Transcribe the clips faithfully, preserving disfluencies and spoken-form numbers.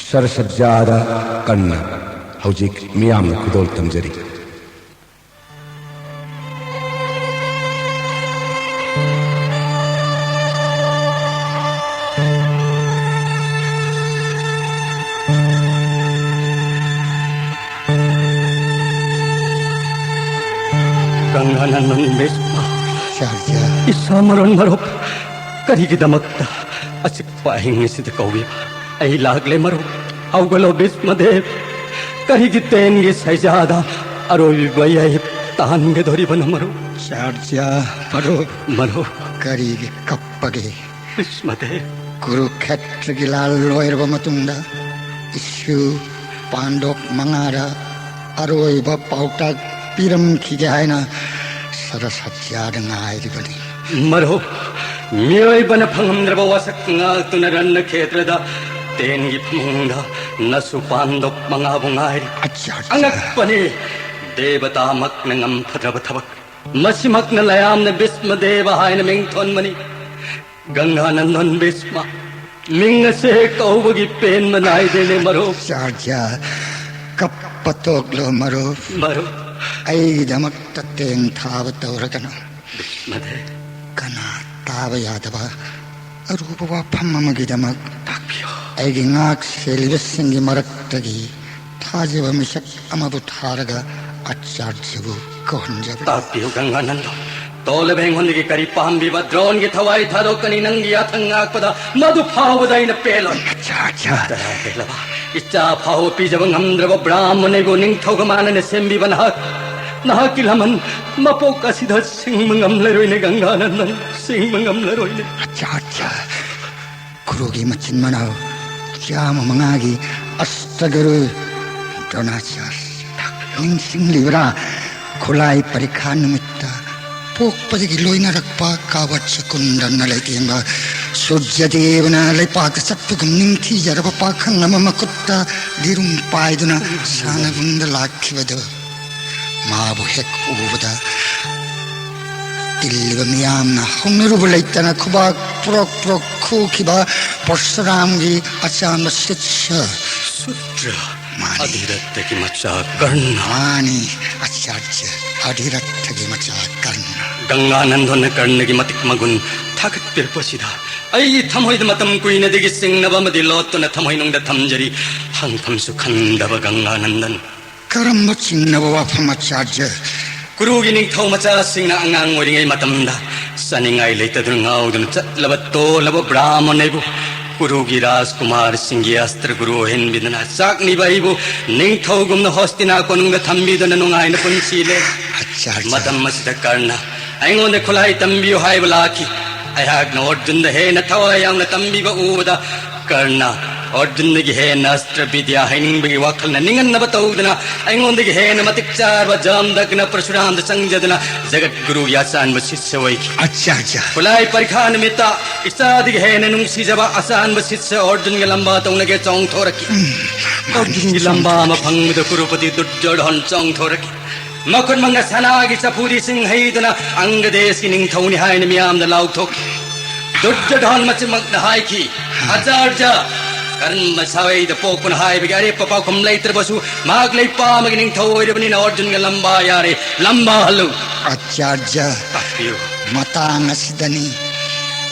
ꯁꯔꯁꯖ꯭ꯌꯥꯗ ꯀꯟꯅ ꯍꯧꯖꯤꯛ ꯃꯤꯌꯥꯝꯅ ꯈꯨꯗꯣꯜ ꯇꯝꯖꯔꯤ꯫ ꯒꯪꯒꯥꯅꯟꯗꯟ ꯚꯤꯁꯃ꯫ ꯑꯆꯥꯔꯌ꯫ ꯏꯁꯥ ꯃꯔꯣꯟ ꯃꯔꯨꯞ, ꯀꯔꯤꯒꯤꯗꯃꯛꯇ ꯑꯆꯤꯛꯄ ꯑꯍꯤꯡ ꯑꯁꯤꯗ ꯀꯧꯕꯤꯕ? ꯑꯩ ꯂꯥꯛꯂꯦ ꯃꯔꯨꯞ꯫ ꯍꯧꯒꯠꯂꯣ ꯚꯤꯁꯃꯗꯦꯕ꯫ ꯀꯔꯤꯒꯤ ꯇꯦꯟꯒꯤ ꯁꯩꯖꯥꯗ ꯑꯔꯣꯏꯕ ꯌꯥꯏ ꯇꯥꯟꯒꯗꯧꯔꯤꯕꯅꯣ ꯃꯔꯨꯞ? ꯑꯆꯥꯔꯌ꯫ ꯃꯔꯨꯞ꯫ ꯃꯔꯨꯞ꯫ ꯀꯔꯤꯒꯤ ꯀꯞꯄꯒꯦ? ꯚꯤꯁꯃꯗꯦꯕ꯫ ꯀꯨꯔꯨꯈꯦꯇ꯭ꯔꯒꯤ ꯂꯥꯜ ꯂꯣꯏꯔꯕ ꯃꯇꯨꯡꯗ ꯏꯁꯨ ꯄꯥꯟꯗꯣꯞ ꯃꯉꯥꯗ ꯑꯔꯣꯏꯕ ꯄꯥꯎꯇꯥꯛ ꯄꯤꯔꯝꯈꯤꯒꯦ ꯍꯥꯏꯅ ꯁꯔꯁꯖ꯭ꯌꯥꯗ ꯉꯥꯏꯔꯤꯕꯅꯤ꯫ ꯃꯔꯨꯞ, ꯃꯤꯑꯣꯏꯕꯅ ꯐꯪꯉꯝꯗ꯭ꯔꯕ ꯋꯥꯁꯛ ꯉꯥꯛꯇꯨꯅ ꯔꯟꯅ ꯈꯦꯇ꯭ꯔꯗ ꯇꯦꯟꯒꯤ ꯐꯃꯨꯡꯗ ꯅꯁꯨ ꯄꯥꯟꯗꯣꯞ ꯃꯉꯥꯕꯨ ꯉꯥꯏꯔꯤ꯫ ꯑꯆꯥꯔꯌ꯫ ꯑꯉꯛꯄꯅꯤ, ꯗꯦꯕꯇꯥꯃꯛꯅ ꯉꯝꯐꯗ꯭ꯔꯕ ꯊꯕꯛ꯫ ꯃꯁꯤꯃꯛꯅ ꯂꯌꯥꯝꯅ ꯚꯤꯁꯃꯗꯦꯕ ꯍꯥꯏꯅ ꯃꯤꯡ ꯊꯣꯟꯕꯅꯤ꯫ ꯒꯪꯒꯥꯅꯟꯗꯟ ꯚꯤꯁꯃ, ꯃꯤꯡ ꯑꯁꯦ ꯍꯦꯛ ꯀꯧꯕꯒꯤ ꯄꯦꯟꯕ ꯅꯥꯏꯗꯦꯅꯦ ꯃꯔꯨꯞ꯫ ꯑꯆꯥꯔꯌ, ꯀꯞꯄ ꯇꯣꯛꯂꯣ ꯃꯔꯨꯞ꯫ ꯃꯔꯨꯞ꯫ ꯑꯩꯒꯤꯗꯃꯛꯇ ꯇꯦꯟ ꯊꯥꯕ ꯇꯧꯔꯒꯅꯨ꯫ ꯚꯤꯁꯃꯗꯦꯕ꯫ ꯀꯅꯥ ꯇꯥꯕ ꯌꯥꯗꯕ ꯑꯔꯨꯕ ꯋꯥꯐꯝ ꯑꯃꯒꯤꯗꯃꯛ ꯇꯥꯛꯄꯤꯌꯨ꯫ ꯑꯩꯒꯤ ꯉꯥꯛ ꯁꯦꯜꯂꯤꯕꯁꯤꯡꯒꯤ ꯃꯔꯛꯇꯒꯤ ꯊꯥꯖꯕ ꯃꯤꯁꯛ ꯑꯃꯕꯨ ꯊꯥꯔꯒ ꯑꯆꯥꯔꯌꯕꯨ ꯀꯧꯍꯟꯖꯕꯅꯤ꯫ ꯇꯥꯛꯄꯤꯌꯨ ꯒꯪꯒꯥꯅꯟꯗ꯫ ꯇꯣꯜꯂꯕ ꯑꯩꯉꯣꯟꯗꯒꯤ ꯀꯔꯤ ꯄꯥꯝꯕꯤꯕ? ꯗ꯭ꯔꯣꯟꯒꯤ ꯊꯋꯥꯏ ꯊꯥꯗꯣꯛꯀꯅꯤ ꯅꯪꯒꯤ ꯌꯥꯊꯪ ꯉꯥꯛꯄꯗ꯫ ꯃꯗꯨ ꯐꯥꯎꯕꯗ ꯑꯩꯅ ꯄꯦꯜꯂꯣꯏ꯫ ꯑꯆꯥꯔꯌ꯫ ꯇꯔꯥ ꯍꯦꯜꯂꯕ ꯏꯆꯥ ꯐꯥꯎꯕ ꯄꯤꯖꯕ ꯉꯝꯗ꯭ꯔꯕ ꯕ꯭ꯔꯥꯍꯃꯅ ꯑꯩꯕꯨ ꯅꯤꯡꯊꯧꯒ ꯃꯥꯟꯅꯅ ꯁꯦꯝꯕꯤꯕ ꯅꯍꯥꯛ, ꯅꯍꯥꯛꯀꯤ ꯂꯃꯟ ꯃꯄꯣꯛ ꯑꯁꯤꯗ ꯁꯤꯡꯕ ꯉꯝꯂꯔꯣꯏꯅꯦ ꯒꯪꯒꯥꯅꯟꯗꯟ, ꯁꯤꯡꯕ ꯉꯝꯂꯔꯣꯏꯅꯦ꯫ ꯑꯆꯥꯔꯌ꯫ ꯀꯨꯔꯨꯒꯤ ꯃꯆꯤꯟ ꯃꯅꯥꯎ ꯆꯥꯝꯃ ꯃꯉꯥꯒꯤ ꯑꯁꯇꯒꯨꯔꯨ ꯗ꯭ꯔꯣꯅꯥꯆꯥꯔ ꯅꯤꯡꯁꯤꯡꯂꯤꯕ꯭ꯔꯥ? ꯈꯨꯠꯂꯥꯏ ꯄꯔꯤꯈꯥ ꯅꯨꯃꯤꯠꯇ ꯄꯣꯛꯄꯗꯒꯤ ꯂꯣꯏꯅꯔꯛꯄ ꯀꯥꯋꯠꯁ ꯀꯨꯟꯗꯅ ꯂꯩꯇꯦꯡꯕ ꯁꯨꯔꯖꯗꯦꯕꯅ ꯂꯩꯄꯥꯛꯇ ꯆꯠꯄꯒꯨꯝ ꯅꯤꯡꯊꯤꯖꯔꯕ ꯄꯥꯈꯪ ꯑꯃ ꯃꯈꯨꯠꯇ ꯂꯤꯔꯨꯡ ꯄꯥꯏꯗꯨꯅ ꯁꯥꯟꯅꯕꯨꯡꯗ ꯂꯥꯛꯈꯤꯕꯗꯨ꯫ ꯃꯥꯕꯨ ꯍꯦꯛ ꯎꯕꯗ ꯏꯜꯂꯤꯕ ꯃꯤꯌꯥꯝꯅ ꯍꯧꯅꯔꯨꯕ ꯂꯩꯇꯅ ꯈꯨꯕꯥꯛ ꯄ꯭ꯔꯣꯛ ꯄ꯭ꯔꯣꯛ ꯈꯨꯈꯤꯕ ꯄꯔꯁꯨꯔꯥꯝꯒꯤ ꯑꯆꯥꯟꯕ ꯁꯤꯠꯁ꯫ ꯁꯨꯗ꯭ꯔ꯫ ꯃꯥꯅꯤ꯫ ꯑꯙꯤꯔꯠꯊꯒꯤ ꯃꯆꯥ ꯀꯔꯅ꯫ ꯃꯥꯅꯤ, ꯑꯆꯥꯔꯌ, ꯑꯙꯤꯔꯠꯊꯒꯤ ꯃꯆꯥ ꯀꯔꯅ꯫ ꯒꯪꯒꯥꯅꯟꯗꯣꯟꯅ ꯀꯔꯅꯒꯤ ꯃꯇꯤꯛ ꯃꯒꯨꯟ ꯊꯥꯒꯠꯄꯤꯔꯛꯄꯁꯤꯗ ꯑꯩꯒꯤ ꯊꯃꯣꯏꯗ ꯃꯇꯝ ꯀꯨꯏꯅꯗꯒꯤ ꯆꯤꯡꯅꯕ ꯑꯃꯗꯤ ꯂꯣꯠꯇꯨꯅ ꯊꯃꯣꯏꯅꯨꯡꯗ ꯊꯝꯖꯔꯤ꯫ ꯍꯪꯐꯝꯁꯨ ꯈꯪꯗꯕ ꯒꯪꯒꯥꯅꯟꯗꯟ꯫ ꯀꯔꯝꯕ ꯆꯤꯡꯅꯕ ꯋꯥꯐꯝ, ꯑꯆꯥꯔꯌ? ꯀꯨꯔꯨꯒꯤ ꯅꯤꯡꯊꯧ ꯃꯆꯥꯁꯤꯡꯅ ꯑꯉꯥꯡ ꯑꯣꯏꯔꯤꯉꯩ ꯃꯇꯝꯗ ꯆꯥꯅꯤꯡꯉꯥꯏ ꯂꯩꯇꯗꯨꯅ ꯉꯥꯎꯗꯨꯅ ꯆꯠꯂꯕ ꯇꯣꯜꯂꯕ ꯕ꯭ꯔꯥꯍꯃꯟ ꯑꯩꯕꯨ ꯀꯨꯔꯨꯒꯤ ꯔꯥꯖꯀꯨꯃꯥꯔꯁꯤꯡꯒꯤ ꯑꯁꯇ꯭ꯔ ꯒꯨꯔꯨ ꯑꯣꯏꯍꯟꯕꯤꯗꯨꯅ ꯆꯥꯛꯅꯤꯕ ꯑꯩꯕꯨ ꯅꯤꯡꯊꯧꯒꯨꯝꯅ ꯍꯣꯁꯇꯤꯅꯥ ꯀꯣꯅꯨꯡꯗ ꯊꯝꯕꯤꯗꯨꯅ ꯅꯨꯡꯉꯥꯏꯅ ꯄꯨꯟꯁꯤ ꯂꯦꯟ꯫ ꯑꯆꯥꯔꯌ꯫ ꯃꯇꯝ ꯑꯁꯤꯗ ꯀꯔꯅ ꯑꯩꯉꯣꯟꯗ ꯈꯨꯠꯂꯥꯏ ꯇꯝꯕꯤꯌꯨ ꯍꯥꯏꯕ ꯂꯥꯛꯈꯤ꯫ ꯑꯩꯍꯥꯛꯅ ꯑꯔꯖꯨꯟꯗ ꯍꯦꯟꯅ ꯊꯋꯥꯏ ꯌꯥꯎꯅ ꯇꯝꯕꯤꯕ ꯎꯕꯗ ꯀꯔꯅ ꯑꯔꯖꯨꯟꯗꯒꯤ ꯍꯦꯟꯅ ꯑꯁꯇ꯭ꯔ ꯕꯤꯗ꯭ꯌꯥ ꯍꯩꯅꯤꯡꯕꯒꯤ ꯋꯥꯈꯜꯅ ꯅꯤꯡꯍꯟꯅꯕ ꯇꯧꯗꯨꯅ ꯑꯩꯉꯣꯟꯗꯒꯤ ꯍꯦꯟꯅ ꯃꯇꯤꯛ ꯆꯥꯔꯕ ꯖꯥꯝꯗꯛꯅ ꯄꯔꯁꯨꯔꯥꯝꯗ ꯆꯪꯖꯗꯨꯅ ꯖꯒꯠ ꯒꯨꯔꯨꯒꯤ ꯑꯆꯥꯟꯕ ꯁꯤꯠꯁ ꯑꯣꯏꯈꯤ꯫ ꯑꯆꯥꯔꯌ꯫ ꯈꯨꯠꯂꯥꯏ ꯄꯔꯤꯈꯥ ꯅꯨꯃꯤꯠꯇ ꯏꯆꯥꯗꯒꯤ ꯍꯦꯟꯅ ꯅꯨꯡꯁꯤꯖꯕ ꯑꯆꯥꯟꯕ ꯁꯤꯠꯁ ꯑꯔꯖꯨꯟꯒ ꯂꯝꯕꯥ ꯇꯧꯅꯒꯦ ꯆꯣꯡꯊꯣꯔꯛꯈꯤ꯫ ꯎꯝ, ꯃꯥꯅꯤ, ꯑꯔꯖꯨꯟꯒꯤ ꯂꯝꯕꯥ ꯑꯃ ꯆꯣꯡꯊꯣꯔꯛꯈꯤ꯫ ꯐꯪꯕꯗ ꯀꯨꯔꯨꯄꯇꯤ ꯗꯨꯔꯖꯣꯙꯟ ꯆꯣꯡꯊꯣꯔꯛꯈꯤ꯫ ꯃꯈꯨꯠꯃꯛꯅ ꯁꯅꯥꯒꯤ ꯆꯐꯨꯗꯤ ꯆꯤꯡ ꯍꯩꯗꯨꯅ ꯑꯪꯒꯗꯦꯁꯀꯤ ꯅꯤꯡꯊꯧꯅꯤ ꯍꯥꯏꯅ ꯃꯤꯌꯥꯝꯗ ꯂꯥꯎꯊꯣꯛꯈꯤ꯫ ꯗꯨꯔꯖꯣꯙꯟ ꯃꯆꯤꯟꯃꯛꯅ ꯍꯥꯏꯈꯤ, "ꯑꯆꯥꯔꯌ, ꯀꯔꯝꯕ ꯁꯥꯋꯩꯗ ꯄꯣꯛꯄꯅꯣ ꯍꯥꯏꯕꯒꯤ ꯑꯔꯦꯞꯄ ꯄꯥꯎꯈꯨꯝ ꯂꯩꯇ꯭ꯔꯕꯁꯨ ꯃꯍꯥꯛ ꯂꯩꯄꯥꯛ ꯑꯃꯒꯤ ꯅꯤꯡꯊꯧ ꯑꯣꯏꯔꯕꯅꯤꯅ ꯑꯔꯖꯨꯟꯒ ꯂꯝꯕꯥ ꯌꯥꯔꯦ, ꯂꯝꯕꯥ ꯍꯜꯂꯨ꯫" ꯑꯆꯥꯔꯌ, ꯇꯥꯛꯄꯤꯌꯨ꯫ ꯃꯇꯥꯡ ꯑꯁꯤꯗꯅꯤ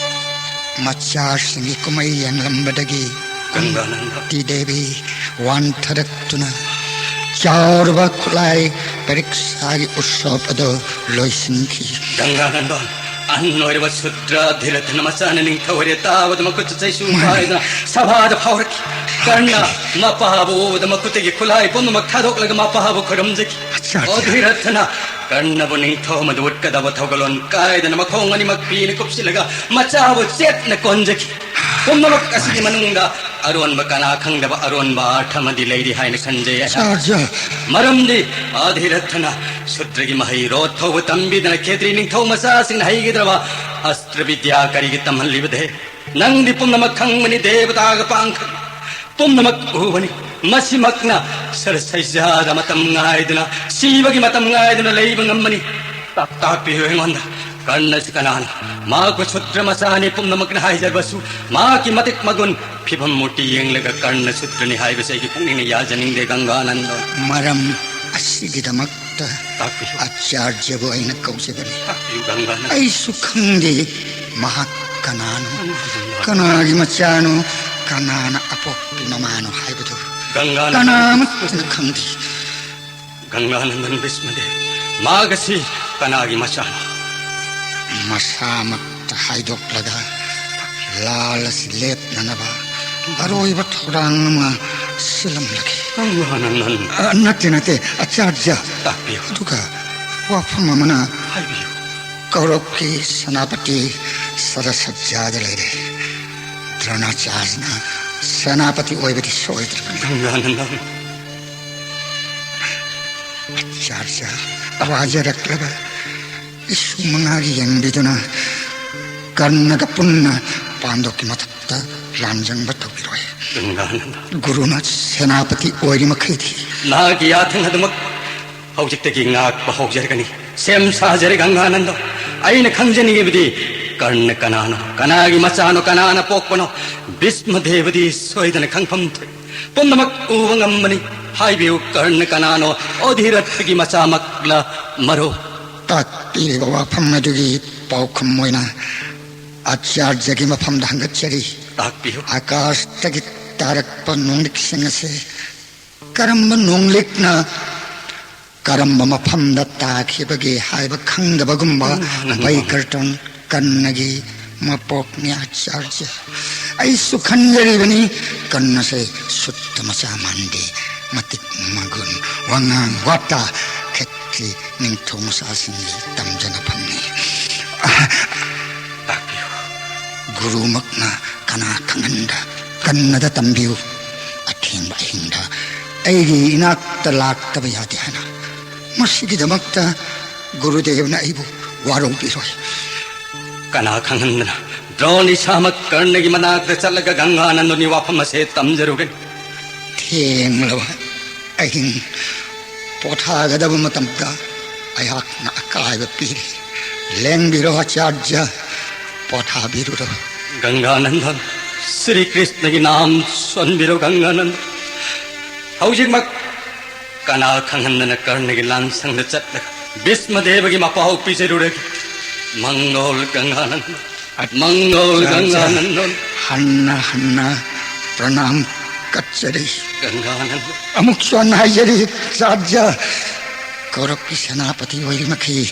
ꯃꯆꯥꯁꯤꯡꯒꯤ ꯀꯨꯝꯍꯩ ꯌꯦꯡꯂꯝꯕꯗꯒꯤ ꯒꯪꯒꯥꯅꯟꯗ꯫ ꯀꯨꯟꯇꯤ ꯗꯦꯕꯤ ꯋꯥꯟꯊꯔꯛꯇꯨꯅ ꯆꯥꯎꯔꯕ ꯈꯨꯠꯂꯥꯏ ꯄꯔꯤꯛꯁꯥꯒꯤ ꯎꯠꯁꯕ ꯑꯗꯨ ꯂꯣꯏꯁꯤꯟꯈꯤ꯫ ꯒꯪꯒꯥꯅꯟꯗꯣꯟ, ꯑꯍꯟ ꯑꯣꯏꯔꯕ ꯁꯨꯗ꯭ꯔ ꯙꯤꯔꯊꯅ ꯃꯆꯥꯅ ꯅꯤꯡꯊꯧ ꯑꯣꯏꯔꯦ ꯇꯥꯕꯗ ꯃꯈꯨꯠꯇ ꯆꯩꯁꯨ ꯃꯥꯅꯤ꯫ ꯄꯥꯏꯗꯨꯅ ꯁꯚꯥꯗ ꯐꯥꯎꯔꯛꯈꯤ꯫ ꯀꯔꯅ ꯃꯄꯥꯕꯨ ꯎꯕꯗ ꯃꯈꯨꯠꯇꯒꯤ ꯈꯨꯠꯂꯥꯏ ꯄꯨꯝꯅꯃꯛ ꯊꯥꯗꯣꯛꯂꯒ ꯃꯄꯥꯕꯨ ꯈꯨꯔꯨꯝꯖꯈꯤ꯫ ꯑꯆꯥꯔꯌ꯫ ꯑꯣ ꯙꯤꯔꯊꯅ, ꯀꯔꯅꯕꯨ ꯅꯤꯡꯊꯧ ꯑꯃꯗ ꯎꯠꯀꯗꯕ ꯊꯧꯒꯜꯂꯣꯟ ꯀꯥꯏꯗꯅ ꯃꯈꯣꯡ ꯑꯅꯤꯃꯛ ꯄꯤꯅ ꯀꯨꯞꯁꯤꯜꯂꯒ ꯃꯆꯥꯕꯨ ꯆꯦꯠꯅ ꯀꯣꯟꯖꯈꯤ꯫ ꯄꯨꯝꯅꯃꯛ ꯑꯁꯤꯒꯤ ꯃꯅꯨꯡꯗ ꯑꯔꯣꯟꯕ ꯀꯅꯥ ꯈꯪꯗꯕ ꯑꯔꯣꯟꯕ ꯑꯥꯔꯊ ꯑꯃꯗꯤ ꯂꯩꯔꯤ ꯍꯥꯏꯅ ꯈꯟꯖꯩ ꯑꯩꯍꯥꯛ꯫ ꯑꯆꯥꯔꯌ꯫ ꯃꯔꯝꯗꯤ ꯑꯙꯤꯔꯊꯅ ꯁꯨꯗ꯭ꯔꯒꯤ ꯃꯍꯩꯔꯣ ꯊꯧꯕ ꯇꯝꯕꯤꯗꯅ ꯈꯦꯇ꯭ꯔꯤ ꯅꯤꯡꯊꯧ ꯃꯆꯥꯁꯤꯡꯅ ꯍꯩꯒꯗ꯭ꯔꯕ ꯑꯁꯇ꯭ꯔ ꯕꯤꯗ꯭ꯌꯥ ꯀꯔꯤꯒꯤ ꯇꯝꯍꯜꯂꯤꯕꯗꯦ? ꯅꯪꯗꯤ ꯄꯨꯝꯅꯃꯛ ꯈꯪꯕꯅꯤ, ꯗꯦꯕꯇꯥꯒ ꯄꯥꯡꯈꯛ ꯄꯨꯝꯅꯃꯛ ꯎꯕꯅꯤ꯫ ꯃꯁꯤꯃꯛꯅ ꯁꯔꯁꯩꯖꯥꯗ ꯃꯇꯝ ꯉꯥꯏꯗꯨꯅ, ꯁꯤꯕꯒꯤ ꯃꯇꯝ ꯉꯥꯏꯗꯨꯅ ꯂꯩꯕ ꯉꯝꯕꯅꯤ꯫ ꯇꯥꯛ-, ꯇꯥꯛꯄꯤꯌꯨ ꯑꯩꯉꯣꯟꯗ꯫ ꯀꯔꯅꯁꯤ ꯀꯅꯥꯅꯣ? ꯃꯍꯥꯛꯄꯨ ꯁꯨꯗ꯭ꯔ ꯃꯆꯥꯅꯤ ꯄꯨꯝꯅꯃꯛꯅ ꯍꯥꯏꯖꯔꯕꯁꯨ, ꯃꯍꯥꯛꯀꯤ ꯃꯇꯤꯛ ꯃꯒꯨꯟ, ꯐꯤꯕꯝ ꯃꯨꯔꯇꯤ ꯌꯦꯡꯂꯒ ꯀꯔꯅ ꯁꯨꯗ꯭ꯔꯅꯤ ꯍꯥꯏꯕꯁꯤ ꯑꯩꯒꯤ ꯄꯨꯛꯅꯤꯡꯅ ꯌꯥꯖꯅꯤꯡꯗꯦ, ꯒꯪꯒꯥꯅꯟꯗ꯫ ꯃꯔꯝ ꯑꯁꯤꯒꯤꯗꯃꯛꯇ ꯇꯥꯛꯄꯤꯌꯨ꯫ ꯑꯆꯥꯔꯌꯕꯨ ꯑꯩꯅ ꯀꯧꯖꯕꯅꯤ꯫ ꯇꯥꯛꯄꯤꯌꯨ, ꯒꯪꯒꯥꯅꯟꯗ꯫ ꯑꯩꯁꯨ ꯈꯪꯗꯦ ꯃꯍꯥꯛ ꯀꯅꯥꯅꯣ, ꯒꯪꯒꯥꯅꯟꯗ꯫ ꯀꯅꯥꯒꯤ ꯃꯆꯥꯅꯣ, ꯀꯅꯥꯅ ꯑꯄꯣꯛꯄꯤ ꯃꯃꯥꯅꯣ ꯍꯥꯏꯕꯗꯨ ꯒꯪꯒꯥꯅꯟꯗ꯫ ꯀꯅꯥꯃꯠꯇꯅ ꯈꯪꯗꯦ꯫ ꯒꯪꯒꯥꯅꯟꯗꯟ ꯚꯤꯁꯃꯗꯦꯕ, ꯃꯍꯥꯛ ꯑꯁꯤ ꯀꯅꯥꯒꯤ ꯃꯆꯥꯅꯣ? ꯃꯁꯥꯃꯛꯇ ꯍꯥꯏꯗꯣꯛꯂꯒ ꯂꯥꯜ ꯑꯁꯤ ꯂꯦꯞꯅꯅꯕ ꯑꯔꯣꯏꯕ ꯊꯧꯔꯥꯡ ꯑꯃ ꯁꯤꯜꯂꯝꯂꯒꯦ꯫ ꯒꯪꯒꯥꯅꯟꯗꯟ꯫ ꯑ, ꯅꯠꯇꯦ, ꯅꯠꯇꯦ, ꯑꯆꯥꯔꯌ꯫ ꯇꯥꯛꯄꯤꯌꯨ꯫ ꯑꯗꯨꯒ ꯋꯥꯐꯝ ꯑꯃꯅ, ꯍꯥꯏꯕꯤꯌꯨ꯫ ꯀꯧꯔꯕꯀꯤ ꯁꯦꯅꯥꯄꯇꯤ ꯁꯔꯁꯖ꯭ꯌꯥꯗ ꯂꯩꯔꯦ꯫ ꯗ꯭ꯔꯣꯅꯥꯆꯥꯔꯌꯅ ꯁꯦꯅꯥꯄꯇꯤ ꯑꯣꯏꯕꯗꯤ ꯁꯣꯏꯗ꯭ꯔꯕꯅꯤ꯫ ꯒꯪꯒꯥꯅꯟꯗꯟ꯫ ꯑꯆꯥꯔꯌ, ꯋꯥꯖꯔꯛꯂꯕ ꯏꯁꯨ ꯃꯉꯥꯒꯤ ꯌꯦꯡꯕꯤꯗꯨꯅ ꯀꯔꯅꯒ ꯄꯨꯟꯅ ꯄꯥꯟꯗꯣꯞꯀꯤ ꯃꯊꯛꯇ ꯂꯥꯟꯖꯪꯕ ꯇꯧꯕꯤꯔꯣꯏ꯫ ꯒꯪꯒꯥꯅꯟꯗ꯫ ꯒꯨꯔꯨꯅ ꯁꯦꯅꯥꯄꯇꯤ ꯑꯣꯏꯔꯤ ꯃꯈꯩꯗꯤ꯫ ꯅꯍꯥꯛꯀꯤ ꯌꯥꯊꯪ ꯑꯗꯨꯃꯛ ꯍꯧꯖꯤꯛꯇꯒꯤ ꯉꯥꯛꯄ ꯍꯧꯖꯔꯒꯅꯤ꯫ ꯁꯦꯝ ꯁꯥꯖꯔꯦ, ꯒꯪꯒꯥꯅꯟꯗ꯫ ꯑꯩꯅ ꯈꯪꯖꯅꯤꯡꯉꯤꯕꯗꯤ ꯀꯔꯅ ꯀꯅꯥꯅꯣ, ꯀꯅꯥꯒꯤ ꯃꯆꯥꯅꯣ, ꯀꯅꯥꯅ ꯄꯣꯛꯄꯅꯣ? ꯚꯤꯁꯃꯗꯦꯕꯗꯤ ꯁꯣꯏꯗꯅ ꯈꯪꯐꯝ ꯊꯣꯛꯏ꯫ ꯄꯨꯝꯅꯃꯛ ꯎꯕ ꯉꯝꯕꯅꯤ꯫ ꯍꯥꯏꯕꯤꯌꯨ, ꯀꯔꯅ ꯀꯅꯥꯅꯣ? ꯑꯣꯙꯤꯔꯠꯇꯒꯤ ꯃꯆꯥꯃꯛꯂ ꯃꯔꯨ? ꯇꯥꯛꯄꯤꯔꯤꯕ ꯋꯥꯐꯝ ꯑꯗꯨꯒꯤ ꯄꯥꯎꯈꯨꯝ ꯑꯣꯏꯅ ꯑꯆꯥꯔꯌꯒꯤ ꯃꯐꯝꯗ ꯍꯪꯒꯠꯆꯔꯤ꯫ ꯇꯥꯛꯄꯤꯌꯨ꯫ ꯑꯀꯥꯁꯇꯒꯤ ꯇꯥꯔꯛꯄ ꯅꯣꯡꯂꯤꯛꯁꯤꯡ ꯑꯁꯤ ꯀꯔꯝꯕ ꯅꯣꯡꯂꯤꯛꯅ ꯀꯔꯝꯕ ꯃꯐꯝꯗ ꯇꯥꯈꯤꯕꯒꯦ ꯍꯥꯏꯕ ꯈꯪꯗꯕꯒꯨꯝꯕ ꯎꯝ, ꯎꯝ, ꯎꯝ꯫ ꯕꯩꯀꯔꯇꯟ ꯀꯔꯅꯒꯤ ꯃꯄꯣꯛꯅꯤ, ꯑꯆꯥꯔꯌ꯫ ꯑꯩꯁꯨ ꯈꯟꯖꯔꯤꯕꯅꯤ, ꯀꯔꯅꯁꯦ ꯁꯨꯠꯇ ꯃꯆꯥ ꯃꯥꯟꯗꯦ, ꯃꯇꯤꯛ ꯃꯒꯨꯟ, ꯋꯥꯉꯥꯡ ꯋꯥꯇꯥ, ꯈꯦꯇ꯭ꯔꯤ ꯅꯤꯡꯊꯧ ꯃꯆꯥꯁꯤꯡꯒꯤ ꯇꯝꯖꯅꯐꯝꯅꯤ꯫ ꯇꯥꯛꯄꯤꯌꯨ꯫ ꯒꯨꯔꯨꯃꯛꯅ ꯀꯅꯥ ꯈꯪꯍꯟꯗ ꯀꯔꯅꯗ ꯇꯝꯕꯤꯌꯨ꯫ ꯑꯊꯦꯡꯕ ꯑꯍꯤꯡꯗ ꯑꯩꯒꯤ ꯏꯅꯥꯛꯇ ꯂꯥꯛꯇꯕ ꯌꯥꯗꯦ ꯍꯥꯏꯅ꯫ ꯃꯁꯤꯒꯤꯗꯃꯛꯇ ꯒꯨꯔꯨꯗꯦꯕꯅ ꯑꯩꯕꯨ ꯋꯥꯔꯧꯕꯤꯔꯣꯏ꯫ ꯀꯅꯥ ꯈꯪꯍꯟꯗꯅ ꯗ꯭ꯔꯣꯟ ꯏꯁꯥꯃꯛ ꯀꯔꯅꯒꯤ ꯃꯅꯥꯛꯇ ꯆꯠꯂꯒ ꯒꯪꯒꯥꯅꯟꯗꯅꯤ ꯋꯥꯐꯝ ꯑꯁꯦ ꯇꯝꯖꯔꯨꯒꯅꯤ꯫ ꯊꯦꯡꯂꯕ ꯑꯍꯤꯡ ꯄꯣꯊꯥꯒꯗꯕ ꯃꯇꯝꯗ ꯑꯩꯍꯥꯛꯅ ꯑꯀꯥꯏꯕ ꯄꯤꯔꯤ꯫ ꯂꯦꯡꯕꯤꯔꯣ ꯑꯆꯥꯔꯌ, ꯄꯣꯊꯥꯕꯤꯔꯨꯔꯣ꯫ ꯒꯪꯒꯥꯅꯟꯗꯟ, ꯁ꯭ꯔꯤ ꯀ꯭ꯔꯤꯁꯅꯒꯤ ꯅꯥꯝ ꯁꯣꯟꯕꯤꯔꯣ ꯒꯪꯒꯥꯅꯟꯗꯟ꯫ ꯍꯧꯖꯤꯛꯃꯛ ꯀꯅꯥ ꯈꯪꯍꯟꯗꯅ ꯀꯔꯅꯒꯤ ꯂꯥꯟꯁꯪꯗ ꯆꯠꯂꯒ ꯚꯤꯁꯃꯗꯦꯕꯒꯤ ꯃꯄꯥꯎ ꯄꯤꯖꯔꯨꯔꯒꯦ꯫ ꯃꯪꯒꯣꯜ ꯒꯪꯒꯥꯅꯟꯗꯟ, ꯃꯪꯒꯣꯜ ꯒꯪꯒꯥꯅꯟꯗꯟ꯫ ꯍꯟꯅ ꯍꯟꯅ ꯄ꯭ꯔꯅꯥꯝ ꯀꯠꯆꯔꯤ꯫ ꯒꯪꯒꯥꯅꯟꯗꯟ꯫ ꯑꯃꯨꯛꯁꯨ ꯍꯟꯅ ꯍꯥꯏꯖꯔꯤ ꯑꯆꯥꯔꯌ, ꯀꯧꯔꯞꯀꯤ ꯁꯦꯅꯥꯄꯇꯤ ꯑꯣꯏꯔꯤꯃꯈꯩ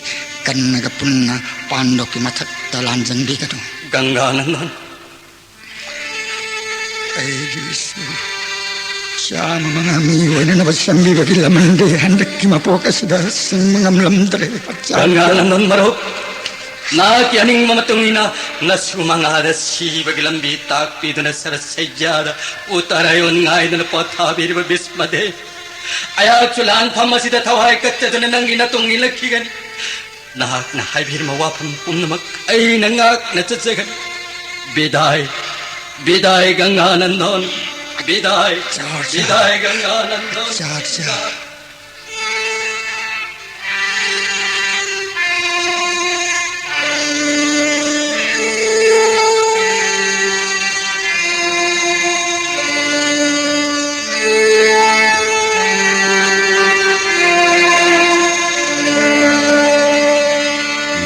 ꯀꯟꯅꯒ ꯄꯨꯟꯅ ꯄꯥꯟꯗꯣꯞꯀꯤ ꯃꯊꯛꯇ ꯂꯥꯟꯖꯟꯕꯤꯒꯅꯨ꯫ ꯒꯪꯒꯥꯅꯟꯗꯟ꯫ ꯑꯩꯒꯤ ꯏꯁꯨ ꯆꯥꯝꯃ ꯃꯉꯥ ꯃꯤ ꯑꯣꯏꯅꯅꯕ ꯁꯦꯝꯕꯤꯕꯒꯤ ꯂꯃꯟꯗꯤ ꯍꯟꯗꯛꯀꯤ ꯃꯄꯣꯛ ꯑꯁꯤꯗ ꯁꯤꯡꯕ ꯉꯝꯂꯝꯗ꯭ꯔꯦ꯫ ꯒꯪꯒꯥꯅꯟꯗꯟ ꯃꯔꯨꯞ, ꯅꯍꯥꯛꯀꯤ ꯑꯅꯤꯡꯕ ꯃꯇꯨꯡ ꯏꯟꯅ ꯅꯁꯨ ꯃꯉꯥꯗ ꯁꯤꯕꯒꯤ ꯂꯝꯕꯤ ꯇꯥꯛꯄꯤꯗꯨꯅ ꯁꯔꯁꯩꯌꯥꯗ ꯎꯇꯔꯥꯌꯣꯟ ꯉꯥꯏꯗꯨꯅ ꯄꯣꯊꯥꯕꯤꯔꯤꯕ ꯚꯤꯁꯃꯗꯦꯕ, ꯑꯩꯍꯥꯛꯁꯨ ꯂꯥꯟꯐꯝ ꯑꯁꯤꯗ ꯊꯋꯥꯏ ꯀꯠꯆꯗꯨꯅ ꯅꯪꯒꯤ ꯅꯇꯨꯡ ꯏꯜꯂꯛꯈꯤꯒꯅꯤ꯫ ꯅꯍꯥꯛꯅ ꯍꯥꯏꯕꯤꯔꯝꯕ ꯋꯥꯐꯝ ꯄꯨꯝꯅꯃꯛ ꯑꯩꯅ ꯉꯥꯛꯅ ꯆꯠꯆꯒꯅꯤ꯫ ꯕꯤꯗꯥꯏ, ꯕꯤꯗꯥꯏ ꯒꯪꯒꯥꯅꯟꯗꯣꯟ, ꯕꯤꯗꯥꯏ, ꯆꯥꯔ, ꯆꯥꯔ꯫ ꯕꯤꯗꯥꯏ ꯒꯪꯒꯥꯅꯟꯗꯣꯟ꯫ ꯆꯥꯔ, ꯆꯥꯔ꯫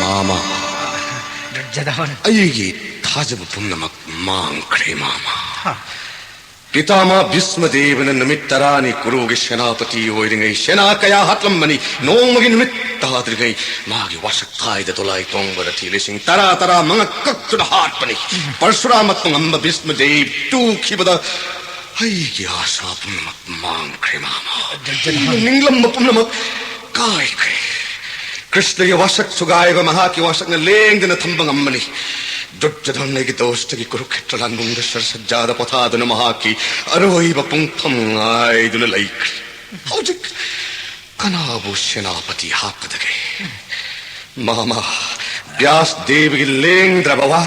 ꯃꯥꯃ, ꯗꯨꯔꯖꯣꯙꯟ꯫ ꯑꯩꯒꯤ ꯊꯥꯖꯕ ꯄꯨꯝꯅꯃꯛ ꯃꯥꯡꯈ꯭ꯔꯦ, ꯃꯥꯃ꯫ ꯍꯥ꯫ ꯄꯤꯇꯥꯃꯥ ꯚꯤꯁꯃꯗꯦꯕꯅ ꯅꯨꯃꯤꯠ ꯇꯔꯥꯅꯤ ꯀꯨꯔꯨꯒꯤ ꯁꯦꯅꯥꯄꯇꯤ ꯑꯣꯏꯔꯤꯉꯩ ꯁꯦꯅꯥ ꯀꯌꯥ ꯍꯥꯠꯂꯝꯕꯅꯤ꯫ ꯅꯣꯡꯃꯒꯤ ꯅꯨꯃꯤꯠ ꯇꯥꯗ꯭ꯔꯤꯉꯩ ꯃꯥꯒꯤ ꯋꯥꯁꯛ ꯊꯥꯏꯗ ꯗꯣꯂꯥꯏ ꯇꯣꯡꯕ ꯔꯊꯤ ꯂꯤꯁꯤꯡ ꯇꯔꯥ ꯇꯔꯥ ꯃꯉꯛ ꯀꯛꯇꯨꯅ ꯍꯥꯠꯄꯅꯤ꯫ ꯄꯔꯁꯨꯔꯥꯃ ꯇꯣꯉꯝꯕ ꯚꯤꯁꯃꯗꯦꯕ ꯇꯨꯈꯤꯕꯗ ꯑꯩꯒꯤ ꯑꯥꯁꯥ ꯄꯨꯝꯅꯃꯛ ꯃꯥꯡꯈ꯭ꯔꯦ, ꯃꯥꯃ꯫ ꯑꯩꯅ ꯅꯤꯡꯂꯝꯕ ꯄꯨꯝꯅꯃꯛ ꯀꯥꯏꯈ꯭ꯔꯦ꯫ ꯀ꯭ꯔꯤꯁꯅꯒꯤ ꯋꯥꯁꯛ ꯊꯨꯒꯥꯏꯕ ꯃꯍꯥꯛꯀꯤ ꯋꯥꯁꯛꯅ ꯂꯦꯡꯗꯅ ꯊꯝꯕ ꯉꯝꯕꯅꯤ꯫ ꯗꯨꯔꯖꯣꯙꯟ ꯑꯩꯒꯤ ꯗꯣꯁꯇꯒꯤ ꯀꯨꯔꯨꯈꯦꯇ꯭ꯔ ꯂꯥꯟꯕꯨꯡꯗ ꯁꯔꯁꯖꯥꯗ ꯄꯣꯊꯥꯗꯨꯅ ꯃꯍꯥꯛꯀꯤ ꯑꯔꯣꯏꯕ ꯄꯨꯡꯐꯝ ꯉꯥꯏꯗꯨꯅ ꯂꯩꯈ꯭ꯔꯦ꯫ ꯍꯧꯖꯤꯛ ꯀꯅꯥꯕꯨ ꯁꯦꯅꯥꯄꯇꯤ ꯍꯥꯞꯀꯗꯒꯦ? ꯃꯥꯃ, ꯕ꯭ꯌꯥꯁ ꯗꯦꯕꯒꯤ ꯂꯦꯡꯗ꯭ꯔꯕ ꯋꯥ,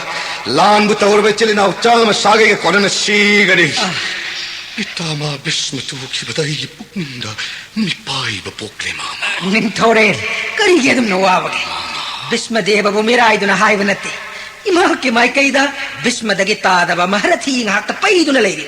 ꯂꯥꯟꯕꯨ ꯇꯧꯔꯕ ꯏꯆꯤꯜ ꯏꯅꯥꯎ ꯆꯥꯝꯃ ꯁꯥꯒꯩꯒ ꯀꯣꯟꯅꯅ ꯁꯤꯒꯅꯤ꯫ ꯑ꯫ ꯄꯤꯇꯥꯃꯥ ꯚꯤꯁꯃ ꯇꯨꯈꯤꯕꯗ ꯑꯩꯒꯤ ꯄꯨꯛꯅꯤꯡꯗ ꯃꯤꯄꯥꯏꯕ ꯄꯣꯛꯂꯦ, ꯃꯥꯃ꯫ ꯅꯤꯡꯊꯧꯔꯦꯜ, ꯀꯔꯤꯒꯤ ꯑꯗꯨꯝꯅ ꯋꯥꯕꯒꯦ? ꯃꯥꯃ꯫ ꯚꯤꯁꯃꯗꯦꯕꯕꯨ ꯃꯤꯔꯥꯏꯗꯨꯅ ꯍꯥꯏꯕ ꯅꯠꯇꯦ꯫ ꯏꯃꯥꯛꯀꯤ ꯃꯥꯏꯀꯩꯗ ꯚꯤꯁꯃꯗꯒꯤ ꯇꯥꯗꯕ ꯃꯍꯥꯔꯊꯤ ꯉꯥꯛꯇ ꯄꯩꯗꯨꯅ ꯂꯩꯔꯤ꯫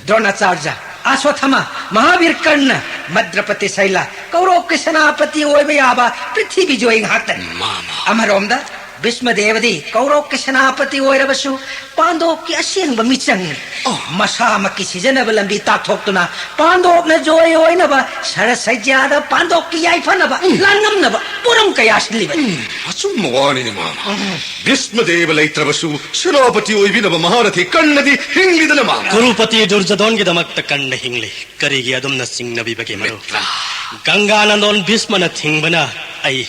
ꯗ꯭ꯔꯣꯅꯥꯆꯥꯔꯖ, ꯑꯁ꯭ꯋꯠꯊꯥꯃꯥ, ꯃꯍꯥꯕꯤꯔ ꯀꯔꯅ, ꯃꯗ꯭ꯔꯄꯇꯤ ꯁꯩꯂ, ꯀꯧꯔꯣꯛꯀꯤ ꯁꯦꯅꯥꯄꯇꯤ ꯑꯣꯏꯕ ꯌꯥꯕ ꯄ꯭ꯔꯤꯊꯤꯕꯤ ꯖꯣꯏ ꯉꯥꯛꯇꯅꯤ꯫ ꯃꯥꯃ꯫ ꯑꯃꯔꯣꯝꯗ ꯚꯤꯁꯃꯗꯦꯕꯗꯤ ꯀꯧꯔꯣꯛꯀꯤ ꯁꯦꯅꯥꯄꯇꯤ ꯑꯣꯏꯔꯕꯁꯨ ꯄꯥꯟꯗꯣꯞꯀꯤ ꯑꯁꯦꯡꯕ ꯃꯤꯆꯪꯅꯤ꯫ ꯑꯣ꯫ ꯃꯁꯥꯃꯛꯀꯤ ꯁꯤꯖꯅꯕ ꯂꯝꯕꯤ ꯇꯥꯛꯊꯣꯛꯇꯨꯅ ꯄꯥꯟꯗꯣꯞꯅ ꯖꯣꯏ ꯑꯣꯏꯅꯕ ꯁꯔꯁꯩꯖ꯭ꯌꯥꯗ ꯄꯥꯟꯗꯣꯞꯀꯤ ꯌꯥꯏꯐꯅꯕ, ꯎꯝ꯫ ꯂꯥꯟꯉꯝꯅꯕ ꯄꯣꯔꯝ ꯀꯌꯥ ꯁꯤꯜꯂꯤꯕꯅꯤ꯫ ꯎꯝ, ꯑꯆꯨꯝꯕ ꯋꯥꯅꯤꯅꯦ, ꯃꯥꯃ꯫ ꯎꯝ꯫ ꯚꯤꯁꯃꯗꯦꯕ ꯂꯩꯇ꯭ꯔꯕꯁꯨ ꯁꯦꯅꯥꯄꯇꯤ ꯑꯣꯏꯕꯤꯅꯕ ꯃꯍꯥꯔꯊꯤ ꯀꯔꯅꯗꯤ ꯍꯤꯡꯂꯤꯗꯅ, ꯃꯥꯃ꯫ ꯀꯨꯔꯨꯄꯇꯤ ꯗꯨꯔꯖꯣꯙꯣꯟꯒꯤꯗꯃꯛꯇ ꯀꯔꯅ ꯍꯤꯡꯂꯤ꯫ ꯀꯔꯤꯒꯤ ꯑꯗꯨꯝꯅ ꯆꯤꯡꯅꯕꯤꯕꯒꯦ, ꯃꯔꯨꯞ? ꯃꯤꯇ꯭ꯔ꯫ ꯒꯪꯒꯥ ꯅꯟꯗꯣꯟ ꯚꯤꯁꯃꯅ ꯊꯤꯡꯕꯅ ꯑꯩ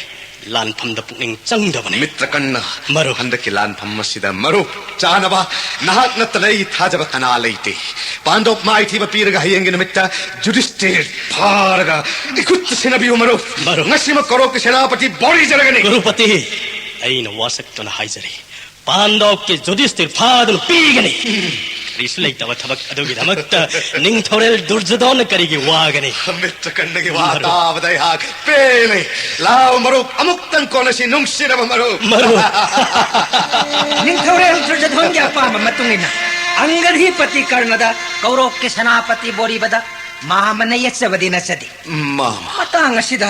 ꯂꯥꯟꯐꯝꯗ ꯄꯨꯛꯅꯤꯡ ꯆꯪꯗꯕꯅꯤ꯫ ꯃꯤꯇ꯭ꯔ ꯀꯔꯅ, ꯃꯔꯨꯞ꯫ ꯍꯟꯗꯛꯀꯤ ꯂꯥꯟꯐꯝ ꯑꯁꯤꯗ ꯃꯔꯨꯞ ꯆꯥꯅꯕ ꯅꯍꯥꯛ ꯅꯠꯇꯅ ꯑꯩ ꯊꯥꯖꯕ ꯀꯅꯥ ꯂꯩꯇꯦ꯫ ꯄꯥꯟꯗꯣꯞ ꯃꯥꯏꯊꯤꯕ ꯄꯤꯔꯒ ꯍꯌꯦꯡꯒꯤ ꯅꯨꯃꯤꯠꯇ ꯖꯨꯙꯤꯁꯇꯤꯔ ꯐꯥꯔꯒ ꯏꯈꯨꯠꯇ ꯁꯤꯟꯅꯕꯤꯌꯨ, ꯃꯔꯨꯞ꯫ ꯃꯔꯨꯞ꯫ ꯉꯁꯤꯃꯛ ꯀꯧꯔꯣꯛꯀꯤ ꯁꯦꯅꯥꯄꯇꯤ ꯕꯣꯔꯤꯖꯔꯒꯅꯤ꯫ ꯀꯨꯔꯨꯄꯇꯤ, ꯑꯩꯅ ꯋꯥꯁꯛꯇꯨꯅ ꯍꯥꯏꯖꯔꯤ, ꯄꯥꯟꯗꯣꯞꯀꯤ ꯖꯨꯙꯤꯁꯇꯤꯔ ꯐꯥꯗꯨꯅ ꯄꯤꯒꯅꯤ꯫ ꯀꯔꯤꯁꯨ ꯂꯩꯇꯕ ꯊꯕꯛ ꯑꯗꯨꯒꯤꯗꯃꯛꯇ ꯅꯤꯡꯊꯧꯔꯦꯜ ꯗꯨꯔꯖꯣꯙꯣꯟꯅ ꯀꯔꯤꯒꯤ ꯋꯥꯒꯅꯤ? ꯃꯤꯇ꯭ꯔ ꯀꯔꯅꯒꯤ ꯋꯥ ꯃꯔꯨꯞ꯫ ꯇꯥꯕꯗ ꯑꯩꯍꯥꯛ ꯄꯦꯜꯂꯦ꯫ ꯂꯥꯎ ꯃꯔꯨꯞ, ꯑꯃꯨꯛꯇꯪ ꯀꯣꯟꯅꯁꯤ ꯅꯨꯡꯁꯤꯔꯕ ꯃꯔꯨꯞ꯫ ꯃꯔꯨꯞ꯫ ꯅꯤꯡꯊꯧꯔꯦꯜ ꯗꯨꯔꯖꯣꯙꯣꯟꯒꯤ ꯑꯄꯥꯝꯕ ꯃꯇꯨꯡ ꯏꯟꯅ ꯑꯪꯒꯙꯤꯄꯇꯤ ꯀꯔꯅꯗ ꯀꯧꯔꯣꯛꯀꯤ ꯁꯦꯅꯥꯄꯇꯤ ꯕꯣꯔꯤꯕꯗ ꯃꯥꯃꯅ ꯌꯦꯠꯆꯕꯗꯤ ꯅꯠꯆꯗꯦ꯫ ꯃꯥꯃ꯫ ꯃꯇꯥꯡ ꯑꯁꯤꯗ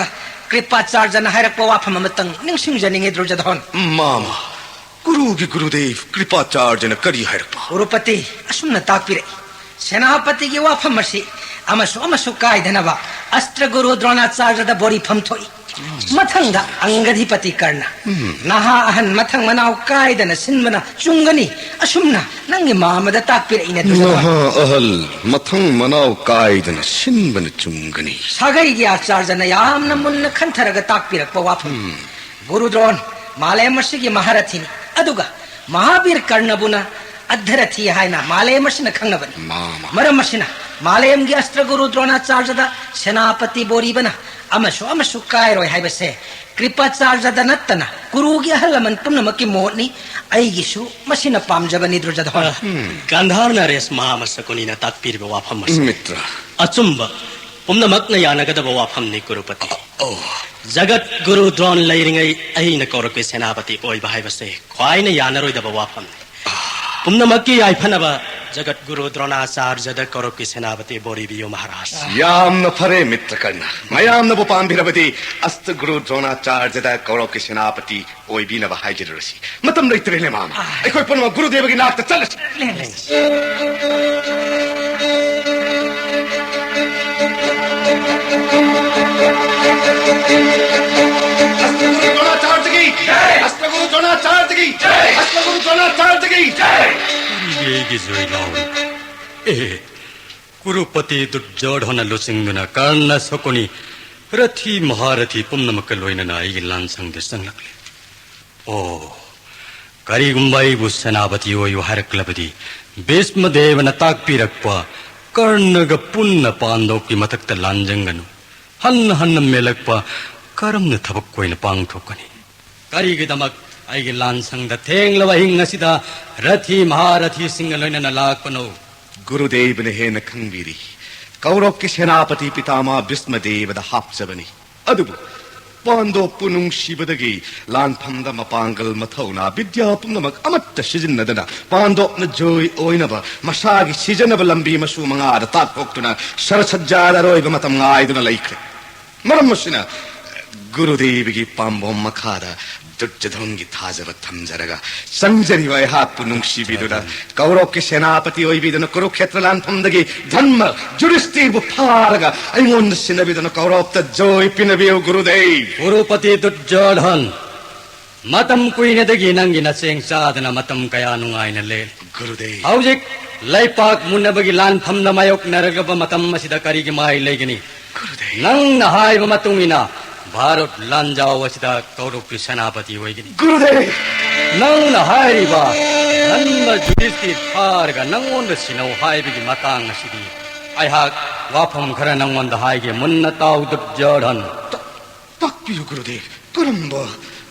ꯀ꯭ꯔꯤꯄꯥꯆꯥꯔꯖꯅ ꯍꯥꯏꯔꯛꯄ ꯋꯥꯐꯝ ꯑꯃꯇꯪ ꯅꯤꯡꯁꯤꯡꯖꯅꯤꯡꯉꯤ, ꯗꯨꯔꯖꯣꯙꯣꯟ꯫ ꯃꯥꯃ, ꯒꯨꯔꯨꯒꯤ ꯒꯨꯔꯨꯗꯦꯕ ꯀ꯭ꯔꯤꯄꯥꯆꯥꯔꯖꯅ ꯀꯔꯤ ꯍꯥꯏꯔꯛꯄ? ꯒꯨꯔꯨꯄꯇꯤ, ꯑꯁꯨꯝꯅ ꯇꯥꯛꯄꯤꯔꯛꯏ, ꯁꯦꯅꯥꯄꯇꯤꯒꯤ ꯋꯥꯐꯝ ꯑꯁꯤ ꯑꯃꯁꯨ ꯑꯃꯁꯨ ꯀꯥꯏꯗꯅꯕ ꯑꯁꯇ꯭ꯔ ꯒꯨꯔꯨ ꯗ꯭ꯔꯣꯅꯥꯆꯥꯔꯖꯗ ꯕꯣꯔꯤꯐꯝ ꯊꯣꯛꯏ꯫ ꯃꯊꯪꯗ ꯑꯪꯒꯙꯤꯄꯇꯤ ꯀꯔꯅ, ꯎꯝ꯫ ꯅꯍꯥ ꯑꯍꯟ ꯃꯊꯪ ꯃꯅꯥꯎ ꯀꯥꯏꯗꯅ ꯁꯤꯟꯕꯅ ꯆꯨꯝꯒꯅꯤ, ꯑꯁꯨꯝꯅ ꯅꯪꯒꯤ ꯃꯥꯃꯗ ꯇꯥꯛꯄꯤꯔꯛꯏꯅꯦ, ꯗꯨꯔꯖꯣꯙꯣꯟ꯫ ꯅꯍꯥ ꯑꯍꯜ ꯃꯊꯪ ꯃꯅꯥꯎ ꯀꯥꯏꯗꯅ ꯁꯤꯟꯕꯅ ꯆꯨꯝꯒꯅꯤ꯫ ꯁꯥꯒꯩꯒꯤ ꯑꯥꯆꯥꯔꯖꯅ ꯌꯥꯝꯅ ꯃꯨꯟꯅ ꯈꯟꯊꯔꯒ ꯇꯥꯛꯄꯤꯔꯛꯄ ꯋꯥꯐꯝ꯫ ꯎꯝ꯫ ꯒꯨꯔꯨ ꯗ꯭ꯔꯣꯟ ꯃꯥꯂꯦꯝ ꯑꯁꯤꯒꯤ ꯃꯍꯥꯔꯊꯤꯅꯤ, ꯑꯗꯨꯒ ꯃꯍꯥꯕꯤꯔ ꯀꯔꯅꯕꯨꯅ ꯑꯙꯔꯊꯤ ꯍꯥꯏꯅ ꯃꯥꯂꯦꯝ ꯑꯁꯤꯅ ꯈꯪꯅꯕꯅꯤ꯫ ꯃꯥꯃ꯫ ꯃꯔꯝ ꯑꯁꯤꯅ ꯃꯥꯂꯦꯝꯒꯤ ꯑꯁꯇ꯭ꯔ ꯒꯨꯔꯨ ꯗ꯭ꯔꯣꯅꯥꯆꯥꯔꯖꯗ ꯁꯦꯅꯥꯄꯇꯤ ꯕꯣꯔꯤꯕꯅ ꯑꯃꯁꯨ ꯑꯃꯁꯨ ꯀꯥꯏꯔꯣꯏ ꯍꯥꯏꯕꯁꯦ ꯀ꯭ꯔꯤꯄꯥꯆꯥꯔꯖꯗ ꯅꯠꯇꯅ ꯀꯨꯔꯨꯒꯤ ꯑꯍꯜ ꯂꯃꯟ ꯄꯨꯝꯅꯃꯛꯀꯤ ꯃꯣꯠꯅꯤ꯫ ꯑꯩꯒꯤꯁꯨ ꯃꯁꯤꯅ ꯄꯥꯝꯖꯕꯅꯤ, ꯗꯨꯔꯖꯣꯙꯣꯟ꯫ ꯑ, ꯒꯥꯟꯙꯥꯔ ꯅꯔꯦꯁ ꯃꯍꯥꯃꯁꯀꯨꯅꯤꯅ ꯇꯥꯛꯄꯤꯔꯤꯕ ꯋꯥꯐꯝ ꯑꯁꯤ ꯃꯤꯇ꯭ꯔ꯫ ꯑꯆꯨꯝꯕ, ꯄꯨꯝꯅꯃꯛꯅ ꯌꯥꯅꯒꯗꯕ ꯋꯥꯐꯝꯅꯤ, ꯀꯨꯔꯨꯄꯇꯤ꯫ ꯑꯣ꯫ ꯖꯒꯠ ꯒꯨꯔꯨ ꯗ꯭ꯔꯣꯟ ꯂꯩꯔꯤꯉꯩ ꯑꯩꯅ ꯀꯧꯔꯛꯀꯤ ꯁꯦꯅꯥꯄꯇꯤ ꯑꯣꯏꯕ ꯍꯥꯏꯕꯁꯦ ꯈ꯭ꯋꯥꯏꯅ ꯌꯥꯅꯔꯣꯏꯗꯕ ꯋꯥꯐꯝꯅꯤ꯫ ꯄꯨꯝꯅꯃꯛꯀꯤ ꯌꯥꯏꯐꯅꯕ ꯖꯒꯠ ꯒꯨꯔꯨ ꯗ꯭ꯔꯣꯅꯥꯆꯥꯔꯖꯗ ꯀꯧꯔꯛꯀꯤ ꯁꯦꯅꯥꯄꯇꯤ ꯕꯣꯔꯤꯕꯤꯌꯨ ꯃꯍꯥꯔꯥꯖ꯫ ꯌꯥꯝꯅ ꯐꯔꯦ, ꯃꯤꯇ꯭ꯔ ꯀꯔꯅ꯫ ꯃꯌꯥꯝꯅꯕꯨ ꯄꯥꯝꯕꯤꯔꯕꯗꯤ ꯑꯁꯇ ꯒꯨꯔꯨ ꯗ꯭ꯔꯣꯅꯥꯆꯥꯔꯖꯗ ꯀꯧꯔꯛꯀꯤ ꯁꯦꯅꯥꯄꯇꯤ ꯑꯣꯏꯕꯤꯅꯕ ꯍꯥꯏꯖꯔꯨꯔꯁꯤ꯫ ꯃꯇꯝ ꯂꯩꯇ꯭ꯔꯦꯅꯦ, ꯃꯥꯃ꯫ ꯑꯥ꯫ ꯑꯩꯈꯣꯏ ꯄꯨꯝꯅꯃꯛ ꯒꯨꯔꯨꯗꯦꯕꯒꯤ ꯅꯥꯛꯇ ꯆꯠꯂꯁꯤ꯫ ꯂꯦꯡꯂꯁꯤ꯫ ꯑꯁꯇ ꯒꯨꯔꯨ ꯗ꯭ꯔꯣꯅꯥꯆꯥꯔꯖꯒꯤ ꯖꯩ! ꯑꯁꯇ ꯒꯨꯔꯨ ꯗ꯭ꯔꯣꯅꯥꯆꯥꯔꯖꯒꯤ ꯖꯩ! ꯑꯁꯇ ꯒꯨꯔꯨ ꯗ꯭ꯔꯣꯅꯥꯆꯥꯔꯖꯒꯤ ꯖꯩ! ꯀꯔꯤꯒꯤ ꯑꯩꯒꯤ ꯖꯣꯏ ꯂꯥꯎꯔꯤ? ꯑꯦ, ꯀꯨꯔꯨꯄꯇꯤ ꯗꯨꯔꯖꯣꯙꯅ ꯂꯨꯆꯤꯡꯗꯨꯅ ꯀꯔꯅ ꯁꯀꯨꯅꯤ ꯔꯊꯤ ꯃꯍꯥꯔꯊꯤ ꯄꯨꯝꯅꯃꯛꯀ ꯂꯣꯏꯅꯅ ꯑꯩꯒꯤ ꯂꯥꯟꯁꯪꯗ ꯆꯪꯂꯛꯂꯦ꯫ ꯑꯣ, ꯀꯔꯤꯒꯨꯝꯕ ꯑꯩꯕꯨ ꯁꯦꯅꯥꯄꯇꯤ ꯑꯣꯏꯌꯨ ꯍꯥꯏꯔꯛꯂꯕꯗꯤ, ꯚꯤꯁꯃ ꯗꯦꯕꯅ ꯇꯥꯛꯄꯤꯔꯛꯄ ꯀꯔꯅꯒ ꯄꯨꯟꯅ ꯄꯥꯟꯗꯣꯞꯀꯤ ꯃꯊꯛꯇ ꯂꯥꯟꯖꯪꯒꯅꯨ꯫ ꯍꯟꯅ ꯍꯟꯅ ꯃꯦꯜꯂꯛꯄ ꯀꯔꯝꯅ ꯊꯕꯛ ꯑꯣꯏꯅ ꯄꯥꯡꯊꯣꯛꯀꯅꯤ? ꯀꯔꯤꯒꯤꯗꯃꯛ ꯑꯩꯒꯤ ꯂꯥꯟꯁꯪꯗ ꯊꯦꯡꯂꯕ ꯑꯍꯤꯡ ꯑꯁꯤꯗ ꯔꯊꯤ ꯃꯍꯥꯔꯊꯤꯁꯤꯡꯒ ꯂꯣꯏꯅꯅ ꯂꯥꯛꯄꯅꯣ? ꯒꯨꯔꯨꯗꯦꯕꯅ ꯍꯦꯟꯅ ꯈꯪꯕꯤꯔꯤ꯫ ꯀꯧꯔꯧꯀꯤ ꯁꯦꯅꯥꯄꯇꯤ ꯄꯤꯇꯥꯃꯥ ꯚꯤꯁꯃ ꯗꯦꯕꯗ ꯍꯥꯞꯆꯕꯅꯤ꯫ ꯑꯗꯨꯕꯨ ꯄꯥꯟꯗꯣꯞꯄꯨ ꯅꯨꯡꯁꯤꯕꯗꯒꯤ ꯂꯥꯟꯐꯝꯗ ꯃꯄꯥꯡꯒꯜ, ꯃꯊꯧꯅꯥ, ꯕꯤꯗ꯭ꯌꯥ ꯄꯨꯝꯅꯃꯛ ꯑꯃꯠꯇ ꯁꯤꯖꯤꯟꯅꯗꯅ ꯄꯥꯟꯗꯣꯞꯅ ꯖꯣꯏ ꯑꯣꯏꯅꯕ ꯃꯁꯥꯒꯤ ꯁꯤꯖꯅꯕ ꯂꯝꯕꯤ ꯃꯁꯨ ꯃꯉꯥꯗ ꯇꯥꯛꯊꯣꯛꯇꯨꯅ ꯁꯔꯁꯖ꯭ꯌꯥꯗ ꯑꯔꯣꯏꯕ ꯃꯇꯝ ꯉꯥꯏꯗꯨꯅ ꯂꯩꯈ꯭ꯔꯦ꯫ ꯃꯔꯝ ꯑꯁꯤꯅ ꯒꯨꯔꯨꯗꯦꯕꯒꯤ ꯄꯥꯝꯕꯣꯝ ꯃꯈꯥꯗ ꯗꯨꯔꯖꯣꯙꯟꯒꯤ ꯊꯥꯖꯕ ꯊꯝꯖꯔꯒ ꯆꯪꯖꯔꯤꯕ ꯑꯩꯍꯥꯛꯄꯨ ꯅꯨꯡꯁꯤꯕꯤꯗꯨꯅ ꯀꯧꯔꯧꯀꯤ ꯁꯦꯅꯥꯄꯇꯤ ꯑꯣꯏꯕꯤꯗꯨꯅ ꯀꯨꯔꯨꯈꯦꯇ꯭ꯔ ꯂꯥꯟꯐꯝꯗꯒꯤ ꯙꯔꯃ ꯖꯨꯔꯤꯁꯇꯤꯔꯕꯨ ꯐꯥꯔꯒ ꯑꯩꯉꯣꯟꯗ ꯁꯤꯟꯅꯕꯤꯗꯨꯅ ꯀꯧꯔꯧꯇ ꯖꯣꯏ ꯄꯤꯅꯕꯤꯌꯨ ꯒꯨꯔꯨꯗꯦꯕ꯫ ꯀꯨꯔꯨꯄꯇꯤ ꯗꯨꯔꯖꯣꯙꯟ, ꯃꯇꯝ ꯀꯨꯏꯅꯗꯒꯤ ꯅꯪꯒꯤ ꯅꯆꯦꯡ ꯆꯥꯗꯅ ꯃꯇꯝ ꯀꯌꯥ ꯅꯨꯡꯉꯥꯏꯅ ꯂꯦꯜꯂꯤ꯫ ꯒꯨꯔꯨꯗꯦꯕ꯫ ꯍꯧꯖꯤꯛ ꯂꯩꯄꯥꯛ ꯃꯨꯟꯅꯕꯒꯤ ꯂꯥꯟꯐꯝꯗ ꯃꯥꯌꯣꯛꯅꯔꯛꯂꯕ ꯃꯇꯝ ꯑꯁꯤꯗ ꯀꯔꯤꯒꯤ ꯃꯥꯏ ꯂꯩꯒꯅꯤ? ꯒꯨꯔꯨꯗꯦꯕ꯫ ꯅꯪꯅ ꯍꯥꯏꯕ ꯃꯇꯨꯡ ꯏꯟꯅ ꯚꯥꯔꯠ ꯂꯥꯟꯖꯥꯎ ꯑꯁꯤꯗ ꯀꯧꯔꯧꯀꯤ ꯁꯦꯅꯥꯄꯇꯤ ꯑꯣꯏꯒꯅꯤ꯫ ꯒꯨꯔꯨꯗꯦꯕ! ꯅꯪꯅ ꯍꯥꯏꯔꯤꯕ ꯙꯔꯃ ꯖꯨꯔꯤꯁꯇꯤꯔ ꯐꯥꯔꯒ ꯅꯪꯉꯣꯟꯗ ꯁꯤꯟꯅꯧ ꯍꯥꯏꯕꯒꯤ ꯃꯇꯥꯡ ꯑꯁꯤꯗꯤ ꯑꯩꯍꯥꯛ ꯋꯥꯐꯝ ꯈꯔ ꯅꯪꯉꯣꯟꯗ ꯍꯥꯏꯒꯦ, ꯃꯨꯟꯅ ꯇꯥꯎ ꯗꯨꯔꯖꯣꯙꯟ꯫ ꯇꯥꯛꯄꯤꯌꯨ ꯒꯨꯔꯨꯗꯦꯕ꯫ ꯀꯔꯝꯕ,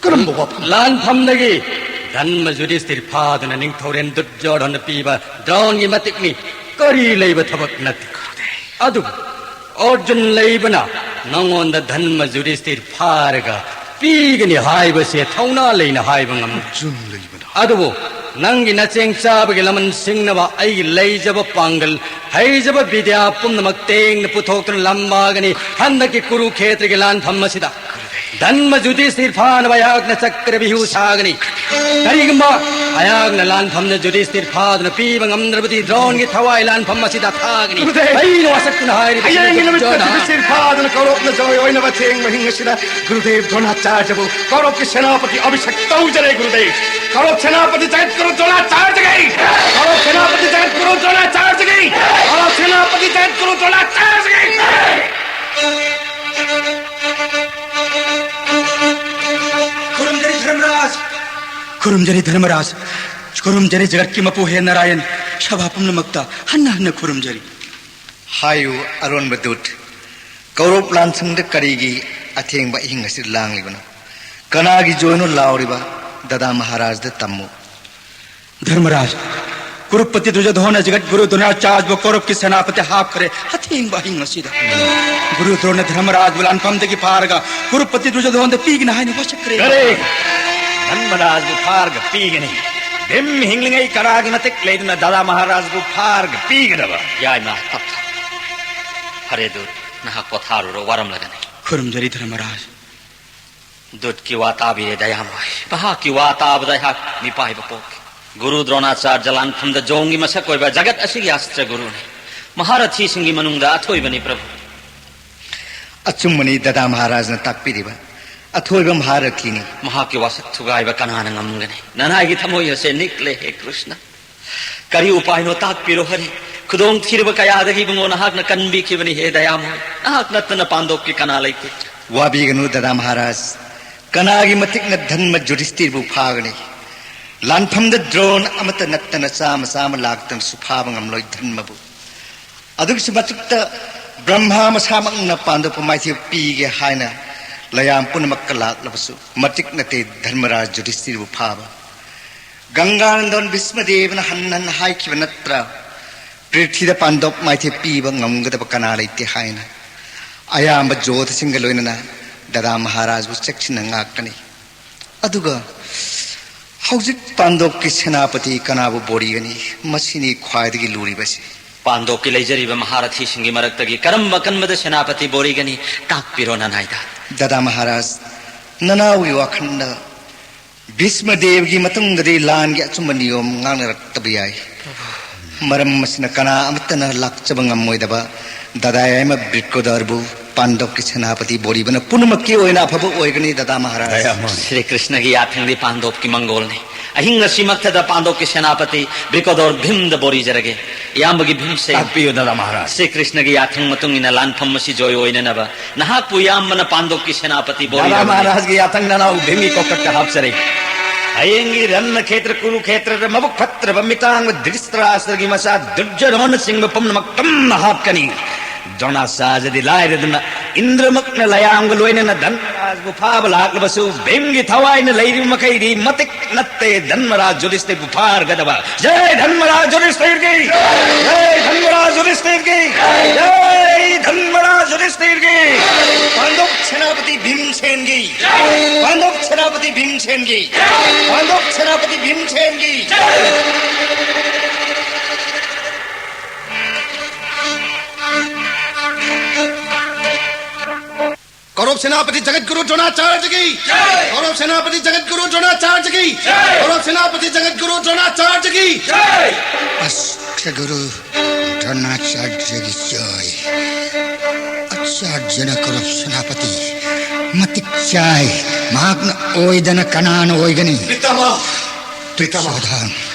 ꯀꯔꯝꯕ ꯋꯥꯐꯝ? ꯂꯥꯟꯐꯝꯗꯒꯤ ꯙꯔꯃ ꯖꯨꯔꯤꯁꯇꯤꯔ ꯐꯥꯗꯨꯅ ꯅꯤꯡꯊꯧꯔꯦꯜ ꯗꯨꯔꯖꯣꯙꯅ ꯄꯤꯕ ꯗ꯭ꯔꯣꯟꯒꯤ ꯃꯇꯤꯛꯅꯤ꯫ ꯀꯔꯤ ꯂꯩꯕ ꯊꯕꯛ ꯅꯠꯇꯦ꯫ ꯒꯨꯔꯨꯗꯦꯕ꯫ ꯑꯗꯨꯕꯨ ꯑꯔꯖꯨꯟ ꯂꯩꯕꯅ ꯅꯉꯣꯟꯗ ꯙꯟꯃ ꯌꯨꯙꯤꯁꯊꯤꯔ ꯐꯥꯔꯒ ꯄꯤꯒꯅꯤ ꯍꯥꯏꯕꯁꯦ ꯊꯧꯅꯥ ꯂꯩꯅ ꯍꯥꯏꯕ ꯉꯝꯗꯦ꯫ ꯆꯨꯝ ꯂꯩꯕꯅ꯫ ꯑꯗꯨꯕꯨ ꯅꯪꯒꯤ ꯅꯆꯦꯡ ꯆꯥꯕꯒꯤ ꯂꯃꯟ ꯁꯤꯡꯅꯕ ꯑꯩꯒꯤ ꯂꯩꯖꯕ ꯄꯥꯡꯒꯜ, ꯍꯩꯖꯕ ꯕꯤꯗ꯭ꯌꯥ ꯄꯨꯝꯅꯃꯛ ꯇꯦꯡꯅ ꯄꯨꯊꯣꯛꯇꯨꯅ ꯂꯝꯕꯥꯒꯅꯤ꯫ ꯍꯟꯗꯛꯀꯤ ꯀꯨꯔꯨꯈꯦꯇ꯭ꯔꯒꯤ ꯂꯥꯟꯐꯝ ꯑꯁꯤꯗ ꯙꯟꯃ ꯌꯨꯙꯤꯁꯊꯤꯔ ꯐꯥꯅꯕ ꯑꯩꯍꯥꯛꯅ ꯆꯀ꯭ꯔ ꯕꯤꯍꯨ ꯁꯥꯒꯅꯤ꯫ ꯀꯔꯤꯒꯨꯝꯕ ꯑꯩꯍꯥꯛꯅ ꯂꯥꯟꯐꯝꯗ ꯌꯨꯙꯤꯁꯊꯤꯔ ꯐꯥꯗꯨꯅ ꯄꯤꯕ ꯉꯝꯗ꯭ꯔꯕꯗꯤ ꯗ꯭ꯔꯣꯟꯒꯤ ꯊꯋꯥꯏ ꯂꯥꯟꯐꯝ ꯑꯁꯤꯗ ꯊꯥꯒꯅꯤ꯫ ꯒꯨꯔꯨꯗꯦꯕ! ꯑꯩꯅ ꯋꯥꯁꯛꯇꯨꯅ ꯍꯥꯏꯔꯤꯕ ꯍꯌꯦꯡꯒꯤ ꯅꯨꯃꯤꯠꯇ ꯗꯨꯔꯖꯣꯙꯅ ꯌꯨꯙꯤꯁꯊꯤꯔ ꯐꯥꯗꯨꯅ ꯀꯧꯔꯞꯅ ꯖꯣꯏ ꯑꯣꯏꯅꯕ ꯊꯦꯡꯕ ꯍꯤꯡ ꯑꯁꯤꯗ ꯒꯨꯔꯨꯗꯦꯕ ꯗ꯭ꯔꯣꯅꯥꯆꯥꯔꯌꯕꯨ ꯀꯧꯔꯞꯀꯤ ꯁꯦꯅꯥꯄꯇꯤ ꯑꯚꯤꯁꯦꯛ ꯇꯧꯖꯔꯦ ꯒꯨꯔꯨꯗꯦꯕ꯫ ꯀꯧꯔꯞ ꯁꯦꯅꯥꯄꯇꯤ ꯖꯒꯠ ꯒꯨꯔꯨ ꯗ꯭ꯔꯣꯅꯥꯆꯥꯔꯌꯒꯤ! ꯀꯧꯔꯞ ꯁꯦꯅꯥꯄꯇꯤ ꯖꯒꯠ ꯒꯨꯔꯨ ꯗ꯭ꯔꯣꯅꯥꯆꯥꯔꯌꯒꯤ! ꯀꯧꯔꯞ ꯁꯦꯅꯥꯄꯇꯤ ꯖꯒꯠ ꯒꯨꯔꯨ ꯗ꯭ꯔꯣꯅꯥꯆꯥꯔꯌꯒꯤ! ꯈꯨꯔꯨꯝꯖꯔꯤ ꯙꯔꯃꯔꯥꯖ꯫ ꯈꯨꯔꯨꯝꯖꯔꯤ ꯙꯔꯃꯔꯥꯖ꯫ ꯈꯨꯔꯨꯝꯖꯔꯤ ꯖꯒꯠꯀꯤ ꯃꯄꯨ ꯍꯦ ꯅꯥꯔꯥꯌꯟ꯫ ꯁꯚꯥ ꯄꯨꯝꯅꯃꯛꯇ ꯍꯟꯅ ꯍꯟꯅ ꯈꯨꯔꯨꯝꯖꯔꯤ꯫ ꯍꯥꯏꯌꯨ ꯑꯔꯣꯟꯕ ꯗꯨꯠ, ꯀꯧꯔꯞ ꯂꯥꯟꯁꯪꯗ ꯀꯔꯤꯒꯤ ꯑꯊꯦꯡꯕ ꯑꯍꯤꯡ ꯑꯁꯤꯗ ꯂꯥꯡꯂꯤꯕꯅꯣ? ꯀꯅꯥꯒꯤ ꯖꯣꯏꯅꯣ ꯂꯥꯎꯔꯤꯕ? ꯗꯗꯥ ꯃꯍꯥꯔꯥꯖꯗ ꯇꯝꯃꯨ꯫ ꯙꯔꯃꯔꯥꯖ, ꯀꯨꯔꯨꯄꯇꯤ ꯗꯨꯔꯖꯣꯙꯣꯅ ꯖꯒꯠ ꯒꯨꯔꯨ ꯗ꯭ꯔꯣꯅꯥꯆꯥꯔꯌꯕꯨ ꯀꯧꯔꯞꯀꯤ ꯁꯦꯅꯥꯄꯇꯤ ꯍꯥꯞꯈ꯭ꯔꯦ ꯑꯊꯦꯡꯕ ꯑꯍꯤꯡ ꯑꯁꯤꯗ꯫ ꯒꯨꯔꯨ ꯗ꯭ꯔꯣꯅ ꯙꯔꯃꯔꯥꯖꯕꯨ ꯂꯥꯟꯐꯝꯗꯒꯤ ꯐꯥꯔꯒ ꯀꯨꯔꯨꯄꯇꯤ ꯗꯨꯔꯖꯣꯙꯣꯟꯗ ꯄꯤꯒꯅꯤ ꯍꯥꯏꯅ ꯋꯥꯁꯛꯈ꯭ꯔꯦ꯫ ꯀꯔꯤ? ꯙꯔꯃꯔꯥꯖꯕꯨ ꯐꯥꯔꯒ ꯄꯤꯒꯅꯤ? ꯚꯤꯝ ꯍꯤꯡꯂꯤꯉꯩ ꯀꯅꯥꯒꯤ ꯃꯇꯤꯛ ꯂꯩꯗꯨꯅ ꯗꯗꯥ ꯃꯍꯥꯔꯥꯖꯕꯨ ꯐꯥꯔꯒ ꯄꯤꯒꯗꯕ? ꯌꯥꯏꯃ, ꯇꯞꯊꯧ꯫ ꯐꯔꯦ ꯗꯨꯠ, ꯅꯍꯥꯛ ꯄꯣꯊꯥꯔꯨꯔꯣ, ꯋꯥꯔꯝꯂꯒꯅꯤ꯫ ꯈꯨꯔꯨꯝꯖꯔꯤ ꯙꯔꯃꯔꯥꯖ꯫ ꯗꯨꯠꯀꯤ ꯋꯥ ꯇꯥꯕꯤꯔꯦ ꯗꯌꯥꯃꯣꯏ꯫ ꯃꯍꯥꯛꯀꯤ ꯋꯥ ꯇꯥꯕꯗ ꯑꯩꯍꯥꯛ ꯃꯤꯄꯥꯏꯕ ꯄꯣꯛꯈꯤ꯫ ꯒꯨꯔꯨ ꯗ꯭ꯔꯣꯅꯥꯆꯥꯔꯌ ꯂꯥꯟꯐꯝꯗ ꯖꯣꯡꯒꯤ ꯃꯁꯛ ꯑꯣꯏꯕ ꯖꯒꯠ ꯑꯁꯤꯒꯤ ꯑꯁꯇ꯭ꯔ ꯒꯨꯔꯨꯅꯤ꯫ ꯃꯍꯥꯔꯊꯤꯁꯤꯡꯒꯤ ꯃꯅꯨꯡꯗ ꯑꯊꯣꯏꯕꯅꯤ ꯄ꯭ꯔꯚꯨ꯫ ꯑꯆꯨꯝꯕꯅꯤ ꯗꯗꯥ ꯃꯍꯥꯔꯥꯖꯅ ꯇꯥꯛꯄꯤꯔꯤꯕ꯫ ꯑꯊꯣꯏꯕ ꯃꯍꯥꯔꯊꯤꯅꯤ꯫ ꯃꯍꯥꯛꯀꯤ ꯋꯥꯁꯛ ꯊꯨꯒꯥꯏꯕ ꯀꯅꯥꯅ ꯉꯝꯒꯅꯤ? ꯅꯅꯥꯏꯒꯤ ꯊꯃꯣꯏ ꯑꯁꯦ ꯅꯤꯛꯂꯦ ꯍꯦ ꯀ꯭ꯔꯤꯁꯅ꯫ ꯀꯔꯤ ꯎꯄꯥꯏꯅꯣ ꯇꯥꯛꯄꯤꯔꯣ ꯍꯔꯦ꯫ ꯈꯨꯗꯣꯡ ꯊꯤꯔꯕ ꯀꯌꯥꯗꯒꯤ ꯏꯕꯨꯡꯉꯣ ꯅꯍꯥꯛꯅ ꯀꯟꯕꯤꯈꯤꯕꯅꯤ ꯍꯦ ꯗꯌꯥꯃꯣꯏ꯫ ꯅꯍꯥꯛ ꯅꯠꯇꯅ ꯄꯥꯟꯗꯣꯞꯀꯤ ꯀꯅꯥ ꯂꯩꯇꯦ꯫ ꯋꯥꯕꯤꯒꯅꯨ ꯗꯗꯥ ꯃꯍꯥꯔꯥꯖ꯫ ꯀꯅꯥꯒꯤ ꯃꯇꯤꯛꯅ ꯙꯟꯃ ꯌꯨꯙꯤꯁꯊꯤꯔꯕꯨ ꯐꯥꯒꯅꯤ? ꯂꯥꯟꯐꯝꯗ ꯗ꯭ꯔꯣꯟ ꯑꯃꯠꯇ ꯅꯠꯇꯅ ꯆꯥꯝꯃ ꯆꯥꯝꯃ ꯂꯥꯛꯇꯅꯁꯨ ꯐꯥꯕ ꯉꯝꯂꯣꯏ ꯙꯟꯃꯕꯨ꯫ ꯑꯗꯨꯒꯤꯁꯨ ꯃꯊꯛꯇ ꯕ꯭ꯔꯍ꯭ꯃꯥ ꯃꯁꯥꯃꯛꯅ ꯄꯥꯟꯗꯣꯞꯄ ꯃꯥꯏꯊꯤꯕ ꯄꯤꯒꯦ ꯍꯥꯏꯅ ꯂꯌꯥꯝ ꯄꯨꯝꯅꯃꯛꯀ ꯂꯥꯛꯂꯕꯁꯨ ꯃꯇꯤꯛ ꯅꯠꯇꯦ ꯙꯔꯃꯔꯥꯖ ꯌꯨꯙꯤꯁꯊꯤꯔꯕꯨ ꯐꯥꯕ꯫ ꯒꯪꯒꯥꯅꯟꯗꯣꯟ ꯚꯤꯁꯃꯗꯦꯕꯅ ꯍꯟ ꯍꯟꯅ ꯍꯥꯏꯈꯤꯕ ꯅꯠꯇ꯭ꯔꯥ, ꯄ꯭ꯔꯤꯊꯤꯗ ꯄꯥꯟꯗꯣꯞ ꯃꯥꯏꯊꯤꯕ ꯄꯤꯕ ꯉꯝꯒꯗꯕ ꯀꯅꯥ ꯂꯩꯇꯦ ꯍꯥꯏꯅ? ꯑꯌꯥꯝꯕ ꯖꯣꯙꯁꯤꯡꯒ ꯂꯣꯏꯅꯅ ꯗꯗꯥ ꯃꯍꯥꯔꯥꯖꯕꯨ ꯆꯦꯛꯁꯤꯟꯅ ꯉꯥꯛꯀꯅꯤ꯫ ꯑꯗꯨꯒ ꯍꯧꯖꯤꯛ ꯄꯥꯟꯗꯣꯞꯀꯤ ꯁꯦꯅꯥꯄꯇꯤ ꯀꯅꯥꯕꯨ ꯕꯣꯔꯤꯒꯅꯤ? ꯃꯁꯤꯅꯤ ꯈ꯭ꯋꯥꯏꯗꯒꯤ ꯂꯨꯔꯤꯕꯁꯤ꯫ ꯄꯥꯟꯗꯣꯞꯀꯤ ꯂꯩꯖꯔꯤꯕ ꯃꯍꯥꯔꯊꯤꯁꯤꯡꯒꯤ ꯃꯔꯛꯇꯒꯤ ꯀꯔꯝꯕ ꯑꯀꯟꯕꯗ ꯁꯦꯅꯥꯄꯇꯤ ꯕꯣꯔꯤꯒꯅꯤ? ꯇꯥꯛꯄꯤꯔꯣ ꯅꯅꯥꯏꯗ꯫ ꯗꯗꯥ ꯃꯍꯥꯔꯥꯖ, ꯅꯅꯥꯎꯒꯤ ꯋꯥꯈꯜꯗ ꯚꯤꯁꯃ ꯗꯦꯕꯒꯤ ꯃꯇꯨꯡꯗꯗꯤ ꯂꯥꯟꯒꯤ ꯑꯆꯨꯝꯕ ꯅꯤꯌꯣꯝ ꯉꯥꯡꯅꯔꯛꯇꯕ ꯌꯥꯏ꯫ ꯃꯔꯝ ꯑꯁꯤꯅ ꯀꯅꯥ ꯑꯃꯠꯇꯅ ꯂꯥꯛꯆꯕ ꯉꯝꯃꯣꯏꯗꯕ ꯗꯗꯥ ꯌꯥꯏꯃ ꯕ꯭ꯔꯤꯀꯣꯗꯔꯕꯨ ꯄꯥꯟꯗꯣꯞꯀꯤ ꯁꯦꯅꯥꯄꯇꯤ ꯕꯣꯔꯤꯕꯅ ꯄꯨꯝꯅꯃꯛꯀꯤ ꯑꯣꯏꯅ ꯑꯐꯕ ꯑꯣꯏꯒꯅꯤ, ꯗꯗꯥ ꯃꯍꯥꯔꯥꯖ꯫ ꯗꯌꯥꯃꯣꯟ꯫ ꯁ꯭ꯔꯤ ꯀ꯭ꯔꯤꯁꯅꯒꯤ ꯌꯥꯊꯪꯗꯤ ꯄꯥꯟꯗꯣꯞꯀꯤ ꯃꯪꯒꯣꯜꯅꯤ꯫ ꯑꯍꯤꯡ ꯑꯁꯤꯃꯛꯇꯗ ꯄꯥꯟꯗꯣꯞꯀꯤ ꯁꯦꯅꯥꯄꯇꯤ ꯕ꯭ꯔꯤꯀꯣꯗꯣꯔ ꯚꯤꯝꯗ ꯕꯣꯔꯤꯖꯔꯒꯦ꯫ ꯏꯌꯥꯝꯕꯒꯤ ꯚꯤꯝꯁꯦ꯫ ꯇꯥꯛꯄꯤꯌꯨ, ꯗꯗꯥ ꯃꯍꯥꯔꯥꯖ꯫ ꯁ꯭ꯔꯤ ꯀ꯭ꯔꯤꯁꯅꯒꯤ ꯌꯥꯊꯪ ꯃꯇꯨꯡ ꯏꯟꯅ ꯂꯥꯟꯐꯝ ꯑꯁꯤ ꯖꯣꯏ ꯑꯣꯏꯅꯅꯕ ꯅꯍꯥꯛꯄꯨ ꯏꯌꯥꯝꯕꯅ ꯄꯥꯟꯗꯣꯞꯀꯤ ꯁꯦꯅꯥꯄꯇꯤ ꯗꯗꯥ ꯕꯣꯔꯤꯔꯕꯅꯤ꯫ ꯃꯍꯥꯔꯥꯖꯒꯤ ꯌꯥꯊꯪ ꯅꯅꯥꯎ ꯚꯤꯝꯒꯤ ꯀꯣꯛꯊꯛꯇ ꯍꯥꯞꯆꯔꯤ꯫ ꯍꯌꯦꯡꯒꯤ ꯔꯟꯅ ꯈꯦꯇ꯭ꯔ ꯀꯨꯔꯨ ꯈꯦꯇ꯭ꯔꯗ ꯃꯕꯨꯛ ꯐꯠꯇ꯭ꯔꯕ ꯃꯤꯇꯥꯡꯕ ꯙ꯭ꯔꯤꯁꯇ꯭ꯔꯥꯁꯇ꯭ꯔꯒꯤ ꯃꯆꯥ ꯗꯨꯔꯖꯣꯙꯅꯆꯤꯡꯕ ꯄꯨꯝꯅꯃꯛ ꯇꯝꯅ ꯍꯥꯠꯀꯅꯤ꯫ ꯗ꯭ꯔꯣꯅꯥꯆꯥꯔꯖꯗꯤ ꯂꯥꯏꯔꯗꯨꯅ ꯏꯟꯗ꯭ꯔꯃꯛꯅ ꯂꯌꯥꯝꯒ ꯂꯣꯏꯅꯅ ꯙꯟꯔꯥꯖꯕꯨ ꯐꯥꯕ ꯂꯥꯛꯂꯕꯁꯨ ꯚꯤꯝꯒꯤ ꯊꯋꯥꯏꯅ ꯂꯩꯔꯤꯕ ꯃꯈꯩꯗꯤ ꯃꯇꯤꯛ ꯅꯠꯇꯦ ꯙꯟꯃꯔꯥꯖ ꯌꯨꯙꯤꯁꯊꯤꯔꯕꯨ ꯐꯥꯔꯒꯗꯕ꯫ ꯖꯩ ꯙꯟꯃꯔꯥꯖ ꯌꯨꯙꯤꯁꯊꯤꯔꯒꯤ! ꯖꯩ ꯙꯟꯃꯔꯥꯖ ꯌꯨꯙꯤꯁꯊꯤꯔꯒꯤ! ꯖꯩ ꯙꯟꯃꯔꯥꯖ ꯌꯨꯙꯤꯁꯊꯤꯔꯒꯤ! ꯄꯥꯟꯗꯣꯞ ꯁꯦꯅꯥꯄꯇꯤ ꯚꯤꯝꯁꯦꯟꯒꯤ! ꯄꯥꯟꯗꯣꯞ ꯁꯦꯅꯥꯄꯇꯤ ꯚꯤꯝꯁꯦꯟꯒꯤ! ꯄꯥꯟꯗꯣꯞ ꯁꯦꯅꯥꯄꯇꯤ ꯚꯤꯝꯁꯦꯟꯒꯤ! ꯀꯧꯔꯧ ꯁꯦꯅꯥꯄꯇꯤ ꯖꯒꯠꯒꯨꯔꯨ ꯗ꯭ꯔꯣꯅꯥꯆꯥꯔ꯭ꯌꯒꯤ! ꯀꯧꯔꯧ ꯁꯦꯅꯥꯄꯇꯤ ꯖꯒꯠꯒꯨꯔꯨ ꯗ꯭ꯔꯣꯅꯥꯆꯥꯔ꯭ꯌꯒꯤ! ꯀꯧꯔꯧ ꯁꯦꯅꯥꯄꯇꯤ ꯖꯒꯠꯒꯨꯔꯨ ꯗ꯭ꯔꯣꯅꯥꯆꯥꯔ꯭ꯌꯒꯤ! ꯑꯁ, ꯒꯨꯔꯨ ꯗ꯭ꯔꯣꯅꯥꯆꯥꯔ꯭ꯌꯒꯤ ꯖꯣꯏ꯫ ꯑꯆꯥꯔ꯭ꯌꯅ ꯀꯧꯔꯧ ꯁꯦꯅꯥꯄꯇꯤ ꯃꯇꯤꯛ ꯆꯥꯏ꯫ ꯃꯍꯥꯛꯅ ꯑꯣꯏꯗꯅ ꯀꯅꯥꯅ ꯑꯣꯏꯒꯅꯤ? ꯄꯤꯇꯥꯃꯍ! ꯄꯤꯇꯥꯃꯍ! ꯗꯨꯔꯖꯣꯙꯟ꯫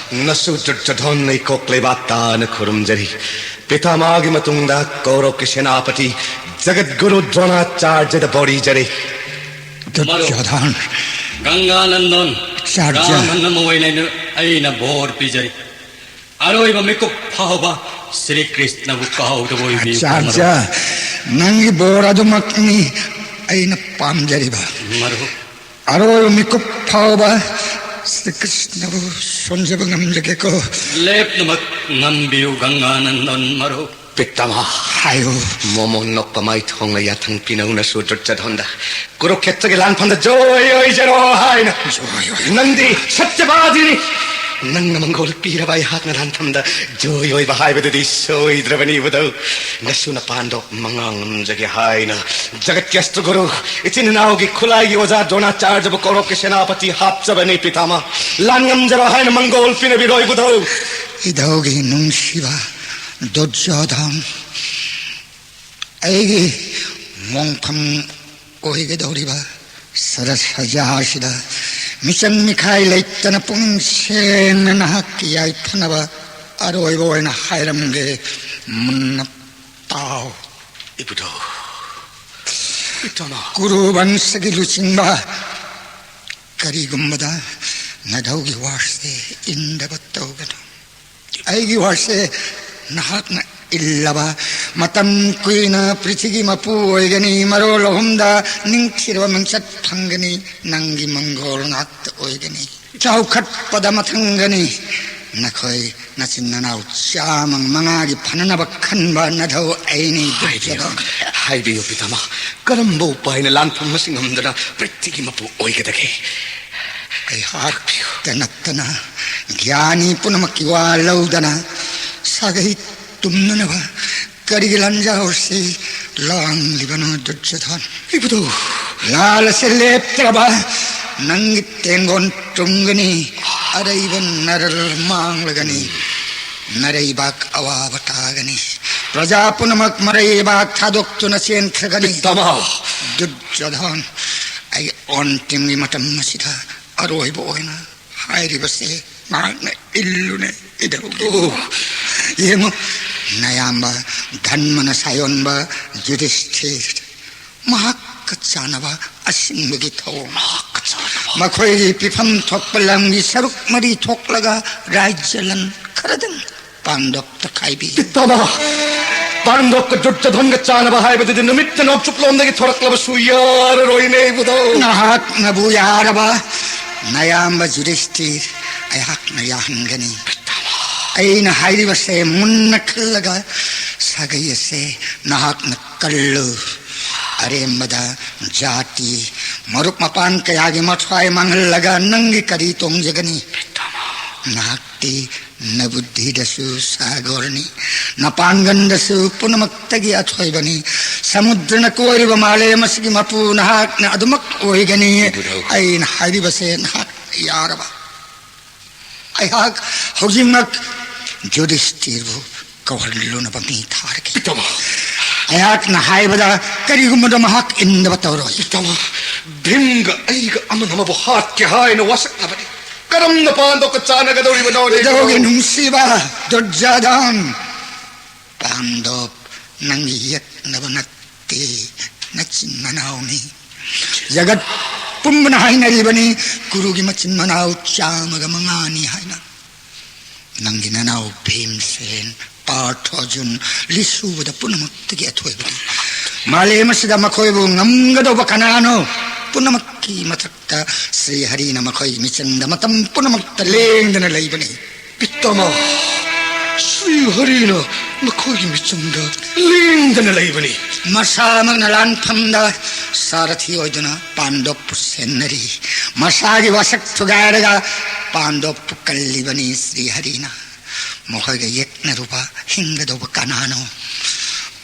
ꯅꯁꯨ ꯗꯨꯔꯖꯣꯙꯟ ꯏꯀꯣꯛ ꯂꯩꯕꯥꯛ ꯇꯥꯅ ꯈꯨꯔꯨꯝꯖꯔꯤ꯫ ꯄꯤꯇꯥꯃꯍꯒꯤ ꯃꯇꯨꯡꯗ ꯀꯧꯔꯧꯒꯤ ꯁꯦꯅꯥꯄꯇꯤ ꯖꯒꯠꯒꯨꯔꯨ ꯗ꯭ꯔꯣꯅꯥꯆꯥꯔ꯭ꯌꯗ ꯕꯣꯔꯤꯖꯔꯤ꯫ ꯗꯨꯔꯖꯣꯙꯟ꯫ ꯒꯪꯒꯥꯅꯟꯗꯟ꯫ ꯑꯆꯥꯔ꯭ꯌ꯫ ꯔꯥꯃꯟ ꯑꯃ ꯑꯣꯏꯅ ꯑꯩꯅ ꯕꯣꯔ ꯄꯤꯖꯔꯤ꯫ ꯑꯔꯣꯏꯕ ꯃꯤꯀꯨꯞ ꯐꯥꯎꯕ ꯁ꯭ꯔꯤ ꯀ꯭ꯔꯤꯁꯅꯕꯨ ꯀꯥꯎꯗꯕ ꯑꯣꯏꯕꯤꯌꯨ, ꯑꯆꯥꯔ꯭ꯌ, ꯃꯔꯨꯞ꯫ ꯅꯪꯒꯤ ꯕꯣꯔ ꯑꯗꯨꯃꯛꯅꯤ ꯑꯩꯅ ꯄꯥꯝꯖꯔꯤꯕ꯫ ꯃꯔꯨꯞ꯫ ꯑꯔꯣꯏꯕ ꯃꯤꯀꯨꯞ ꯐꯥꯎꯕ ꯁ꯭ꯔꯤ ꯀ꯭ꯔꯤꯁꯅꯕꯨ ꯁꯣꯟꯖꯕ ꯉꯝꯖꯒꯦꯀꯣ꯫ ꯂꯦꯞꯅꯃꯛ ꯉꯝꯕꯤꯌꯨ, ꯒꯪꯒꯥꯅꯟꯗꯟ ꯃꯔꯨꯞ꯫ ꯄꯤꯇꯥꯃꯍ꯫ ꯍꯥꯏꯌꯨ꯫ ꯃꯣꯃꯣꯟ ꯅꯣꯛꯄ ꯃꯥꯏꯊꯣꯡꯅ ꯌꯥꯊꯪ ꯄꯤꯅꯧꯅꯁꯨ ꯗꯨꯔꯖꯣꯙꯟꯗ ꯀꯨꯔꯨꯛꯈꯦꯇ꯭ꯔꯒꯤ ꯂꯥꯟꯐꯝꯗ ꯖꯣꯏ ꯑꯣꯏꯖꯔꯣ ꯍꯥꯏꯅ꯫ ꯖꯣꯏ ꯑꯣꯏ꯫ ꯅꯪꯗꯤ ꯁꯠꯌꯕꯥꯗꯤꯅꯤ꯫ ꯅꯪꯅ ꯃꯪꯒꯣꯜ ꯄꯤꯔꯕ ꯑꯩꯍꯥꯛꯅ ꯂꯥꯟꯐꯝꯗ ꯖꯣꯏ ꯑꯣꯏꯕ ꯍꯥꯏꯕꯗꯨꯗꯤ ꯁꯣꯏꯗ꯭ꯔꯕꯅꯤ ꯏꯕꯨꯙꯧ꯫ ꯅꯁꯨ ꯅꯄꯥꯟꯗꯣ ꯃꯉꯥ ꯉꯝꯖꯒꯦ ꯍꯥꯏꯅ ꯖꯒꯠꯀꯤ ꯑꯁꯇ꯭ꯔ ꯒꯨꯔꯨ, ꯏꯆꯤꯟ ꯏꯅꯥꯎꯒꯤ ꯈꯨꯂꯥꯏꯒꯤ ꯑꯣꯖꯥ ꯗ꯭ꯔꯣꯅꯥꯆꯥꯔ꯭ꯌꯕꯨ ꯀꯧꯔꯛꯀꯤ ꯁꯦꯅꯥꯄꯇꯤ ꯍꯥꯞꯆꯕꯅꯤ ꯄꯤꯇꯥꯃꯥ꯫ ꯂꯥꯟ ꯉꯝꯖꯔꯣ ꯍꯥꯏꯅ ꯃꯪꯒꯣꯜ ꯄꯤꯅꯕꯤꯔꯣ ꯏꯕꯨꯙꯧ꯫ ꯏꯙꯧꯒꯤ ꯅꯨꯡꯁꯤꯕ ꯗꯨꯔꯖꯣꯙꯟ, ꯑꯩꯒꯤ ꯃꯣꯡꯐꯝ ꯑꯣꯏꯒꯗꯧꯔꯤꯕ ꯁꯔꯁ ꯁꯖꯥꯁꯤꯗ ꯃꯤꯆꯪ ꯃꯤꯈꯥꯏ ꯂꯩꯇꯅ ꯄꯨꯛꯅꯤꯡ ꯁꯦꯡꯅ ꯅꯍꯥꯛꯀꯤ ꯌꯥꯏꯐꯅꯕ ꯑꯔꯣꯏꯕ ꯑꯣꯏꯅ ꯍꯥꯏꯔꯝꯒꯦ꯫ ꯃꯨꯟꯅ ꯇꯥꯎ꯫ ꯏꯕꯨꯙꯧ, ꯄꯤꯇꯥꯃꯥ꯫ ꯀꯨꯔꯨ ꯕꯪꯁꯒꯤ ꯂꯨꯆꯤꯡꯕ ꯀꯔꯤꯒꯨꯝꯕꯗ ꯅꯙꯧꯒꯤ ꯋꯥꯁꯦ ꯏꯟꯗꯕ ꯇꯧꯒꯅꯨ꯫ ꯑꯩꯒꯤ ꯋꯥꯁꯦ ꯅꯍꯥꯛꯅ ꯏꯜꯂꯕ, ꯃꯇꯝ ꯀꯨꯏꯅ ꯄ꯭ꯔꯤꯊꯤꯒꯤ ꯃꯄꯨ ꯑꯣꯏꯒꯅꯤ, ꯃꯔꯣꯜ ꯑꯍꯨꯝꯗ ꯅꯤꯡꯊꯤꯔꯕ ꯃꯤꯡꯆꯠ ꯐꯪꯒꯅꯤ, ꯅꯪꯒꯤ ꯃꯪꯒꯣꯜ ꯉꯥꯛꯇ ꯑꯣꯏꯒꯅꯤ꯫ ꯆꯥꯎꯈꯠꯄꯗ ꯃꯊꯪꯒꯅꯤ꯫ ꯅꯈꯣꯏ ꯅꯆꯤꯟ ꯅꯅꯥꯎ ꯆꯥꯝꯃ ꯃꯉꯥꯒꯤ ꯐꯅꯅꯕ ꯈꯟꯕ ꯅꯙꯧ ꯑꯩꯅꯤ꯫ ꯍꯥꯏꯕꯤꯌꯨ, ꯗꯨꯔꯖꯣꯙꯟ꯫ ꯍꯥꯏꯕꯤꯌꯨ ꯄꯤꯇꯥꯃꯥ, ꯀꯔꯝꯕ ꯎꯄꯥꯏꯅ ꯂꯥꯟꯐꯝ ꯑꯁꯤ ꯉꯝꯗꯅ ꯄ꯭ꯔꯤꯊꯤꯒꯤ ꯃꯄꯨ ꯑꯣꯏꯒꯗꯒꯦ? ꯑꯩꯍꯥꯛꯇ ꯅꯠꯇꯅ ꯒ꯭ꯌꯥꯅꯤ ꯄꯨꯝꯅꯃꯛꯀꯤ ꯋꯥ ꯂꯧꯗꯅ ꯁꯥꯒꯩ ꯇꯨꯝꯅꯅꯕ ꯀꯔꯤꯒꯤ ꯂꯥꯟꯖꯥꯎꯁꯤ ꯂꯥꯡꯂꯤꯕꯅꯣ ꯗꯨꯔꯖꯣꯙꯟ? ꯏꯕꯨꯙꯧ꯫ ꯂꯥꯜ ꯑꯁꯤ ꯂꯦꯞꯇ꯭ꯔꯕ ꯅꯪꯒꯤ ꯇꯦꯡꯒꯣꯟ ꯇꯨꯝꯒꯅꯤ, ꯑꯔꯩꯕ ꯅꯔꯜ ꯃꯥꯡꯂꯒꯅꯤ, ꯅꯔꯩꯕꯥꯛ ꯑꯋꯥꯕ ꯇꯥꯒꯅꯤ, ꯄ꯭ꯔꯖꯥ ꯄꯨꯝꯅꯃꯛ ꯃꯔꯩꯕꯥꯛ ꯊꯥꯗꯣꯛꯇꯨꯅ ꯆꯦꯟꯈ꯭ꯔꯒꯅꯤ꯫ ꯄꯤꯇꯥꯃꯥ꯫ ꯗꯨꯔꯖꯣꯙꯟ, ꯑꯩ ꯑꯣꯟꯇꯤꯝꯒꯤ ꯃꯇꯝ ꯑꯁꯤꯗ ꯑꯔꯣꯏꯕ ꯑꯣꯏꯅ ꯍꯥꯏꯔꯤꯕꯁꯦ ꯃꯍꯥꯛꯅ ꯏꯜꯂꯨꯅꯦ ꯏꯙꯧꯒꯤ꯫ ꯑꯣ꯫ ꯌꯦꯡꯉꯨ, ꯅꯌꯥꯝꯕ ꯙꯔꯃꯅ ꯁꯥꯌꯣꯟꯕ ꯌꯨꯙꯤꯁꯊꯤꯔ, ꯃꯍꯥꯛꯀ ꯆꯥꯟꯅꯕ ꯑꯁꯤꯟꯕꯒꯤ ꯊꯧꯑꯣꯡ꯫ ꯃꯍꯥꯛꯀ ꯆꯥꯟꯅꯕ꯫ ꯃꯈꯣꯏꯒꯤ ꯄꯤꯐꯝ ꯊꯣꯛꯄ ꯂꯝꯒꯤ ꯁꯔꯨꯛ ꯃꯔꯤ ꯊꯣꯛꯂꯒ ꯔꯥꯖ꯭ꯌ ꯂꯟ ꯈꯔꯗꯪ ꯄꯥꯟꯗꯣꯞꯇ ꯈꯥꯏꯕꯤ꯫ ꯄꯤꯇꯥꯃꯥ, ꯄꯥꯟꯗꯣꯞꯀ ꯗꯨꯔꯖꯣꯙꯟꯒ ꯆꯥꯟꯅꯕ ꯍꯥꯏꯕꯗꯨꯗꯤ ꯅꯨꯃꯤꯠꯇ ꯅꯣꯡꯆꯨꯞꯂꯣꯝꯗꯒꯤ ꯊꯣꯔꯛꯂꯕꯁꯨ ꯌꯥꯔꯔꯣꯏꯅꯦ ꯏꯕꯨꯙꯧ꯫ ꯅꯍꯥꯛꯅꯕꯨ ꯌꯥꯔꯕ, ꯅꯌꯥꯝꯕ ꯌꯨꯙꯤꯁꯊꯤꯔ, ꯑꯩꯍꯥꯛꯅ ꯌꯥꯍꯟꯒꯅꯤ꯫ ꯑꯩꯅ ꯍꯥꯏꯔꯤꯕꯁꯦ ꯃꯨꯟꯅ ꯈꯜꯂꯒ ꯁꯥꯒꯩ ꯑꯁꯦ ꯅꯍꯥꯛꯅ ꯀꯜꯂꯨ꯫ ꯑꯔꯦꯝꯕꯗ ꯖꯥꯇꯤ, ꯃꯔꯨꯞ ꯃꯄꯥꯡ ꯀꯌꯥꯒꯤ ꯃꯊ꯭ꯋꯥꯏ ꯃꯥꯡꯍꯜꯂꯒ ꯅꯪꯒꯤ ꯀꯔꯤ ꯇꯣꯡꯖꯒꯅꯤ? ꯅꯍꯥꯛꯇꯤ ꯅꯕꯨꯗꯤꯗꯁꯨ ꯁꯥꯒꯣꯔꯅꯤ, ꯅꯄꯥꯡꯒꯟꯗꯁꯨ ꯄꯨꯝꯅꯃꯛꯇꯒꯤ ꯑꯊꯣꯏꯕꯅꯤ꯫ ꯁꯃꯨꯗ꯭ꯔꯅ ꯀꯣꯏꯔꯤꯕ ꯃꯥꯂꯦꯝ ꯑꯁꯤꯒꯤ ꯃꯄꯨ ꯅꯍꯥꯛꯅ ꯑꯗꯨꯃꯛ ꯑꯣꯏꯒꯅꯤ꯫ ꯏꯕꯨꯙꯧ꯫ ꯑꯩꯅ ꯍꯥꯏꯔꯤꯕꯁꯦ ꯅꯍꯥꯛ ꯌꯥꯔꯕ? ꯑꯩꯍꯥꯛ ꯍꯧꯖꯤꯛꯃꯛ ꯌꯨꯙꯤꯁꯇꯤꯔꯕꯨ ꯀꯧꯍꯜꯂꯨꯅꯕ ꯃꯤ ꯊꯥꯔꯒꯦ꯫ ꯄꯤꯇꯥꯃꯍ꯫ ꯑꯩꯍꯥꯛꯅ ꯍꯥꯏꯕꯗ ꯀꯔꯤꯒꯨꯝꯕꯗ ꯃꯍꯥꯛ ꯏꯟꯗꯕ ꯇꯧꯔꯣꯏ꯫ ꯄꯤꯇꯥꯃꯍ, ꯚꯤꯝꯒ ꯑꯩꯒ ꯑꯃꯅ ꯑꯃꯕꯨ ꯍꯥꯠꯀꯦ ꯍꯥꯏꯅ ꯋꯥꯁꯛꯅꯕꯅꯤ꯫ ꯀꯔꯝꯅ ꯄꯥꯟꯗꯣꯞꯀ ꯆꯥꯟꯅꯒꯗꯧꯔꯤꯕꯅꯣ? ꯏꯙꯧꯒꯤ ꯅꯨꯡꯁꯤꯕ ꯗꯨꯔꯖꯥꯗꯥꯟ, ꯄꯥꯟꯗꯣꯞ ꯅꯪꯒꯤ ꯌꯦꯛꯅꯕ ꯅꯠꯇꯦ, ꯅꯆꯤꯟ ꯃꯅꯥꯎꯅꯤ꯫ ꯖꯒꯠ ꯄꯨꯝꯕꯅ ꯍꯥꯏꯅꯔꯤꯕꯅꯤ, ꯀꯨꯔꯨꯒꯤ ꯃꯆꯤꯟ ꯃꯅꯥꯎ ꯆꯥꯝꯃꯒ ꯃꯉꯥꯅꯤ ꯍꯥꯏꯅ꯫ ꯅꯪꯒꯤ ꯅꯅꯥꯎ ꯚꯤꯝꯁꯦꯟ, ꯄꯥꯔꯊ ꯑꯔꯖꯨꯟ, ꯂꯤꯁꯨꯕꯗ ꯄꯨꯝꯅꯃꯛꯇꯒꯤ ꯑꯊꯣꯏꯕꯅꯤ꯫ ꯃꯥꯂꯦꯝ ꯑꯁꯤꯗ ꯃꯈꯣꯏꯕꯨ ꯉꯝꯒꯗꯧꯕ ꯀꯅꯥꯅꯣ? ꯄꯨꯝꯅꯃꯛꯀꯤ ꯃꯊꯛꯇ ꯁ꯭ꯔꯤ ꯍꯔꯤꯅ ꯃꯈꯣꯏꯒꯤ ꯃꯤꯆꯪꯗ ꯃꯇꯝ ꯄꯨꯝꯅꯃꯛꯇ ꯂꯦꯡꯗꯅ ꯂꯩꯕꯅꯤ꯫ ꯄꯤꯇꯥꯃꯍ, ꯁ꯭ꯔꯤ ꯍꯔꯤꯅ ꯃꯈꯣꯏꯒꯤ ꯃꯤꯆꯪꯗ ꯂꯦꯡꯗꯅ ꯂꯩꯕꯅꯤ꯫ ꯃꯁꯥꯃꯛꯅ ꯂꯥꯟꯐꯝꯗ ꯁꯥꯔꯊꯤ ꯑꯣꯏꯗꯨꯅ ꯄꯥꯟꯗꯣꯞꯄꯨ ꯁꯦꯟꯅꯔꯤ꯫ ꯃꯁꯥꯒꯤ ꯋꯥꯁꯛ ꯊꯨꯒꯥꯏꯔꯒ ꯄꯥꯟꯗꯣꯞꯄꯨ ꯀꯜꯂꯤꯕꯅꯤ ꯁ꯭ꯔꯤ ꯍꯔꯤꯅ꯫ ꯃꯈꯣꯏꯒ ꯌꯦꯛꯅꯔꯨꯕ ꯍꯤꯡꯒꯗꯧꯕ ꯀꯅꯥꯅꯣ?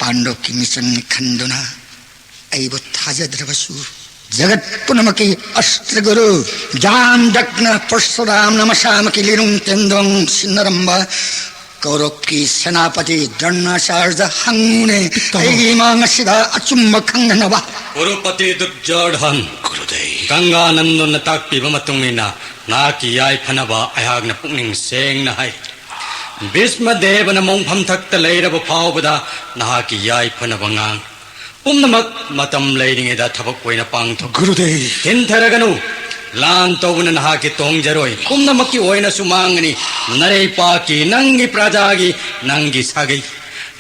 ꯄꯥꯟꯗꯣꯞꯀꯤ ꯃꯤꯆꯪꯅꯤ ꯈꯟꯗꯨꯅ ꯑꯩꯕꯨ ꯊꯥꯖꯗ꯭ꯔꯕꯁꯨ, ꯖꯒꯠ ꯄꯨꯝꯅꯃꯛꯀꯤ ꯑꯁꯇ꯭ꯔꯒꯨꯔꯨ ꯖꯥꯝꯗꯛꯅ ꯄꯔꯁꯨꯔꯥꯝꯅ ꯃꯁꯥꯃꯛꯀꯤ ꯂꯤꯔꯨꯡ ꯇꯦꯟꯗꯣꯡ ꯁꯤꯟꯅꯔꯝꯕ ꯀꯧꯔꯕꯀꯤ ꯁꯦꯅꯥꯄꯇꯤ ꯗ꯭ꯔꯣꯅꯥꯆꯥꯔꯗ ꯍꯪꯉꯨꯅꯦ, ꯄꯤꯇꯥꯃꯍ꯫ ꯑꯩꯒꯤ ꯏꯃꯥꯡ ꯑꯁꯤꯗ ꯑꯆꯨꯝꯕ ꯈꯪꯅꯅꯕ꯫ ꯀꯨꯔꯨꯄꯇꯤ ꯗꯨꯔꯖꯣꯙꯟ, ꯒꯨꯔꯨꯗꯦꯕ꯫ ꯒꯪꯒꯥ ꯅꯟꯗꯣꯟꯅ ꯇꯥꯛꯄꯤꯕ ꯃꯇꯨꯡ ꯏꯟꯅ ꯅꯍꯥꯛꯀꯤ ꯌꯥꯏꯐꯅꯕ ꯑꯩꯍꯥꯛꯅ ꯄꯨꯛꯅꯤꯡ ꯁꯦꯡꯅ ꯍꯥꯏ꯫ ꯚꯤꯁꯃ ꯗꯦꯕꯅ ꯃꯣꯡꯐꯝ ꯊꯛꯇ ꯂꯩꯔꯕ ꯐꯥꯎꯕꯗ ꯅꯍꯥꯛꯀꯤ ꯌꯥꯏꯐꯅꯕ ꯉꯥꯡ꯫ ꯄꯨꯝꯅꯃꯛ ꯃꯇꯝ ꯂꯩꯔꯤꯉꯩꯗ ꯊꯕꯛ ꯑꯣꯏꯅ ꯄꯥꯡꯊꯣꯛ꯫ ꯒꯨꯔꯨꯗꯦꯕ꯫ ꯊꯤꯟꯊꯔꯒꯅꯨ꯫ ꯂꯥꯟ ꯇꯧꯕꯅ ꯅꯍꯥꯛꯀꯤ ꯇꯣꯡꯖꯔꯣꯏ꯫ ꯄꯨꯝꯅꯃꯛꯀꯤ ꯑꯣꯏꯅꯁꯨ ꯃꯥꯡꯒꯅꯤ꯫ ꯅꯔꯩꯄꯥꯛꯀꯤ, ꯅꯪꯒꯤ ꯄ꯭ꯔꯖꯥꯒꯤ, ꯅꯪꯒꯤ ꯁꯥꯒꯩ,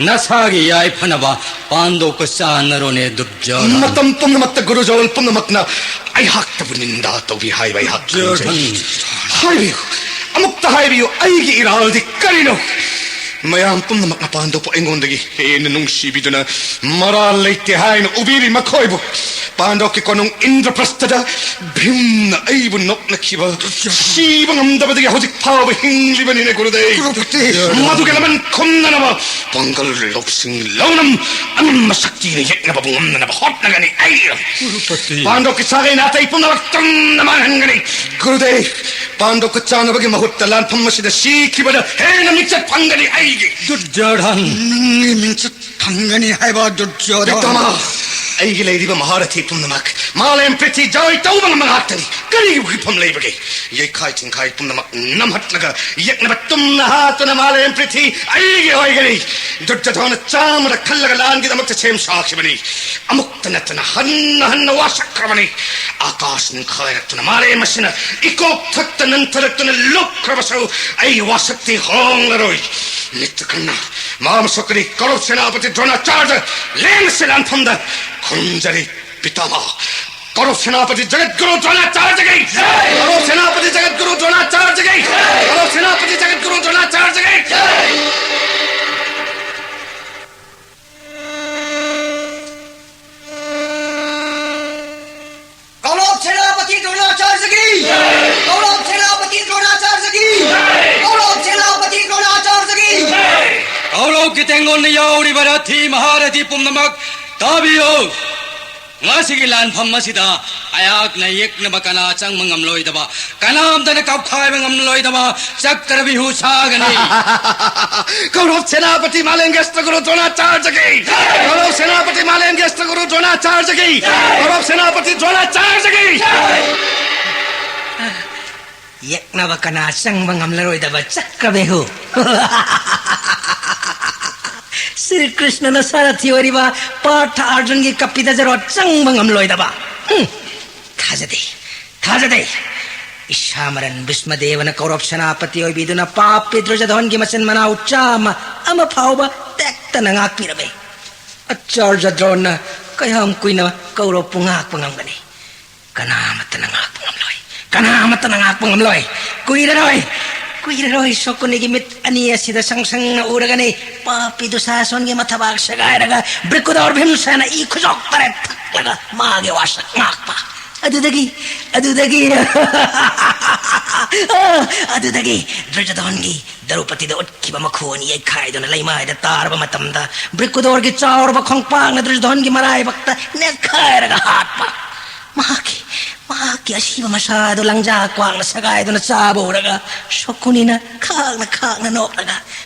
ꯅꯁꯥꯒꯤ ꯌꯥꯏꯐꯅꯕ ꯄꯥꯟꯗꯣꯞꯀ ꯆꯥꯟꯅꯔꯣꯅꯦ, ꯗꯨꯔꯖꯣꯙꯟ꯫ ꯃꯇꯝ ꯄꯨꯝꯅꯃꯛꯇ ꯒꯨꯔꯨꯖꯧ ꯄꯨꯝꯅꯃꯛꯅ ꯑꯩꯍꯥꯛꯇꯕꯨ ꯅꯤꯟꯗꯥ ꯇꯧꯕꯤ ꯍꯥꯏꯕ ꯑꯩꯍꯥꯛ ꯈꯪꯖꯩ꯫ ꯗꯨꯔꯖꯣꯙꯟ꯫ ꯍꯥꯏꯕꯤꯌꯨ, ꯑꯃꯨꯛꯇ ꯍꯥꯏꯕꯤꯌꯨ, ꯑꯩꯒꯤ ꯏꯔꯥꯜꯗꯤ ꯀꯔꯤꯅꯣ? ꯃꯌꯥꯝ ꯄꯨꯝꯅꯃꯛꯅ ꯄꯥꯟꯗꯣꯞꯄꯨ ꯑꯩꯉꯣꯟꯗꯒꯤ ꯍꯦꯟꯅ ꯅꯨꯡꯁꯤꯕꯤꯗꯨꯅ ꯃꯔꯥꯜ ꯂꯩꯇꯦ ꯍꯥꯏꯅ ꯎꯕꯤꯔꯤ꯫ ꯃꯈꯣꯏꯕꯨ ꯄꯥꯟꯗꯣꯞꯀꯤ ꯀꯣꯅꯨꯡ ꯏꯟꯗ꯭ꯔꯄ꯭ꯔꯁꯊꯗ ꯚꯤꯝꯅ ꯑꯩꯕꯨ ꯅꯣꯛꯅꯈꯤꯕ ꯁꯤꯕ ꯉꯝꯗꯕꯗꯒꯤ ꯍꯧꯖꯤꯛ ꯐꯥꯎꯕ ꯍꯤꯡꯂꯤꯕꯅꯤꯅꯦ, ꯒꯨꯔꯨꯗꯦꯕ꯫ ꯀ꯭ꯔꯨꯄꯇꯤ! ꯃꯗꯨꯒꯤ ꯂꯃꯟ ꯈꯨꯝꯅꯅꯕ ꯄꯥꯡꯒꯜ ꯂꯧꯁꯤꯡ ꯂꯧꯅꯝ ꯑꯉꯝꯕ ꯁꯛꯇꯤꯅ ꯌꯦꯛꯅꯕꯕꯨ ꯉꯝꯅꯅꯕ ꯍꯣꯠꯅꯒꯅꯤ ꯑꯩ꯫ ꯀ꯭ꯔꯨꯄꯇꯤ! ꯄꯥꯟꯗꯣꯞꯀꯤ ꯁꯥꯒꯩ ꯅꯥꯇꯩ ꯄꯨꯝꯅꯃꯛ ꯇꯨꯝꯅ ꯃꯥꯡꯍꯟꯒꯅꯤ꯫ ꯒꯨꯔꯨꯗꯦꯕ, ꯄꯥꯟꯗꯣꯞꯀ ꯆꯥꯅꯕꯒꯤ ꯃꯍꯨꯠꯇ ꯂꯥꯟꯐꯝ ꯑꯁꯤꯗ ꯁꯤꯈꯤꯕꯗ ꯍꯦꯟꯅ ꯃꯤꯡꯆꯠ ꯐꯪꯒꯅꯤ ꯑꯩꯒꯤ꯫ ꯗꯨꯔꯖꯣꯙꯟ! ꯅꯪꯒꯤ ꯃꯤꯡꯆꯠ ꯐꯪꯒꯅꯤ ꯍꯥꯏꯕ, ꯗꯨꯔꯖꯣꯙꯟ? ꯄꯤꯇꯥꯃꯍ, ꯑꯩꯒꯤ ꯂꯩꯔꯤꯕ ꯃꯍꯥꯔꯊꯤ ꯄꯨꯝꯅꯃꯛ ꯃꯥꯂꯦꯝ ꯄ꯭ꯔꯤꯊꯤ ꯖꯣꯏ ꯇꯧꯕ ꯉꯝꯕ ꯉꯥꯛꯇꯅꯤ꯫ ꯀꯔꯤꯒꯤ ꯋꯥꯐꯝ ꯂꯩꯕꯒꯦ? ꯌꯩꯈꯥꯏ ꯊꯤꯡꯈꯥꯏ ꯄꯨꯝꯅꯃꯛ ꯅꯝꯍꯠꯂꯒ ꯌꯦꯛꯅꯕ ꯇꯨꯝꯅ ꯍꯥꯠꯇꯨꯅ ꯃꯥꯂꯦꯝ ꯄ꯭ꯔꯤꯊꯤ ꯑꯩꯒꯤ ꯑꯣꯏꯒꯅꯤ꯫ ꯗꯨꯔꯖꯣꯙꯅ ꯆꯥꯝꯃꯗ ꯈꯜꯂꯒ ꯂꯥꯟꯒꯤꯗꯃꯛꯇ ꯁꯦꯝ ꯁꯥꯈꯤꯕꯅꯤ꯫ ꯑꯃꯨꯛꯇ ꯅꯠꯇꯅ ꯍꯟꯅ ꯍꯟꯅ ꯋꯥꯁꯛꯈ꯭ꯔꯕꯅꯤ꯫ ꯑꯥꯀꯥꯁ ꯅꯤꯡꯈꯥꯏꯔꯛꯇꯨꯅ ꯃꯥꯂꯦꯝ ꯑꯁꯤꯅ ꯏꯀꯣꯛ ꯊꯛꯇ ꯅꯟꯊꯔꯛꯇꯨꯅ ꯂꯨꯞꯈ꯭ꯔꯕꯁꯨ ꯑꯩ ꯋꯥꯁꯛꯇꯤ ꯍꯣꯡꯂꯔꯣꯏ꯫ ꯅꯤꯠꯇ ꯈꯟꯅ ꯃꯥ ꯃꯁꯛꯀꯅꯤ꯫ ꯀꯧꯔꯕ ꯁꯦꯅꯥꯄꯇꯤ ꯗ꯭ꯔꯣꯅꯥꯆꯥꯔꯗ ꯂꯦꯡꯉꯁꯤ ꯂꯥꯟꯐꯝꯗ ꯈꯨꯔꯨꯝꯖꯔꯤ꯫ ꯄꯤꯇꯥꯃꯍ, ꯀꯧꯔꯕ ꯁꯦꯅꯥꯄꯇꯤ ꯖꯒꯠꯒꯨꯔꯨ ꯗ꯭ꯔꯣꯅꯥꯆꯥꯔꯌꯒꯤ! ꯀꯧꯔꯕ ꯁꯦꯅꯥꯄꯇꯤ ꯖꯒꯠꯒꯨꯔꯨ ꯗ꯭ꯔꯣꯅꯥꯆꯥꯔꯌꯒꯤ! ꯀꯧꯔꯕ ꯁꯦꯅꯥꯄꯇꯤ ꯖꯒꯠꯒꯨꯔꯨ ꯗ꯭ꯔꯣꯅꯥꯆꯥꯔꯌꯒꯤ! ꯀꯧꯔꯕ ꯁꯦꯅꯥꯄꯇꯤ ꯗ꯭ꯔꯣꯅꯥꯆꯥꯔꯌꯒꯤ! ꯀꯧꯔꯕ ꯁꯦꯅꯥꯄꯇꯤ ꯗ꯭ꯔꯣꯅꯥꯆꯥꯔꯌꯒꯤ! ꯀꯧꯔꯕ ꯁꯦꯅꯥꯄꯇꯤ ꯗ꯭ꯔꯣꯅꯥꯆꯥꯔꯌꯒꯤ! ꯀꯧꯔꯕꯀꯤ ꯇꯦꯡꯒꯣꯟꯗ ꯌꯥꯎꯔꯤꯕ ꯔꯊꯤ ꯃꯍꯥꯔꯊꯤ ꯄꯨꯝꯅꯃꯛ ꯇꯥꯕꯤꯌꯨ! ꯉꯁꯤꯒꯤ ꯂꯥꯟꯐꯝ ꯑꯁꯤꯗ ꯑꯩꯍꯥꯛꯅ ꯌꯦꯛꯅꯕ ꯀꯅꯥ ꯆꯪꯕ ꯉꯝꯂꯣꯏꯗꯕ, ꯀꯅꯥꯝꯇꯅ ꯀꯥꯞꯈꯥꯏꯕ ꯉꯝꯂꯣꯏꯗꯕ ꯆꯀ꯭ꯔꯕꯤꯍꯨ ꯁꯥꯒꯅꯤ꯫ ꯀꯧꯔꯕ ꯁꯦꯅꯥꯄꯇꯤ ꯃꯥꯂꯦꯝꯒꯤ ꯑꯁꯇ꯭ꯔꯒꯨꯔꯨ ꯗ꯭ꯔꯣꯅꯥꯆꯥꯔꯌꯒꯤ! ꯀꯧꯔꯕ ꯁꯦꯅꯥꯄꯇꯤ ꯃꯥꯂꯦꯝꯒꯤ ꯑꯁꯇ꯭ꯔꯒꯨꯔꯨ ꯗ꯭ꯔꯣꯅꯥꯆꯥꯔꯌꯒꯤ! ꯀꯧꯔꯕ ꯁꯦꯅꯥꯄꯇꯤ ꯗ꯭ꯔꯣꯅꯥꯆꯥꯔꯌꯒꯤ! ꯌꯦꯛꯅꯕ ꯀꯅꯥ ꯆꯪꯕ ꯉꯝꯂꯔꯣꯏꯗꯕ ꯆꯀ꯭ꯔꯕꯦꯍꯨ꯫ ꯁ꯭ꯔꯤ ꯀ꯭ꯔꯤꯁꯅꯅ ꯁꯥꯔꯊꯤ ꯑꯣꯏꯔꯤꯕ ꯄꯥꯔꯊ ꯑꯔꯖꯨꯟꯒꯤ ꯀꯄꯤꯗ ꯖꯔꯣ ꯆꯪꯕ ꯉꯝꯂꯣꯏꯗꯕ꯫ ꯍꯨꯝ, ꯊꯥꯖꯗꯦ, ꯊꯥꯖꯗꯦ꯫ ꯏꯁꯥ ꯃꯔꯟ ꯚꯤꯁꯃꯗꯦꯕꯅ ꯀꯧꯔꯕ ꯁꯦꯅꯥꯄꯇꯤ ꯑꯣꯏꯕꯤꯗꯨꯅ ꯄꯥꯞ ꯄꯤꯗ꯭ꯔꯖꯗꯣꯟꯒꯤ ꯃꯆꯤꯟ ꯃꯅꯥꯎ ꯆꯥꯝꯃ ꯑꯃ ꯐꯥꯎꯕ ꯇꯦꯛꯇꯅ ꯉꯥꯛꯄꯤꯔꯝꯃꯤ꯫ ꯑꯆꯥꯔꯖ ꯗ꯭ꯔꯣꯟꯅ ꯀꯌꯥꯝ ꯀꯨꯏꯅ ꯀꯧꯔꯕꯄꯨ ꯉꯥꯛꯄ ꯉꯝꯒꯅꯤ? ꯀꯅꯥꯃꯠꯇꯅ ꯉꯥꯛꯄ ꯉꯝꯂꯣꯏ꯫ ꯀꯅꯥꯃꯠꯇꯅ ꯉꯥꯛꯄ ꯉꯝꯂꯣꯏ꯫ ꯀꯨꯏꯔꯔꯣꯏ꯫ ꯀꯨꯏꯔꯔꯣꯏ ꯁꯣꯀꯨꯅꯤꯒꯤ ꯃꯤꯠ ꯑꯅꯤ ꯑꯁꯤꯗ ꯁꯪ ꯁꯪꯅ ꯎꯔꯒꯅꯤ ꯄꯥꯄꯤ ꯗꯨꯁꯥꯁꯣꯟꯒꯤ ꯃꯊꯕꯥꯛ ꯁꯦꯒꯥꯏꯔꯒ ꯕ꯭ꯔꯤꯀꯨꯗꯣꯔ ꯚꯤꯝꯁꯦꯅ ꯏ ꯈꯨꯖꯣꯛ ꯇꯔꯦꯠ ꯊꯛꯂꯒ ꯃꯥꯒꯤ ꯋꯥꯁꯛ ꯉꯥꯛꯄ꯫ ꯑꯗꯨꯗꯒꯤ, ꯑꯗꯨꯗꯒꯤ, ꯑꯗꯨꯗꯒꯤ ꯗ꯭ꯔꯤꯖꯗꯣꯟꯒꯤ ꯗ꯭ꯔꯧꯄꯗꯤꯗ ꯎꯠꯈꯤꯕ ꯃꯈꯨ ꯑꯅꯤ ꯌꯩꯈꯥꯏꯗꯨꯅ ꯂꯩꯃꯥꯏꯗ ꯇꯥꯔꯕ ꯃꯇꯝꯗ ꯕ꯭ꯔꯤꯀꯨꯗꯣꯔꯒꯤ ꯆꯥꯎꯔꯕ ꯈꯣꯡꯄꯥꯛꯅ ꯗ꯭ꯔꯤꯖꯗꯣꯟꯒꯤ ꯃꯔꯥꯏꯕꯛꯇ ꯅꯦꯠꯈꯥꯏꯔꯒ ꯍꯥꯠꯄ꯫ ꯃꯍꯥꯛꯀꯤ, ꯃꯍꯥꯛꯀꯤ ꯑꯁꯤꯕ ꯃꯁꯥꯗꯨ ꯂꯪꯖꯥ ꯀ꯭ꯋꯥꯛꯅ ꯁꯦꯒꯥꯏꯗꯨꯅ ꯆꯥꯕ ꯎꯔꯒ ꯁꯣꯀꯨꯅꯤꯅ ꯈꯥꯛꯅ ꯈꯥꯛꯅ ꯅꯣꯛꯂꯒ,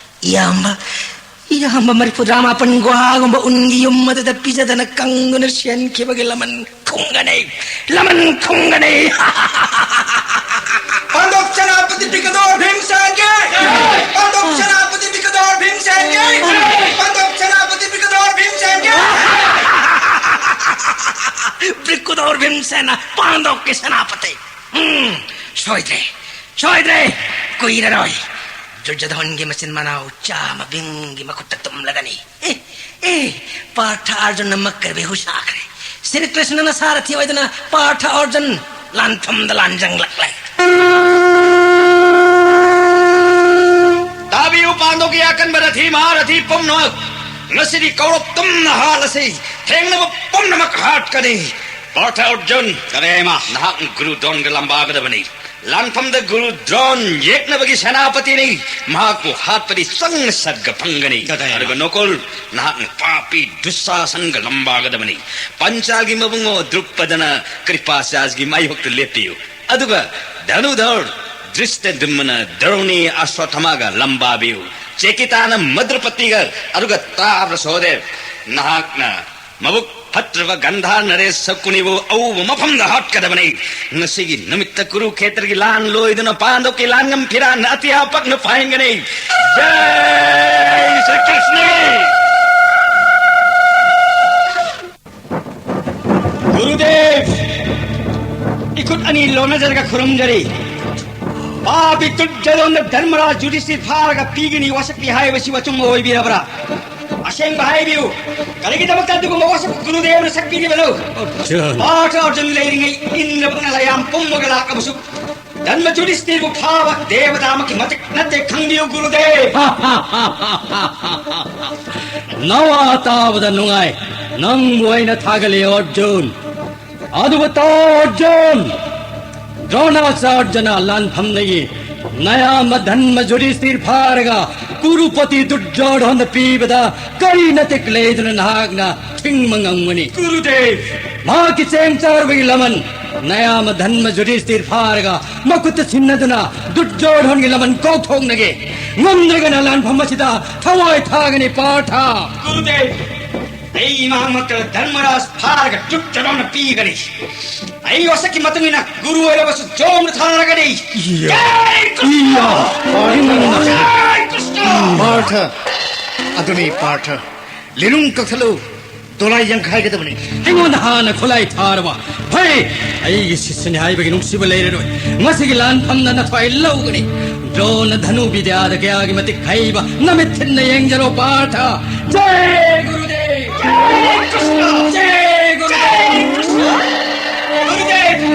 "ꯏꯌꯥꯝꯕ, ꯏꯌꯥꯝꯕ ꯃꯔꯤꯐꯨꯇꯔꯥ ꯃꯥꯄꯟ ꯒꯨꯍꯥꯒꯨꯝꯕ ꯎꯟꯒꯤ ꯌꯨꯝ ꯑꯗꯨꯗ ꯄꯤꯖꯗꯅ ꯀꯪꯗꯨꯅ ꯁꯤꯍꯟꯈꯤꯕꯒꯤ ꯂꯃꯟ ꯈꯨꯝꯒꯅꯤ, ꯂꯃꯟ ꯈꯨꯝꯒꯅꯤ!" ꯄꯥꯟꯗꯣꯞ ꯁꯦꯅꯥꯄꯇꯤ ꯕ꯭ꯔꯤꯀꯨꯗꯣꯔ ꯚꯤꯝꯁꯦꯟꯒꯤ! ꯄꯥꯟꯗꯣꯞ ꯁꯦꯅꯥꯄꯇꯤ ꯕ꯭ꯔꯤꯀꯨꯗꯣꯔ ꯚꯤꯝꯁꯦꯟꯒꯤ! ꯄꯥꯟꯗꯣꯞ ꯁꯦꯅꯥꯄꯇꯤ ꯕ꯭ꯔꯤꯀꯨꯗꯣꯔ ꯚꯤꯝꯁꯦꯟꯒꯤ! ꯕ꯭ꯔꯤꯀꯨꯗꯣꯔ ꯚꯤꯝꯁꯦꯅ ꯄꯥꯟꯗꯣꯞꯀꯤ ꯁꯦꯅꯥꯄꯇꯤ! ꯎꯝ, ꯁꯣꯏꯗ꯭ꯔꯦ, ꯁꯣꯏꯗ꯭ꯔꯦ! ꯀꯨꯏꯔꯔꯣꯏ ꯗꯨꯔꯖꯣꯙꯟꯒꯤ ꯃꯆꯤꯟ ꯃꯅꯥꯎ ꯆꯥꯝꯃ ꯚꯤꯝꯒꯤ ꯃꯈꯨꯠꯇ ꯇꯨꯝꯂꯒꯅꯤ꯫ ꯑꯦ, ꯑꯦ, ꯄꯥꯔꯊ ꯑꯔꯖꯨꯟꯅ ꯃꯛꯀꯔ ꯕꯤꯍꯨ ꯁꯥꯈ꯭ꯔꯦ꯫ ꯁ꯭ꯔꯤ ꯀ꯭ꯔꯤꯁꯅꯅ ꯁꯥꯔꯊꯤ ꯑꯣꯏꯗꯨꯅ ꯄꯥꯔꯊ ꯑꯔꯖꯨꯟ ꯂꯥꯟꯐꯝꯗ ꯂꯥꯟꯖꯪꯂꯛꯂꯦ꯫ ꯇꯥꯕꯤꯌꯨ, ꯄꯥꯟꯗꯣꯞꯀꯤ ꯑꯀꯟꯕ ꯔꯊꯤ ꯃꯍꯥꯔꯊꯤ ꯄꯨꯝꯅꯃꯛ! ꯉꯁꯤꯗꯤ ꯀꯧꯔꯞ ꯇꯨꯝꯅ ꯍꯥꯠꯂꯁꯤ꯫ ꯊꯦꯡꯅꯕ ꯄꯨꯝꯅꯃꯛ ꯍꯥꯠꯀꯅꯤ꯫ ꯄꯥꯔꯊ ꯑꯔꯖꯨꯟ! ꯀꯔꯤ ꯏꯃꯥ? ꯅꯍꯥꯛ ꯒꯨꯔꯨ ꯗ꯭ꯔꯣꯟꯒ ꯂꯝꯕꯥꯒꯗꯕꯅꯤ꯫ ꯂꯥꯟꯐꯝꯗ ꯒꯨꯔꯨ ꯗ꯭ꯔꯣꯟ ꯌꯦꯛꯅꯕꯒꯤ ꯁꯦꯅꯥꯄꯇꯤꯅꯤ꯫ ꯃꯍꯥꯛꯄꯨ ꯍꯥꯠꯄꯗꯤ ꯆꯪꯅ ꯁꯠꯒ ꯐꯪꯒꯅꯤ꯫ ꯀꯗꯥꯏꯅꯣ? ꯑꯗꯨꯒ ꯅꯣꯀꯣꯜ, ꯅꯍꯥꯛꯅ ꯄꯥꯄꯤ ꯗꯨꯁꯥꯁꯟꯒ ꯂꯝꯕꯥꯒꯗꯕꯅꯤ꯫ ꯄꯟꯆꯥꯜꯒꯤ ꯃꯕꯨꯡꯉꯣ ꯗ꯭ꯔꯨꯄꯗꯅ ꯀ꯭ꯔꯤꯄꯥꯆꯥꯔꯖꯒꯤ ꯃꯥꯌꯣꯛꯇ ꯂꯦꯞꯄꯤꯌꯨ꯫ ꯑꯗꯨꯒ ꯙꯅꯨꯙꯔ ꯗ꯭ꯔꯤꯁꯇꯗ꯭ꯌꯨꯝꯅ ꯗ꯭ꯔꯣꯅꯤ ꯑꯁ꯭ꯋꯠꯊꯥꯃꯥꯒ ꯂꯝꯕꯥꯕꯤꯌꯨ꯫ ꯆꯦꯀꯤꯇꯥꯅ ꯃꯗ꯭ꯔꯄꯇꯤꯒ, ꯑꯗꯨꯒ ꯇꯥꯕ꯭ꯔ ꯁꯣꯗꯦꯕ, ꯅꯍꯥꯛꯅ ꯃꯕꯨꯛ ꯐꯠꯇ꯭ꯔꯕ ꯒꯟꯙꯥꯔ ꯅꯔꯦꯁ ꯁꯀꯨꯅꯤꯕꯨ ꯑꯎꯕ ꯃꯐꯝꯗ ꯍꯥꯠꯀꯗꯕꯅꯤ꯫ ꯉꯁꯤꯒꯤ ꯅꯨꯃꯤꯠꯇ ꯀꯨꯔꯨꯈꯦꯇ꯭ꯔꯒꯤ ꯂꯥꯟ ꯂꯣꯏꯗꯨꯅ ꯄꯥꯟꯗꯣꯞꯀꯤ ꯂꯥꯟꯉꯝ ꯐꯤꯔꯥꯟꯅ ꯑꯇꯤꯌꯥ ꯄꯛꯅ ꯄꯥꯏꯍꯟꯒꯅꯤ꯫ ꯖꯥꯏ ꯁ꯭ꯔꯤ ꯀ꯭ꯔꯤꯁꯅꯒꯤ! ꯒꯨꯔꯨꯗꯦꯕ, ꯏꯈꯨꯠ ꯑꯅꯤ ꯂꯣꯟꯅꯖꯔꯒ ꯈꯨꯔꯨꯝꯖꯔꯤ꯫ ꯄꯥꯄꯤ ꯗꯨꯔꯖꯣꯙꯟꯅ ꯙꯔꯃꯔꯥꯖ ꯌꯨꯙꯤꯁꯊꯤꯔ ꯐꯥꯔꯒ ꯄꯤꯒꯅꯤ ꯋꯥꯁꯛꯇꯤ ꯍꯥꯏꯕꯁꯤ ꯑꯆꯨꯝꯕ ꯑꯣꯏꯕꯤꯔꯕ꯭ꯔꯥ? ꯑꯁꯦꯡꯕ ꯍꯥꯏꯕꯤꯌꯨ, ꯀꯔꯤꯒꯤꯗꯃꯛꯇ ꯑꯗꯨꯒꯨꯝꯕ ꯋꯥꯁꯛ ꯒꯨꯔꯨꯗꯦꯕꯅ ꯁꯛꯄꯤꯔꯤꯕꯅꯣ? ꯑꯔꯖꯨꯟ꯫ ꯄꯥꯔꯊ ꯑꯔꯖꯨꯟ ꯂꯩꯔꯤꯉꯩ ꯏꯟꯗ꯭ꯔ ꯃꯌꯥꯝ ꯄꯨꯝꯃꯒ ꯂꯥꯛꯂꯕꯁꯨ, ꯙꯔꯃ ꯌꯨꯙꯤꯁꯇꯤꯔꯕꯨ ꯐꯥꯕ ꯗꯦꯕꯇꯥꯃꯛꯀꯤ ꯃꯇꯤꯛ ꯅꯠꯇꯦ, ꯈꯪꯕꯤꯌꯨ ꯒꯨꯔꯨꯗꯦꯕ꯫ ꯅꯋꯥ ꯇꯥꯕꯗ ꯅꯨꯡꯉꯥꯏ, ꯅꯪꯕꯨ ꯑꯩꯅ ꯊꯥꯒꯠꯂꯤ ꯑꯔꯖꯨꯟ꯫ ꯑꯗꯨꯕꯨ ꯇꯥꯎ ꯑꯔꯖꯨꯟ, ꯗ꯭ꯔꯣꯅꯥꯆꯥꯔꯖꯅ ꯂꯥꯟꯐꯝꯗꯒꯤ ꯅꯌꯥꯝꯕ ꯙꯔꯃ ꯌꯨꯙꯤꯁꯇꯤꯔ ꯐꯥꯔꯒ ꯀꯨꯔꯨꯄꯇꯤ ꯗꯨꯔꯖꯣꯙꯟꯗ ꯄꯤꯕꯗ ꯀꯔꯤ ꯅꯇꯤꯛ ꯂꯩꯗꯨꯅ ꯅꯍꯥꯛꯅ ꯊꯤꯡꯕ ꯉꯝꯒꯅꯤ? ꯒꯨꯔꯨꯗꯦꯕ! ꯃꯍꯥꯛꯀꯤ ꯆꯦꯡ ꯆꯥꯔꯨꯕꯒꯤ ꯂꯃꯟ ꯅꯌꯥꯝꯕ ꯙꯔꯃ ꯌꯨꯙꯤꯁꯇꯤꯔ ꯐꯥꯔꯒ ꯃꯈꯨꯠꯇ ꯁꯤꯟꯅꯗꯨꯅ ꯗꯨꯔꯖꯣꯙꯟꯒꯤ ꯂꯃꯟ ꯀꯥꯎꯊꯣꯛꯅꯒꯦ꯫ ꯉꯝꯗ꯭ꯔꯒꯅ ꯂꯥꯟꯐꯝ ꯑꯁꯤꯗ ꯊꯋꯥꯏ ꯊꯥꯒꯅꯤ ꯄꯥꯔꯊ꯫ ꯒꯨꯔꯨꯗꯦꯕ! ꯑꯩ ꯏꯃꯥꯃꯛꯇ ꯙꯔꯃꯔꯥꯖ ꯐꯥꯔꯒ ꯗꯨꯔꯖꯣꯙꯟꯗ ꯄꯤꯒꯅꯤ꯫ ꯑꯩ ꯋꯥꯁꯛꯀꯤ ꯃꯇꯨꯡ ꯏꯟꯅ ꯒꯨꯔꯨ ꯑꯣꯏꯔꯕꯁꯨ ꯖꯣꯝꯗ ꯊꯥꯔꯒꯅꯤ꯫ ꯏꯌꯥ! ꯖꯥꯏ ꯀ꯭ꯔꯤꯁꯅ! ꯏꯌꯥ! ꯖꯥꯏ ꯀ꯭ꯔꯤꯁꯅ! ꯄꯥꯔꯊ! ꯑꯗꯨꯅꯤ ꯄꯥꯔꯊ, ꯂꯤꯔꯨꯡ ꯀꯛꯊꯠꯂꯨ, ꯗꯣꯂꯥꯏ ꯌꯥꯡꯈꯥꯏꯒꯗꯕꯅꯤ꯫ ꯑꯩꯉꯣꯟꯗ ꯍꯥꯟꯅ ꯈꯨꯠꯂꯥꯏ ꯊꯥꯔꯕ? ꯐꯩ! ꯑꯩꯒꯤ ꯁꯤꯁ꯭ꯌꯅꯤ ꯍꯥꯏꯕꯒꯤ ꯅꯨꯡꯁꯤꯕ ꯂꯩꯔꯔꯣꯏ꯫ ꯃꯁꯤꯒꯤ ꯂꯥꯟꯐꯝꯗ ꯅꯊ꯭ꯋꯥꯏ ꯂꯧꯒꯅꯤ꯫ ꯗ꯭ꯔꯣꯅ ꯙꯅꯨ ꯕꯤꯗ꯭ꯌꯥꯗ ꯀꯌꯥꯒꯤ ꯃꯇꯤꯛ ꯍꯩꯕ, ꯅꯃꯤꯠ ꯊꯤꯟꯅ ꯌꯦꯡꯖꯔꯣ ꯄꯥꯔꯊ꯫ ꯖꯥꯏ ꯒꯨꯔꯨꯗꯦꯕ! ꯖꯥꯏ ꯀ꯭ꯔꯤꯁꯅ! ꯖꯥꯏ ꯒꯨꯔꯨꯗꯦꯕ! ꯖꯥꯏ ꯀ꯭ꯔꯤꯁꯅ! ꯒꯨꯔꯨꯗꯦꯕ!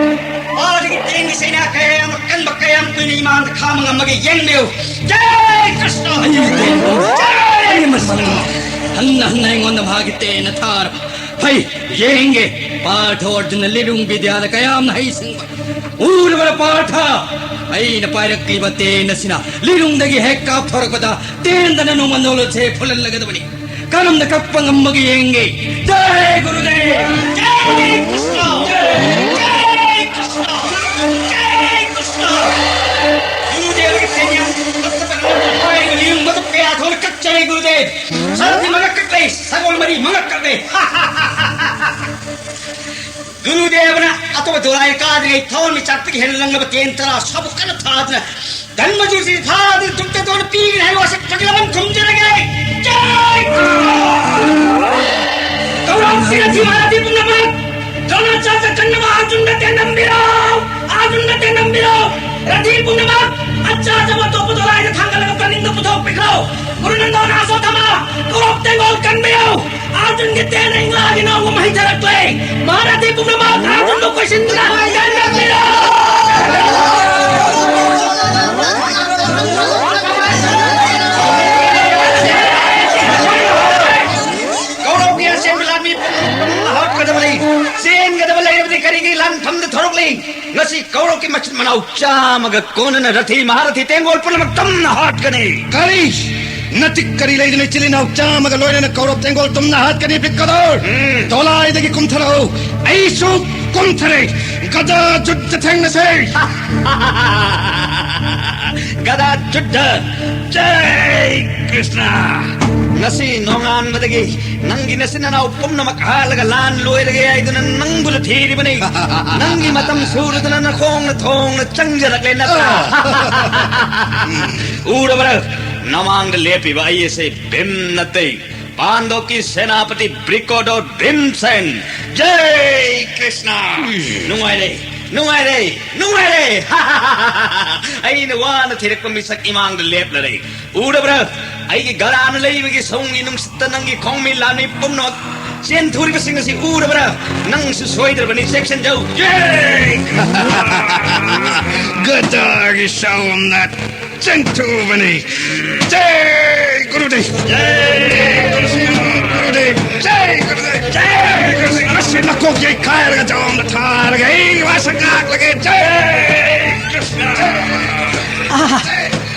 ꯃꯥꯗꯒꯤ ꯇꯦꯡꯒꯤ ꯁꯩꯅꯥ ꯀꯌꯥ ꯌꯥꯝ ꯀꯟꯕ, ꯀꯌꯥꯝ ꯀꯨꯏꯅ ꯏꯃꯥꯡꯗ ꯈꯥꯝꯕ ꯉꯝꯃꯒꯦ ꯌꯦꯡꯕꯤꯌꯨ꯫ ꯖꯥꯏ ꯀ꯭ꯔꯤꯁꯅ! ꯑꯩ ꯇꯦꯡ-, ꯖꯥꯏ ꯑꯩ ꯃꯁꯤ ꯀ꯭ꯔꯤꯁꯅ! ꯍꯟꯅ ꯍꯟꯅ ꯑꯩꯉꯣꯟꯗ ꯃꯥꯒꯤ ꯇꯦꯟꯅ ꯊꯥꯔꯕ꯫ ꯐꯩ, ꯌꯦꯡꯒꯦ꯫ ꯄꯥꯔꯊ ꯑꯔꯖꯨꯟꯅ ꯂꯤꯂꯨꯡ ꯕꯤꯗ꯭ꯌꯥꯗ ꯀꯌꯥꯝꯅ ꯍꯩꯁꯤꯡꯕ꯫ ꯎꯔꯕ꯭ꯔꯥ ꯄꯥꯔꯊ? ꯑꯩꯅ ꯄꯥꯏꯔꯛꯂꯤꯕ ꯇꯦꯟ ꯑꯁꯤꯅ ꯂꯤꯂꯨꯡꯗꯒꯤ ꯍꯦꯛ ꯀꯥꯞꯊꯣꯔꯛꯄꯗ ꯇꯦꯟꯗꯅ ꯅꯣꯡꯃ ꯅꯣꯂꯨꯛꯁꯦ ꯐꯨꯜꯍꯜꯂꯒꯗꯕꯅꯤ꯫ ꯀꯔꯝꯅ ꯀꯛꯄ ꯉꯝꯕꯒꯦ ꯌꯦꯡꯒꯦ꯫ ꯖꯥꯏ ꯒꯨꯔꯨꯗꯦꯕ! ꯖꯥꯏ ꯀ꯭ꯔꯤꯁꯅ! ꯖꯥꯏ ꯀ꯭ꯔꯤꯁꯅ! ꯖꯥꯏ ꯀ꯭ꯔꯤꯁꯅ! ꯒꯨꯔꯨꯗꯦꯕꯒꯤ ꯁꯩꯔꯦꯡ ꯃꯇꯠ ꯃꯇꯠ ꯂꯤꯂꯨꯡ ꯃꯇꯠ ꯀꯌꯥ ꯊꯣꯛꯅ ꯀꯛꯆꯔꯦ ꯒꯨꯔꯨꯗꯦꯕ꯫ ꯁꯔꯛꯇꯤ ꯃꯉꯛ ꯀꯛꯂꯦ, ꯁꯒꯣꯜ ꯃꯔꯤ ꯃꯉꯛ ꯀꯛꯂꯦ꯫ ꯒꯨꯔꯨꯗꯦꯕꯅ ꯑꯇꯣꯞꯄ ꯗꯣꯂꯥꯏ ꯀꯥꯗ꯭ꯔꯤꯉꯩ ꯊꯋꯥꯟꯃꯤꯆꯥꯛꯇꯒꯤ ꯍꯦꯟꯅ ꯂꯪꯂꯕ ꯇꯦꯟ ꯇꯔꯥ ꯁꯥꯕꯨꯛ ꯀꯟꯅ ꯊꯥꯗꯨꯅ ꯙꯔꯃ ꯌꯨꯙꯤꯁꯇꯤꯔ ꯐꯥꯗꯨꯅ ꯗꯨꯔꯖꯣꯙꯟꯗ ꯄꯤꯒꯅꯤ ꯍꯥꯏꯕ ꯋꯥꯁꯛ ꯐꯖꯅ ꯈꯨꯝꯖꯔꯒꯦ꯫ ꯖꯥꯏ ꯀ꯭ꯔꯤꯁꯅ! ꯀꯧꯔꯥꯡ ꯁꯤꯡ ꯑꯁꯤ ꯃꯍꯥꯔꯥꯖꯤ ꯄꯨꯝꯅꯃꯛ, ꯗ꯭ꯔꯣꯅꯥꯆꯥꯔꯌ ꯀꯟꯅꯕ ꯑꯔꯖꯨꯟꯗ ꯇꯦꯟ ꯅꯝꯕꯤꯔꯣ! ꯑꯔꯖꯨꯟꯗ ꯇꯦꯟ ꯅꯝꯕꯤꯔꯣ! ꯔꯊꯤ ꯄꯨꯝꯅꯃꯛ, ꯑꯆꯥꯖꯕ ꯑꯇꯣꯞꯄ ꯗꯣꯂꯥꯏꯗ ꯊꯥꯡꯒꯠꯂꯒ ꯄ꯭ꯂꯥꯅꯤꯡꯗ ꯄꯨꯊꯣꯛꯄꯤꯈ꯭ꯔꯣ꯫ ꯀꯨꯔꯨꯅꯟꯗꯣꯟ ꯑꯁꯣꯊꯃꯥ, ꯀꯧꯔꯣꯞ ꯇꯦꯡꯒꯣꯜ ꯀꯟꯕꯤꯌꯨ꯫ ꯑꯥꯔꯖꯨꯟꯒꯤ ꯇꯦꯟꯅ ꯏꯪꯂꯥꯒꯤ ꯅꯣꯡꯒꯨꯝ ꯍꯩꯊꯔꯛꯂꯦ꯫ ꯃꯍꯥꯔꯊꯤ ꯄꯨꯝꯅꯃꯛ ꯑꯥꯔꯖꯨꯟꯕꯨ ꯀꯣꯏꯁꯤꯟꯗꯨꯅ ꯀꯟꯕꯤꯌꯨ꯫ ꯀꯧꯔꯧꯒꯤ ꯑꯆꯦꯟꯕ ꯂꯥꯟꯃꯤ ꯄꯨꯝꯅꯃꯛ ꯍꯥꯠꯀꯗꯕꯅꯤ꯫ ꯆꯦꯟꯒꯗꯕ ꯂꯩꯔꯕꯗꯤ ꯀꯔꯤꯒꯤ ꯂꯥꯟꯐꯝꯗ ꯊꯣꯔꯛꯂꯤ? ꯉꯁꯤ ꯀꯧꯔꯧꯒꯤ ꯃꯆꯤꯟ ꯃꯅꯥꯎ ꯆꯥꯝꯃꯒ ꯀꯣꯟꯅꯅ ꯔꯊꯤ ꯃꯍꯥꯔꯊꯤ ꯇꯦꯡꯒꯣꯜ ꯄꯨꯝꯅꯃꯛ ꯇꯝꯅ ꯍꯥꯠꯀꯅꯤ꯫ ꯀꯔꯤ? ꯅꯇꯤꯛ ꯀꯔꯤ ꯂꯩꯗꯨꯅ ꯏꯆꯤꯜ ꯏꯅꯥꯎ ꯆꯥꯝꯃꯒ ꯂꯣꯏꯅꯅ ꯀꯧꯔꯧ ꯇꯦꯡꯒꯣꯜ ꯇꯝꯅ ꯍꯥꯠꯀꯅꯤ, ꯕ꯭ꯔꯤꯀꯣꯗꯣꯔ? ꯎꯝ꯫ ꯗꯣꯂꯥꯏꯗꯒꯤ ꯀꯨꯝꯊꯔꯛꯎ, ꯑꯩꯁꯨ ꯀꯨꯝꯊꯔꯦ꯫ ꯒꯗꯥ ꯖꯨꯠꯇ ꯊꯦꯡꯅꯁꯦ꯫ ꯒꯗꯥ ꯖꯨꯠꯇ꯫ ꯖꯩ ꯀ꯭ꯔꯤꯁꯅ! ꯉꯁꯤ ꯅꯣꯡꯉꯥꯟꯕꯗꯒꯤ ꯅꯪꯒꯤ ꯅꯆꯤꯟ ꯅꯅꯥꯎ ꯄꯨꯝꯅꯃꯛ ꯍꯥꯠꯂꯒ ꯂꯥꯟ ꯂꯣꯏꯔꯒꯦ ꯍꯥꯏꯗꯨꯅ ꯅꯪꯕꯨ ꯊꯤꯔꯤꯕꯅꯤ꯫ ꯅꯪꯒꯤ ꯃꯇꯝ ꯁꯨꯔꯗꯨꯅ ꯅꯈꯣꯡꯅ ꯊꯣꯡꯅ ꯆꯪꯖꯔꯛꯂꯦ ꯅꯠꯇ꯭ꯔꯥ? ꯎꯔꯕ꯭ꯔꯥ? ꯅꯃꯥꯡꯗ ꯂꯦꯞꯄꯤꯕ ꯑꯩ ꯑꯁꯦ ꯚꯤꯝ ꯅꯠꯇꯦ꯫ ꯄꯥꯟꯗꯣꯞꯀꯤ ꯁꯦꯅꯥꯄꯇꯤ ꯕ꯭ꯔꯤꯀꯣꯗꯣ ꯚꯤꯝꯁꯦꯟ꯫ ꯖꯩ ꯀ꯭ꯔꯤꯁꯅ! ꯅꯨꯡꯉꯥꯏꯔꯦ, ꯅꯨꯡꯉꯥꯏꯔꯦ, ꯅꯨꯡꯉꯥꯏꯔꯦ! ꯑꯩꯅ ꯋꯥꯅ ꯊꯤꯔꯛꯄ ꯃꯤꯁꯛ ꯏꯃꯥꯡꯗ ꯂꯦꯞꯂꯔꯦ꯫ ꯎꯔꯕ꯭ꯔꯥ? ꯑꯩꯒꯤ ꯒꯗꯥꯅ ꯂꯩꯕꯒꯤ ꯁꯣꯡꯒꯤ ꯅꯨꯡꯁꯤꯠꯇ ꯅꯪꯒꯤ ꯈꯣꯡꯃꯤ ꯂꯥꯟꯃꯤ ꯄꯨꯝꯅꯃꯛ ꯆꯦꯟꯊꯣꯔꯤꯕꯁꯤꯡ ꯑꯁꯤ ꯎꯔꯕ꯭ꯔꯥ? ꯅꯪꯁꯨ ꯁꯣꯏꯗ꯭ꯔꯕꯅꯤ, ꯆꯦꯛꯁꯤꯟꯖꯧ꯫ ꯖꯩ! ꯒꯗꯥꯒꯤ ꯁꯥꯎꯅ ꯆꯦꯟꯊꯣꯛꯎꯕꯅꯤ꯫ ꯖꯩ ꯒꯨꯔꯨꯗꯦꯕ! ꯖꯩ ꯒꯨꯔꯨꯗꯦꯕ! ꯖꯩ ꯒꯨꯔꯨꯗꯦꯕ! ꯖꯩ ꯒꯨꯔꯨꯗꯦꯕ! ꯃꯁꯤ ꯃꯀꯣꯛ ꯌꯩꯈꯥꯏꯔꯒ ꯖꯣꯝꯗ ꯊꯥꯔꯒ ꯑꯩ ꯋꯥꯁꯛ ꯉꯥꯛꯂꯒꯦ꯫ ꯖꯩ ꯀ꯭ꯔꯤꯁꯅ! ꯑꯥ,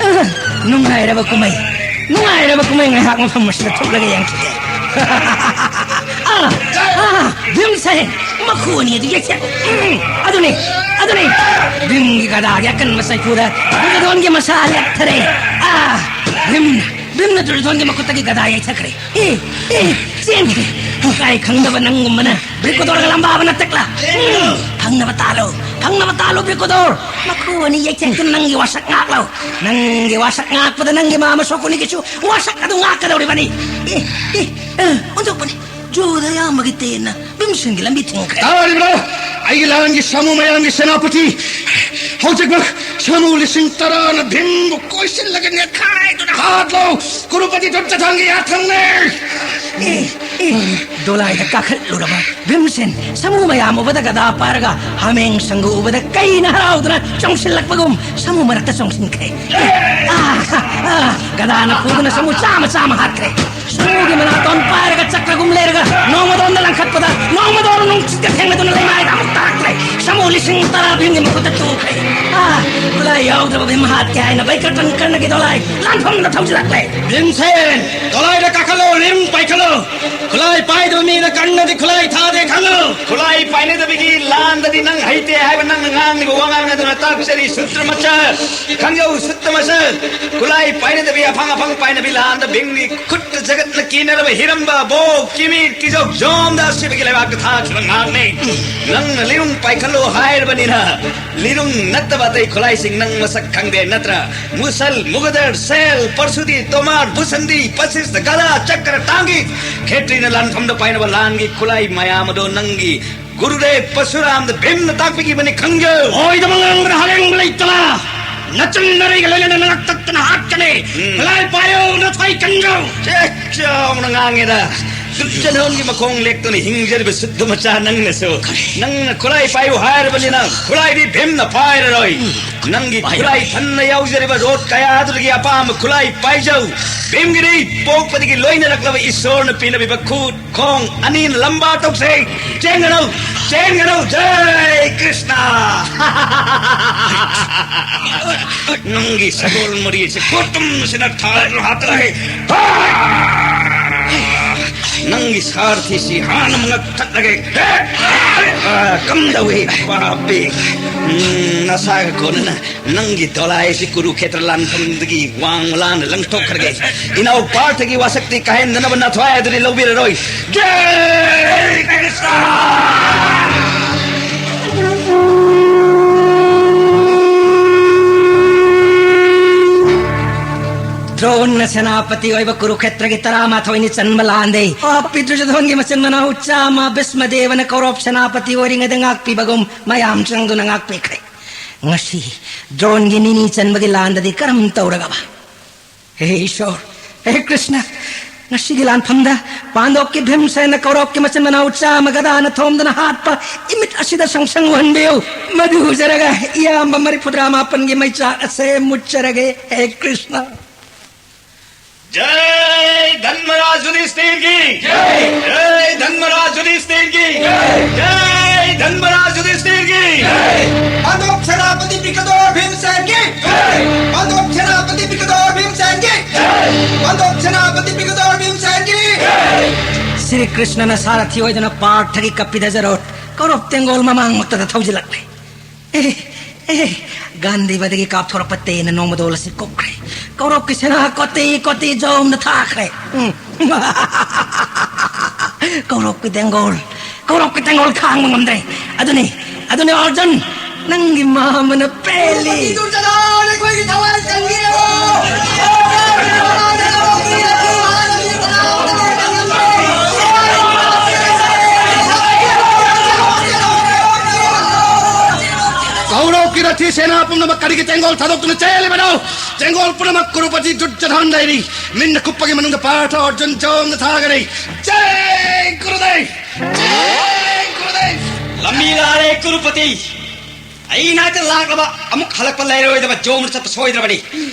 ꯑꯥ, ꯅꯨꯡꯉꯥꯏꯔꯕ ꯀꯨꯝꯍꯩ, ꯅꯨꯡꯉꯥꯏꯔꯕ ꯀꯨꯝꯍꯩ ꯉꯥꯏꯍꯥꯛ ꯃꯐꯝ ꯑꯁꯤꯗ ꯊꯣꯛꯂꯒ ꯌꯦꯡꯈꯤꯒꯦ꯫ ꯑꯥ, ꯑꯥ, ꯚꯤꯝꯁꯦꯟ, ꯃꯈꯨ ꯑꯅꯤ ꯑꯗꯨ ꯌꯩꯊꯦꯛꯎ꯫ ꯎꯝ, ꯑꯗꯨꯅꯤ, ꯑꯗꯨꯅꯤ꯫ ꯚꯤꯝꯒꯤ ꯒꯗꯥꯒꯤ ꯑꯀꯟꯕ ꯁꯥꯏꯐꯨꯗ ꯗꯨꯔꯌꯣꯙꯣꯟꯒꯤ ꯃꯁꯥ ꯂꯦꯞꯊꯔꯦ꯫ ꯑꯥ, ꯚꯤꯝꯅ, ꯚꯤꯝꯅ ꯗꯨꯔꯌꯣꯙꯣꯟꯒꯤ ꯃꯈꯨꯠꯇꯒꯤ ꯒꯗꯥ ꯌꯩꯊꯈ꯭ꯔꯦ꯫ ꯑꯦ, ꯑꯦ, ꯆꯦꯟꯈ꯭ꯔꯦ꯫ ꯏꯀꯥꯏ ꯈꯪꯗꯕ ꯅꯪꯒꯨꯝꯕꯅ ꯕ꯭ꯔꯤꯀꯣꯗꯣꯔꯒ ꯂꯝꯕꯥꯕ ꯅꯠꯇꯛꯂꯥ? ꯎꯝ, ꯐꯪꯅꯕ ꯇꯥꯜꯂꯣ, ꯐꯪꯅꯕ ꯇꯥꯜꯂꯣ, ꯕ꯭ꯔꯤꯀꯣꯗꯣꯔ꯫ ꯃꯈꯨ ꯑꯅꯤ ꯌꯩꯊꯦꯛꯇꯨꯅ ꯅꯪꯒꯤ ꯋꯥꯁꯛ ꯉꯥꯛꯂꯣ꯫ ꯅꯪꯒꯤ ꯋꯥꯁꯛ ꯉꯥꯛꯄꯗ ꯅꯪꯒꯤ ꯃꯥꯃ ꯁꯣꯀꯨꯅꯤꯒꯤꯁꯨ ꯋꯥꯁꯛ ꯑꯗꯨ ꯉꯥꯛꯀꯗꯧꯔꯤꯕꯅꯤ꯫ ꯑꯦ, ꯑꯦ, ꯑꯦ, ꯑꯣꯟꯊꯣꯛꯄꯅꯤ꯫ ꯖꯣꯙ ꯑꯌꯥꯝꯕꯒꯤ ꯇꯦꯟꯅ ꯚꯤꯝꯁꯦꯟꯒꯤ ꯂꯝꯕꯤ ꯊꯤꯡꯈ꯭ꯔꯦ꯫ ꯇꯥꯔꯤꯕ꯭ꯔꯥ? ꯑꯩꯒꯤ ꯂꯥꯟꯒꯤ ꯁꯥꯃꯨ ꯃꯌꯥꯝꯒꯤ ꯁꯦꯅꯥꯄꯇꯤ ꯍꯧꯖꯤꯛꯃꯛ ꯁꯥꯃꯨ ꯂꯤꯁꯤꯡ ꯇꯔꯥꯅ ꯚꯤꯝꯕꯨ ꯀꯣꯏꯁꯤꯜꯂꯒ ꯅꯦꯠꯈꯥꯏꯗꯨꯅ ꯍꯥꯠꯂꯣ꯫ ꯀꯨꯔꯨꯄꯇꯤ ꯗꯨꯠꯇ ꯊꯥꯡꯒꯤ ꯌꯥꯊꯪꯅꯦ꯫ ꯑꯦ, ꯑꯦ, ꯗꯣꯂꯥꯏꯗ ꯀꯥꯈꯠꯂꯨꯔꯕ ꯚꯤꯝꯁꯦꯟ ꯁꯥꯃꯨ ꯃꯌꯥꯝ ꯎꯕꯗ ꯒꯗꯥ ꯄꯥꯏꯔꯒ ꯍꯥꯃꯦꯡ ꯁꯪꯒꯨ ꯎꯕꯗ ꯀꯩꯅ ꯍꯔꯥꯎꯗꯨꯅ ꯆꯣꯡꯁꯤꯜꯂꯛꯄꯒꯨꯝ ꯁꯥꯃꯨ ꯃꯔꯛꯇ ꯆꯣꯡꯁꯤꯟꯈ꯭ꯔꯦ꯫ ꯑꯥ, ꯑꯥ, ꯒꯗꯥꯅ ꯐꯨꯗꯨꯅ ꯁꯥꯃꯨ ꯆꯥꯝꯃ ꯆꯥꯝꯃ ꯍꯥꯠꯈ꯭ꯔꯦ꯫ ꯁꯥꯃꯨꯒꯤ ꯃꯅꯥꯇꯣꯟ ꯄꯥꯏꯔꯒ ꯆꯠꯈ꯭ꯔꯒꯨꯝ ꯂꯩꯔꯒ ꯅꯣꯡꯃꯗꯣꯟꯗ ꯂꯪꯈꯠꯄꯗ ꯅꯣꯡꯃꯗꯣꯟ ꯅꯨꯡꯁꯤꯠꯀ ꯊꯦꯡꯅꯗꯨꯅ ꯂꯩꯃꯥꯏꯗ ꯑꯃꯨꯛ ꯇꯥꯔꯛꯇ꯭ꯔꯦ꯫ ꯁꯥꯃꯨ ꯂꯤꯁꯤꯡ ꯇꯔꯥ ꯚꯤꯝꯒꯤ ꯃꯈꯨꯠꯇ ꯇꯨꯈ꯭ꯔꯦ꯫ ꯑꯥ, ꯈꯨꯠꯂꯥꯏ ꯌꯥꯎꯗ꯭ꯔꯕ ꯚꯤꯝ ꯍꯥꯠꯀꯦ ꯍꯥꯏꯅ ꯕꯩꯀ꯭ꯔꯇꯟ ꯀꯔꯅꯒꯤ ꯗꯣꯂꯥꯏ ꯂꯥꯟꯐꯝꯗ ꯊꯧꯖꯤꯜꯂꯛꯂꯦ꯫ ꯚꯤꯝꯁꯦꯟ, ꯗꯣꯂꯥꯏꯗ ꯀꯥꯈꯠꯂꯣ, ꯂꯤꯔꯨꯡ ꯄꯥꯏꯈꯠꯂꯣ꯫ ꯈꯨꯠꯂꯥꯏ ꯄꯥꯏꯗꯕ ꯃꯤꯅ ꯀꯔꯅꯗꯤ ꯈꯨꯠꯂꯥꯏ ꯊꯥꯗꯦ ꯈꯪꯉꯨ꯫ ꯈꯨꯠꯂꯥꯏ ꯄꯥꯏꯅꯗꯕꯒꯤ ꯂꯥꯟꯗꯗꯤ ꯅꯪ ꯍꯩꯇꯦ ꯍꯥꯏꯕ ꯅꯪꯅ ꯉꯥꯡꯂꯤꯕ ꯋꯥꯉꯥꯡ ꯑꯗꯨꯅ ꯇꯥꯛꯆꯔꯤ ꯁꯨꯇ꯭ꯔꯃꯆ꯫ ꯈꯪꯖꯧ ꯁꯨꯇ꯭ꯔꯃꯆ꯫ ꯈꯨꯠꯂꯥꯏ ꯄꯥꯏꯅꯗꯕꯤ ꯑꯐꯪ ꯑꯐꯪ ꯄꯥꯏꯅꯕꯤ ꯂꯥꯟꯗ ꯚꯤꯝꯒꯤ ꯈꯨꯠꯇ ꯖꯒꯠꯅ ꯀꯤꯅꯔꯕ ꯍꯤꯔꯝꯕ ꯕꯣ ꯀꯤꯃꯤ ꯀꯤꯖꯧ ꯖꯣꯝꯗ ꯑꯁꯤꯕꯒꯤ ꯂꯩꯕꯥꯛꯇ ꯊꯥꯈꯤꯕ ꯉꯥꯛꯅꯤ꯫ ꯅꯪꯅ ꯂꯤꯔꯨꯡ ꯄꯥꯏꯈꯠꯂꯣ ꯍꯥꯏꯔꯕꯅꯤꯅ ꯂꯤꯔꯨꯡ ꯅꯠꯇꯕ ꯑꯇꯩ ꯈꯨꯠꯂꯥꯏꯁꯤꯡ ꯅꯪ ꯃꯁꯛ ꯈꯪꯗꯦ ꯅꯠꯇ꯭ꯔꯥ? ꯃꯨꯁꯜ, ꯃꯨꯒꯗꯔ, ꯁꯦꯜ, ꯄꯔꯁꯨꯗꯤ, ꯇꯣꯃꯥꯔ, ꯚꯨꯁꯟꯗꯤ, ꯄꯁꯤꯁ, ꯒꯗꯥ, ꯆꯀ꯭ꯔ, ꯇꯥꯡꯒꯤ, ꯈꯦꯇ꯭ꯔꯤꯅ ꯂꯥꯟꯐꯝꯗ ꯄꯥꯏꯅꯕ ꯂꯥꯟꯒꯤ ꯈꯨꯠꯂꯥꯏ ꯃꯌꯥꯝ ꯑꯗꯣ ꯅꯪꯒꯤ ꯒꯨꯔꯨꯗꯦꯕ ꯄꯔꯁꯨꯔꯥꯝꯗ ꯚꯤꯝꯅ ꯇꯥꯛꯄꯤꯈꯤꯕꯅꯤ ꯈꯪꯖꯧ꯫ ꯑꯣꯏꯗꯕ ꯉꯥꯡꯕꯗ ꯍꯔꯦꯡ ꯂꯩꯇꯅ ꯅꯆꯟ ꯅꯔꯩꯒ ꯂꯣꯏꯅꯅ ꯅꯉꯛ ꯇꯛꯇꯅ ꯍꯥꯠꯀꯅꯤ꯫ ꯎꯝ꯫ ꯈꯨꯠꯂꯥꯏ ꯄꯥꯏꯌꯨ ꯅꯊ꯭ꯋꯥꯏ ꯀꯟꯖꯧ꯫ ꯆꯦ, ꯆꯥꯎꯅ ꯉꯥꯡꯉꯦꯗ꯫ ꯗꯨꯔꯖꯣꯙꯟꯒꯤ ꯃꯈꯣꯡ ꯂꯦꯛꯇꯨꯅ ꯍꯤꯡꯖꯔꯤꯕ ꯁꯨꯗ꯭ꯙ ꯃꯆꯥ ꯅꯪꯅꯁꯨ꯫ ꯅꯪꯅ ꯈꯨꯠꯂꯥꯏ ꯄꯥꯏꯌꯨ ꯍꯥꯏꯔꯕꯅꯤꯅ ꯈꯨꯠꯂꯥꯏꯗꯤ ꯚꯤꯝꯅ ꯄꯥꯏꯔꯔꯣꯏ꯫ ꯅꯪꯒꯤ ꯈꯨꯠꯂꯥꯏ ꯊꯟꯅ ꯌꯥꯎꯖꯔꯤꯕ ꯔꯣꯠ ꯀꯌꯥꯗꯨꯗꯒꯤ ꯑꯄꯥꯝꯕ ꯈꯨꯠꯂꯥꯏ ꯄꯥꯏꯖꯧ꯫ ꯚꯤꯝꯒꯤꯗꯤ ꯄꯣꯛꯄꯗꯒꯤ ꯂꯣꯏꯅꯔꯛꯂꯕ ꯏꯁꯣꯔꯅ ꯄꯤꯅꯕꯤꯕ ꯈꯨꯠ ꯈꯣꯡ ꯑꯅꯤꯅ ꯂꯝꯕꯥ ꯇꯧꯁꯦ꯫ ꯆꯦꯟꯒꯅꯨ, ꯆꯦꯟꯒꯅꯨ꯫ ꯖꯩ ꯀ꯭ꯔꯤꯁꯅ꯫ ꯅꯪꯒꯤ ꯁꯒꯣꯜ ꯃꯔꯤꯁꯦ ꯈꯨꯇꯨꯝꯁꯤꯅ ꯊꯥꯗꯨꯅ ꯍꯥꯠꯇꯅ ꯍꯦꯛ꯫ ꯅꯪꯒꯤ ꯁꯥꯔꯊꯤꯁꯤ ꯍꯥꯟꯅ ꯃꯉꯛ ꯊꯠꯂꯒꯦ꯫ ꯀꯝꯗꯧꯏ ꯄꯥꯄꯤ? ꯎꯝ, ꯅꯁꯥꯒ ꯀꯣꯟꯅꯅ ꯅꯪꯒꯤ ꯗꯣꯂꯥꯏꯁꯤ ꯀꯨꯔꯨꯈꯦꯇ꯭ꯔ ꯂꯥꯟꯐꯝꯗꯒꯤ ꯋꯥꯡꯃ ꯂꯥꯟꯅ ꯂꯪꯊꯣꯛꯈ꯭ꯔꯒꯦ꯫ ꯏꯅꯥꯎ ꯄꯥꯔꯊꯒꯤ ꯋꯥꯁꯛꯇꯤ ꯀꯥꯏꯍꯟꯗꯅꯕ ꯅꯊ꯭ꯋꯥꯏ ꯑꯗꯨꯗꯤ ꯂꯧꯕꯤꯔꯔꯣꯏ꯫ ꯖꯩ ꯀ꯭ꯔꯤꯁꯅ! ꯗ꯭ꯔꯣꯟꯅ ꯁꯦꯅꯥꯄꯇꯤ ꯑꯣꯏꯕ ꯀꯨꯔꯨꯈꯦꯇ꯭ꯔꯒꯤ ꯇꯔꯥꯃꯥꯊꯣꯏꯅꯤ ꯆꯟꯕ ꯂꯥꯟꯗꯩ ꯄꯥꯄꯤ ꯗꯨꯔꯖꯣꯙꯟꯒꯤ ꯃꯆꯤꯟ ꯃꯅꯥꯎ ꯆꯥꯝꯃ ꯚꯤꯁꯃꯗꯦꯕꯅ ꯀꯧꯔꯣꯞ ꯁꯦꯅꯥꯄꯇꯤ ꯑꯣꯏꯔꯤꯉꯩꯗ ꯉꯥꯛꯄꯤꯕꯒꯨꯝ ꯃꯌꯥꯝ ꯆꯪꯗꯨꯅ ꯉꯥꯛꯄꯤꯈ꯭ꯔꯦ꯫ ꯉꯁꯤ ꯗ꯭ꯔꯣꯟꯒꯤ ꯅꯤꯅꯤ ꯆꯟꯕꯒꯤ ꯂꯥꯟꯗꯗꯤ ꯀꯔꯝ ꯇꯧꯔꯒꯕ? ꯍꯦ ꯏꯁꯣꯔ, ꯍꯦ ꯀ꯭ꯔꯤꯁꯅ, ꯉꯁꯤꯒꯤ ꯂꯥꯟꯐꯝꯗ ꯄꯥꯟꯗꯣꯞꯀꯤ ꯚꯤꯝꯁꯦꯟꯅ ꯀꯧꯔꯣꯞꯀꯤ ꯃꯆꯤꯟ ꯃꯅꯥꯎ ꯆꯥꯝꯃ ꯒꯗꯥꯅ ꯊꯣꯝꯗꯨꯅ ꯍꯥꯠꯄ ꯏꯃꯤꯠ ꯑꯁꯤꯗ ꯁꯪꯁꯪ ꯎꯍꯟꯕꯤꯌꯨ꯫ ꯃꯗꯨ ꯎꯖꯔꯒ ꯏꯌꯥꯝꯕ ꯃꯔꯤꯐꯨꯇꯔꯥ ꯃꯥꯄꯟꯒꯤ ꯃꯩꯆꯥꯛ ꯑꯁꯦ ꯃꯨꯠꯆꯔꯒꯦ, ꯍꯦ ꯀ꯭ꯔꯤꯁꯅ꯫ जय धर्मराज युधिष्ठिर की। जय धर्मराज युधिष्ठिर की। जय धर्मराज युधिष्ठिर की। पांडव सेनापति विकटोर भीमसेन की। पांडव सेनापति विकटोर भीमसेन की। पांडव सेनापति विकटोर भीमसेन की। ꯁ꯭ꯔꯤ ꯀ꯭ꯔꯤꯁꯅꯅ ꯁꯥꯔꯊꯤ ꯑꯣꯏꯗꯨꯅ ꯄꯥꯔꯊꯒꯤ ꯀꯞꯄꯤꯗ ꯖꯔꯣꯠ ꯀꯧꯔꯞ ꯇꯦꯡꯒꯣꯜ ꯃꯃꯥꯡꯃꯛꯇꯗ ꯊꯧꯖꯤꯜꯂꯛꯂꯦ꯫ ꯑꯦ, ꯑꯦ, ꯒꯥꯟꯙꯤꯕꯗꯒꯤ ꯀꯥꯞꯊꯣꯔꯛꯄ ꯇꯦꯟꯅ ꯅꯣꯡꯃꯗꯣꯜ ꯑꯁꯤ ꯀꯨꯞꯈ꯭ꯔꯦ꯫ ꯀꯧꯔꯣꯞꯀꯤ ꯁꯦꯅꯥ ꯀꯣꯇꯤ ꯀꯣꯇꯤ ꯖꯣꯝꯅ ꯊꯥꯈ꯭ꯔꯦ꯫ ꯎꯝ꯫ ꯀꯧꯔꯣꯞꯀꯤ ꯇꯦꯡꯒꯣꯜ, ꯀꯧꯔꯣꯞꯀꯤ ꯇꯦꯡꯒꯣꯜ ꯈꯥꯡꯕ ꯉꯝꯗ꯭ꯔꯦ꯫ ꯑꯗꯨꯅꯤ, ꯑꯗꯨꯅꯤ ꯑꯔꯖꯨꯟ, ꯅꯪꯒꯤ ꯃꯥꯃꯅ ꯄꯦꯜꯂꯤ꯫ ꯗꯨꯔꯖꯣꯙꯟ, ꯑꯩꯈꯣꯏꯒꯤ ꯊꯋꯥꯏ ꯀꯟꯕꯤꯔꯛꯑꯣ꯫ ꯀꯧꯔꯧꯀꯤ ꯔꯊꯤ ꯁꯦꯅꯥ ꯄꯨꯝꯅꯃꯛ ꯀꯔꯤꯒꯤ ꯇꯦꯡꯒꯣꯜ ꯊꯥꯗꯣꯛꯇꯨꯅ ꯆꯦꯜꯂꯤꯕꯅꯣ? ꯇꯦꯡꯒꯣꯜ ꯄꯨꯝꯅꯃꯛ ꯀꯨꯔꯨꯄꯇꯤ ꯗꯨꯔꯖꯣꯙꯟ ꯂꯩꯔꯤ꯫ ꯃꯤꯟꯅ ꯀꯨꯞꯄꯒꯤ ꯃꯅꯨꯡꯗ ꯄꯥꯔꯊ ꯑꯔꯖꯨꯟ ꯖꯣꯝꯅ ꯊꯥꯒꯅꯤ꯫ ꯖꯩ ꯒꯨꯔꯨꯗꯦꯕ! ꯖꯩ ꯒꯨꯔꯨꯗꯦꯕ! ꯂꯝꯕꯤ ꯂꯥꯜꯂꯦ ꯀꯨꯔꯨꯄꯇꯤ꯫ ꯑꯩ ꯅꯥꯛꯇ ꯂꯥꯛꯂꯕ ꯑꯃꯨꯛ ꯍꯜꯂꯛꯄ ꯂꯩꯔꯣꯏꯗꯕ ꯖꯣꯝꯅ ꯆꯠꯄ ꯁꯣꯏꯗ꯭ꯔꯕꯅꯤ꯫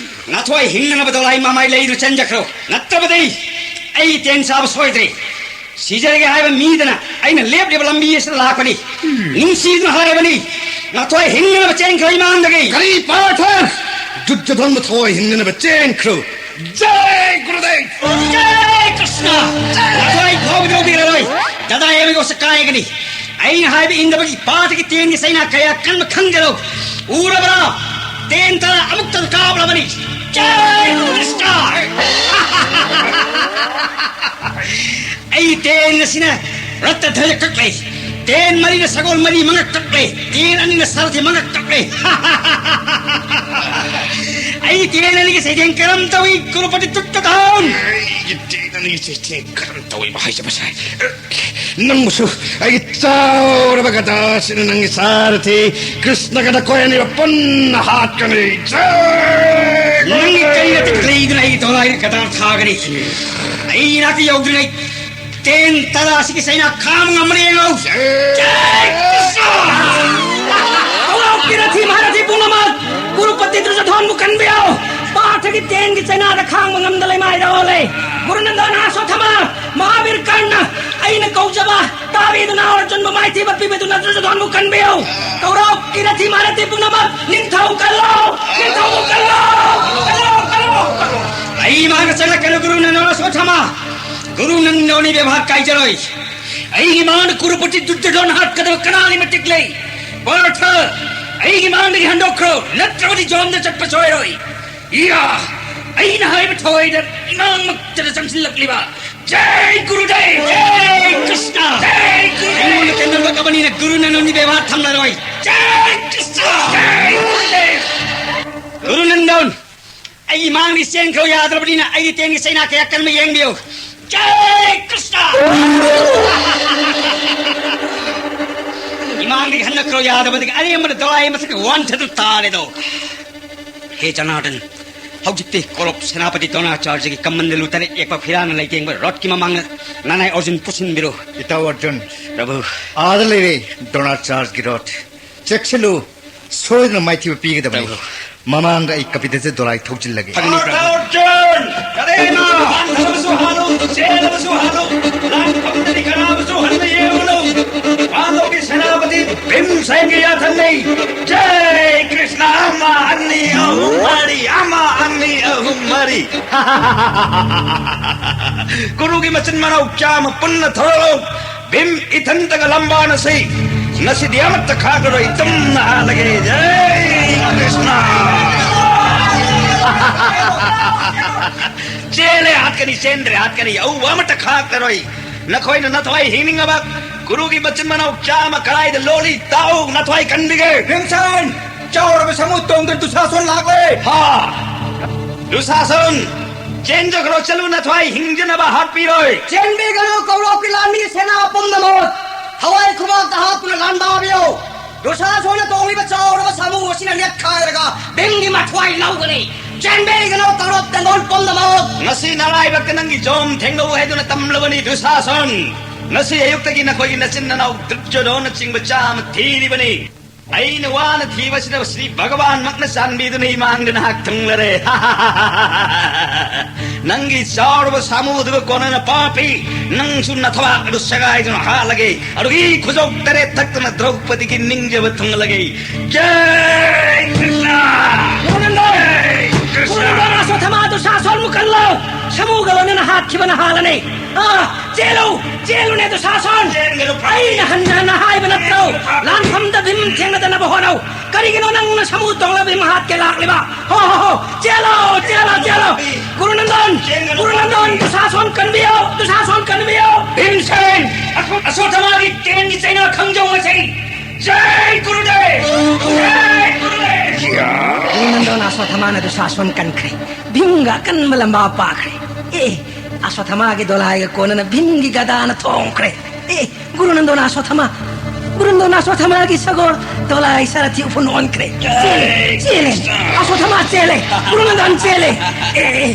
ꯅꯥꯊꯣꯏ ꯍꯤꯡꯅꯅꯕ ꯗꯣꯂꯥꯏ ꯃꯃꯥꯏ ꯂꯩꯗꯨꯅ ꯆꯦꯟꯖꯈ꯭ꯔꯣ꯫ ꯅꯠꯇ꯭ꯔꯕꯗꯤ ꯑꯩ ꯇꯦꯟ ꯆꯥꯕ ꯁꯣꯏꯗ꯭ꯔꯦ꯫ ꯁꯤꯖꯔꯒꯦ ꯍꯥꯏꯕ ꯃꯤꯗꯅ ꯑꯩꯅ ꯂꯦꯞꯂꯤꯕ ꯂꯝꯕꯤ ꯑꯁꯤꯗ ꯂꯥꯛꯄꯅꯤ꯫ ꯅꯨꯡꯁꯤꯗꯨꯅ ꯍꯥꯏꯔꯕꯅꯤ, ꯅꯥꯊꯣꯏ ꯍꯤꯡꯅꯅꯕ ꯆꯦꯟꯈ꯭ꯔꯣ ꯏꯃꯥꯡꯗꯒꯤ꯫ ꯀꯔꯤ ꯄꯥꯔꯊ? ꯗꯨꯔꯖꯣꯙꯟ ꯅꯥꯊꯣꯏ ꯍꯤꯡꯅꯅꯕ ꯆꯦꯟꯈ꯭ꯔꯣ꯫ ꯖꯩ ꯒꯨꯔꯨꯗꯦꯕ! ꯖꯩ ꯀ꯭ꯔꯤꯁꯅ! ꯅꯥꯊꯣꯏ ꯐꯥꯎꯕꯗꯤ ꯂꯧꯕꯤꯔꯔꯣꯏ꯫ ꯗꯗꯥ ꯑꯦꯝꯒꯤ ꯋꯥꯁꯛ ꯀꯥꯏꯒꯅꯤ꯫ ꯑꯩꯅ ꯍꯥꯏꯕ ꯏꯟꯗꯕꯒꯤ ꯄꯥꯔꯊꯒꯤ ꯇꯦꯟꯒꯤ ꯆꯩꯅꯥ ꯀꯌꯥ ꯀꯟꯕ ꯈꯪꯖꯔꯧ꯫ ꯎꯔꯕ꯭ꯔꯥ? ꯇꯦꯟ ꯇꯔꯥ ꯑꯃꯨꯛꯇ ꯀꯥꯞꯂꯕꯅꯤ꯫ ꯖꯩ ꯀ꯭ꯔꯤꯁꯅ! ꯑꯩ ꯇꯦꯟ ꯑꯁꯤꯅ ꯔꯠꯇ ꯙ꯭ꯋꯖ ꯀꯛꯂꯦ꯫ ꯇꯦꯟ ꯃꯔꯤꯅ ꯁꯒꯣꯜ ꯃꯔꯤ ꯃꯉꯛ ꯀꯛꯂꯦ꯫ ꯇꯦꯟ ꯑꯅꯤꯅ ꯁꯥꯔꯊꯤ ꯃꯉꯛ ꯀꯛꯂꯦ꯫ ꯑꯩ ꯇꯦꯟ ꯑꯅꯤꯒꯤ ꯆꯩꯊꯦꯡ ꯀꯔꯝ ꯇꯧꯏ, ꯀ꯭ꯔꯨꯄꯇꯤ ꯗꯨꯔꯖꯣꯙꯟ? ꯑꯩꯒꯤ ꯇꯦꯟ ꯑꯅꯤꯒꯤ ꯆꯩꯊꯦꯡ ꯀꯔꯝ ꯇꯧꯏ ꯍꯥꯏꯖꯕꯁꯦ? ꯅꯪꯕꯨꯁꯨ ꯑꯩꯒꯤ ꯆꯥꯎꯔꯕ ꯒꯗꯥꯁꯤꯅ ꯅꯪꯒꯤ ꯁꯥꯔꯊꯤ ꯀ꯭ꯔꯤꯁꯅꯒ ꯅꯈꯣꯏ ꯑꯅꯤꯃꯛ ꯄꯨꯟꯅ ꯍꯥꯠꯀꯅꯤ꯫ ꯖꯥꯏ! ꯅꯪꯒꯤ ꯀꯩ ꯃꯇꯤꯛ ꯂꯩꯗꯨꯅ ꯑꯩꯒꯤ ꯗꯣꯂꯥꯏꯅ ꯒꯗꯥ ꯊꯥꯒꯅꯤ? ꯑꯩ ꯏꯅꯥꯛꯇ ꯌꯧꯗ꯭ꯔꯤꯉꯩ ꯇꯦꯟ ꯇꯔꯥꯁꯤꯒꯤ ꯆꯩꯅꯥ ꯈꯥꯝꯕ ꯉꯝꯃꯅꯤ ꯌꯦꯡꯉꯨ꯫ ꯖꯥꯏ ꯀ꯭ꯔꯤꯁꯅ! ꯀꯧꯔꯥꯎ ꯀꯤꯔꯊꯤ ꯃꯍꯥꯔꯊꯤ ꯄꯨꯝꯅꯃꯛ ꯀꯨꯔꯨꯄꯇꯤ ꯗꯨꯔꯖꯣꯙꯣꯟꯕꯨ ꯀꯟꯕꯤꯌꯨ꯫ ꯄꯥꯔꯊꯒꯤ ꯇꯦꯟꯒꯤ ꯆꯩꯅꯥꯗ ꯈꯥꯡꯕ ꯉꯝꯗ ꯂꯩꯃꯥꯏꯗ ꯑꯣꯜꯂꯦ꯫ ꯒꯨꯔꯨꯅꯟꯗꯣꯟ ꯑꯁꯣꯊꯃ, ꯃꯍꯥꯕꯤꯔ ꯀꯔꯅ, ꯑꯩꯅ ꯀꯧꯖꯕ ꯇꯥꯕꯤꯗꯨꯅ ꯑꯔꯖꯨꯟꯕꯨ ꯃꯥꯏꯊꯤꯕ ꯄꯤꯕꯤꯗꯨꯅ ꯗꯨꯔꯖꯣꯙꯣꯟꯕꯨ ꯀꯟꯕꯤꯌꯨ꯫ ꯀꯧꯔꯥꯎ ꯀꯤꯔꯊꯤ ꯃꯍꯥꯔꯊꯤ ꯄꯨꯝꯅꯃꯛ ꯅꯤꯡꯊꯧ ꯀꯜꯂꯣ! ꯅꯤꯡꯊꯧꯕꯨ ꯀꯜꯂꯣ! ꯀꯜꯂꯣ! ꯀꯜꯂꯣ! ꯀꯜꯂꯣ! ꯑꯩ ꯃꯥꯅ ꯆꯠꯂꯛꯀꯅꯨ ꯒꯨꯔꯨꯅꯟꯗꯣꯟ ꯑꯁꯣꯊꯃ꯫ ꯒꯨꯔꯨꯅꯟꯗꯣꯟ ꯏꯕꯦꯝꯍꯥꯛ ꯀꯥꯏꯖꯔꯣꯏ꯫ ꯑꯩꯒꯤ ꯃꯥꯡꯗ ꯀꯨꯔꯨꯄꯇꯤ ꯗꯨꯔꯖꯣꯙꯣꯟ ꯍꯥꯠꯀꯗꯕ ꯀꯅꯥꯒꯤ ꯃꯇꯤꯛ ꯂꯩ? ꯄꯥꯔꯊ, ꯑꯩꯒꯤ ꯃꯥꯡꯗꯒꯤ ꯍꯟꯗꯣꯛꯈ꯭ꯔꯣ, ꯅꯠꯇ꯭ꯔꯕꯗꯤ ꯖꯣꯝꯗ ꯆꯠꯄ ꯁꯣꯏꯔꯣꯏ꯫ ꯏꯌꯥ! ꯑꯩꯅ ꯍꯥꯏꯕ ꯊꯋꯥꯏꯗ ꯏꯃꯥꯡꯃꯛꯇꯗ ꯆꯪꯁꯤꯜꯂꯛꯂꯤꯕ꯫ ꯖꯥꯏ ꯒꯨꯔꯨꯗꯦꯕ! ꯖꯥꯏ ꯀ꯭ꯔꯤꯁꯅ! ꯖꯥꯏ ꯒꯨꯔꯨꯗꯦꯕ! ꯑꯩꯉꯣꯟꯗ ꯀꯟꯅꯕ ꯀꯕꯅꯤꯅ ꯒꯨꯔꯨꯅꯟꯗꯣꯟꯒꯤ ꯕꯦꯕꯥꯔ ꯊꯝꯂꯔꯣꯏ꯫ ꯖꯥꯏ ꯀ꯭ꯔꯤꯁꯅ! ꯖꯥꯏ ꯒꯨꯔꯨꯗꯦꯕ! ꯒꯨꯔꯨꯅꯟꯗꯣꯟ! ꯑꯩꯒꯤ ꯃꯥꯡꯗꯒꯤ ꯆꯦꯟꯈ꯭ꯔꯣ ꯌꯥꯗ꯭ꯔꯕꯅꯤꯅ ꯑꯩꯒꯤ ꯇꯦꯡꯒꯤ ꯆꯩꯅꯥ ꯀꯌꯥ ꯀꯟꯕ ꯌꯦꯡꯕꯤꯌꯨ꯫ ꯖꯥꯏ ꯀ꯭ꯔꯤꯁꯅ! ꯏꯃꯥꯡꯗꯒꯤ ꯍꯟꯅꯈ꯭ꯔꯣ ꯌꯥꯗꯕꯗꯒꯤ ꯑꯔꯦꯝꯕꯗ ꯗꯣꯂꯥꯏ ꯃꯊꯛꯇ ꯋꯥꯟꯊꯗꯨ ꯇꯥꯔꯦꯗꯣ꯫ ꯍꯦ ꯖꯅꯥꯔꯗꯟ, ꯍꯧꯖꯤꯛꯇꯤ ꯀꯣꯔꯣꯞ ꯁꯦꯅꯥꯄꯇꯤ ꯗ꯭ꯔꯣꯅꯥꯆꯥꯔꯖꯒꯤ ꯀꯃꯟꯗ ꯂꯨꯇꯔꯦ ꯌꯦꯛꯄ ꯐꯤꯔꯥꯅ ꯂꯩꯇꯦꯡꯕ ꯔꯣꯠꯀꯤ ꯃꯃꯥꯡꯗ ꯅꯅꯥꯏ ꯑꯔꯖꯨꯟ ꯄꯨꯁꯤꯟꯕꯤꯔꯨ꯫ ꯏꯇꯥꯎ ꯑꯔꯖꯨꯟ, ꯄ꯭ꯔꯚꯨ꯫ ꯑꯥꯗ ꯂꯩꯔꯦ ꯗ꯭ꯔꯣꯅꯥꯆꯥꯔꯖꯒꯤ ꯔꯣꯠ꯫ ꯆꯦꯛꯁꯤꯜꯂꯨ, ꯁꯣꯏꯗꯅ ꯃꯥꯏꯊꯤꯕ ꯄꯤꯒꯗꯕꯅꯤ꯫ ꯄ꯭ꯔꯚꯨ꯫ ꯃꯃꯥꯡꯗ ꯑꯩ ꯀꯄꯤꯗꯁꯦ ꯗꯣꯂꯥꯏ ꯊꯧꯖꯤꯜꯂꯒꯦ꯫ ꯐꯒꯅꯤ, ꯄ꯭ꯔꯚꯨ꯫ ꯑꯔꯖꯨꯟ! ꯀꯗꯩꯅꯣ? ꯍꯥꯟꯊꯕꯁꯨ ꯍꯥꯜꯂꯨ, ꯆꯦꯜꯂꯕꯁꯨ ꯍꯥꯜꯂꯨ, ꯂꯥꯟꯐꯝꯗꯗꯤ ꯀꯅꯥꯕꯨꯁꯨ ꯍꯟꯅ ꯌꯦꯡꯉꯨꯅꯨ꯫ ꯄꯥꯟꯗꯧꯒꯤ ꯁꯦꯅꯥꯄꯇꯤ ꯚꯤꯝꯁꯦꯟꯒꯤ ꯌꯥꯊꯪꯅꯤ꯫ ꯖꯥꯏ ꯀ꯭ꯔꯤꯁꯅ! ꯑꯃ, ꯑꯅꯤ, ꯑꯍꯨꯝ, ꯃꯔꯤ꯫ ꯑꯃ, ꯑꯅꯤ, ꯑꯍꯨꯝ, ꯃꯔꯤ꯫ ꯀꯨꯔꯨꯒꯤ ꯃꯆꯤꯟ ꯃꯅꯥꯎ ꯆꯥꯝꯃ ꯄꯨꯟꯅ ꯊꯣꯔꯛꯂꯣ꯫ ꯚꯤꯝ ꯏꯊꯟꯇꯒ ꯂꯝꯕꯥꯅꯁꯤ꯫ ꯉꯁꯤꯗꯤ ꯑꯃꯠꯇ ꯈꯥꯛꯂꯔꯣꯏ, ꯇꯨꯝꯅ ꯍꯥꯠꯂꯒꯦ꯫ ꯖꯥꯏ ꯀ꯭ꯔꯤꯁꯅ! ꯆꯦꯜꯂꯦ ꯍꯥꯠꯀꯅꯤ, ꯆꯦꯟꯗ꯭ꯔꯦ ꯍꯥꯠꯀꯅꯤ, ꯑꯎꯕ ꯑꯃꯠꯇ ꯈꯥꯛꯂꯔꯣꯏ꯫ ꯅꯈꯣꯏꯅ ꯅꯊ꯭ꯋꯥꯏ ꯍꯤꯡꯅꯤꯡꯉꯕ ꯀꯨꯔꯨꯒꯤ ꯃꯆꯤꯟ ꯃꯅꯥꯎ ꯆꯥꯝꯃ ꯀꯔꯥꯏꯗ ꯂꯣꯜꯂꯤ? ꯇꯥꯎ, ꯅꯊ꯭ꯋꯥꯏ ꯀꯟꯕꯤꯒꯦ꯫ ꯚꯤꯝꯁꯦꯟ! ꯆꯥꯎꯔꯕ ꯁꯥꯃꯨ ꯇꯣꯡꯗꯨꯅ ꯗꯨꯁꯥꯁꯣꯟ ꯂꯥꯛꯂꯦ꯫ ꯍꯥ! ꯗꯨꯁꯥꯁꯣꯟ! ꯆꯦꯟꯖꯈ꯭ꯔꯣ, ꯆꯠꯂꯨ, ꯅꯊ꯭ꯋꯥꯏ ꯍꯤꯡꯖꯅꯕ ꯍꯥꯠꯄꯤꯔꯣꯏ꯫ ꯆꯦꯟꯕꯤꯒꯅꯨ, ꯀꯧꯔꯣꯛꯀꯤ ꯂꯥꯟꯃꯤ ꯁꯦꯅꯥ ꯄꯨꯝꯅꯃꯛ꯫ ꯍꯥꯞꯇꯨꯅ ꯂꯥꯟꯗꯥꯕꯤꯌꯨ꯫ ꯗꯨꯁꯥꯁꯣꯟꯅ ꯇꯣꯡꯂꯤꯕ ꯆꯥꯎꯔꯕ ꯁꯥꯃꯨ ꯑꯁꯤꯅ ꯅꯦꯠꯈꯥꯏꯔꯒ ꯚꯤꯝꯒꯤ ꯃꯊ꯭ꯋꯥꯏ ꯂꯧꯒꯅꯤ꯫ ꯆꯦꯟꯕꯤꯒꯅꯨ ꯇꯧꯔꯣꯞ ꯇꯦꯡꯒꯣꯜ ꯄꯨꯝꯅꯃꯛ꯫ ꯉꯁꯤ ꯅꯔꯥꯏꯕꯛꯇ ꯅꯪꯒꯤ ꯖꯣꯝ ꯊꯦꯡꯅꯧ ꯍꯥꯏꯗꯨꯅ ꯇꯝꯂꯕꯅꯤ ꯗꯨꯁꯥꯁꯣꯟ꯫ ꯉꯁꯤ ꯑꯌꯨꯛꯇꯒꯤ ꯅꯈꯣꯏꯒꯤ ꯅꯆꯤꯟ ꯅꯅꯥꯎ ꯗꯨꯔꯖꯣꯙꯣꯟꯅꯆꯤꯡꯕ ꯆꯥꯝꯃ ꯊꯤꯔꯤꯕꯅꯤ꯫ ꯑꯩꯅ ꯋꯥꯅ ꯊꯤꯕꯁꯤꯗ ꯁ꯭ꯔꯤ ꯚꯒꯋꯥꯟꯃꯛꯅ ꯆꯥꯟꯕꯤꯗꯨꯅ ꯏꯃꯥꯡꯗ ꯅꯍꯥꯛ ꯊꯨꯡꯂꯔꯦ꯫ ꯅꯪꯒꯤ ꯆꯥꯎꯔꯕ ꯁꯥꯃꯨꯗꯨꯒ ꯀꯣꯟꯅꯅ ꯄꯥꯄꯤ, ꯅꯪꯁꯨ ꯅꯊꯕꯥꯛ ꯑꯗꯨ ꯁꯦꯒꯥꯏꯗꯨꯅ ꯍꯥꯠꯂꯒꯦ꯫ ꯑꯗꯨꯒꯤ ꯈꯨꯖꯣꯛ ꯇꯔꯦꯠ ꯊꯛꯇꯅ ꯗ꯭ꯔꯧꯄꯗꯤꯒꯤ ꯅꯤꯡꯖꯕ ꯊꯨꯡꯍꯜꯂꯒꯦ꯫ ꯖꯩ ꯀ꯭ꯔꯤꯁꯅ! ꯀꯨꯔꯨꯅꯟꯗꯣꯟ! ꯖꯩ ꯀ꯭ꯔꯤꯁꯅ! ꯀꯨꯔꯨꯅꯟꯗꯣꯟ ꯑꯁꯣꯊꯃꯥꯗꯨ ꯁꯥꯁꯣꯟꯕꯨ ꯀꯜꯂꯣ! ꯁꯥꯃꯨꯒ ꯂꯣꯏꯅꯅ ꯍꯥꯠꯈꯤꯕꯅ ꯍꯥꯜꯂꯅꯤ꯫ ꯑꯥ, ꯆꯦꯜꯂꯨ! ꯆꯦꯜꯂꯨꯅꯦ ꯗꯨꯁꯥꯁꯣꯟ! ꯆꯦꯟꯒꯅꯨ, ꯐꯥꯏ! ꯑꯩꯅ ꯍꯟꯅ ꯍꯟꯅ ꯍꯥꯏꯕ ꯅꯠꯇ꯭ꯔꯣ? ꯆꯦꯟꯒꯅꯨ, ꯐꯥꯏ! ꯂꯥꯟꯐꯝꯗ ꯚꯤꯝ ꯊꯦꯡꯅꯗꯅꯕ ꯍꯣꯠꯅꯧ꯫ ꯀꯔꯤꯒꯤꯅꯣ ꯅꯪꯅ ꯁꯥꯃꯨ ꯇꯣꯡꯂ ꯚꯤꯝ ꯍꯥꯠꯀꯦ ꯂꯥꯛꯂꯤꯕ? ꯍꯣ, ꯍꯣ, ꯍꯣ! ꯆꯦꯜꯂꯣ, ꯆꯦꯜꯂꯣ, ꯆꯦꯜꯂꯣ! ꯀꯨꯔꯨꯅꯟꯗꯣꯟ! ꯆꯦꯟꯒꯅꯨ, ꯀꯨꯔꯨꯅꯟꯗꯣꯟ! ꯐꯥꯏ! ꯗꯨꯁꯥꯁꯣꯟ ꯀꯟꯕꯤꯌꯣ! ꯗꯨꯁꯥꯁꯣꯟ ꯀꯟꯕꯤꯌꯣ! ꯚꯤꯝꯁꯦꯟ! ꯑꯁꯣ-, ꯑꯁꯣꯊꯃꯥꯒꯤ ꯀꯦꯟꯒꯤ ꯆꯩꯅ ꯈꯪꯖꯧ ꯃꯁꯤ! ꯖꯩ ꯒꯨꯔꯨꯗꯦꯕ! ꯖꯩ ꯒꯨꯔꯨꯗꯦꯕ! ꯀꯨꯔꯨꯅꯟꯗꯣꯟ ꯑꯁꯣꯊꯃꯥꯅ ꯗꯨꯁꯥꯁꯣꯟ ꯀꯟꯈ꯭ꯔꯦ꯫ ꯚꯤꯝꯒ ꯑꯀꯟꯕ ꯂꯝꯕꯥ ꯄꯥꯈ꯭ꯔꯦ꯫ ꯑꯦ, ꯑꯁꯣꯊꯃꯥꯒꯤ ꯗꯣꯂꯥꯏꯒ ꯀꯣꯟꯅꯅ ꯚꯤꯝꯒꯤ ꯒꯗꯥꯅ ꯊꯣꯡꯈ꯭ꯔꯦ꯫ ꯑꯦ, ꯒꯨꯔꯨꯅꯟꯗꯣꯟ ꯑꯁꯣꯊꯃꯥ, ꯒꯨꯔꯨꯅꯟꯗꯣꯟ ꯑꯁꯣꯊꯃꯥꯒꯤ ꯁꯒꯣꯜ ꯗꯣꯂꯥꯏ ꯁꯥꯔꯊꯤ ꯎꯐꯨꯟ ꯑꯣꯟꯈ꯭ꯔꯦ꯫ ꯆꯦꯜꯂꯦ, ꯆꯦꯜꯂꯦ, ꯑꯁꯣꯊꯃꯥ ꯆꯦꯜꯂꯦ, ꯒꯨꯔꯨꯅꯟꯗꯣꯟ ꯆꯦꯜꯂꯦ꯫ ꯑꯦ, ꯑꯦ,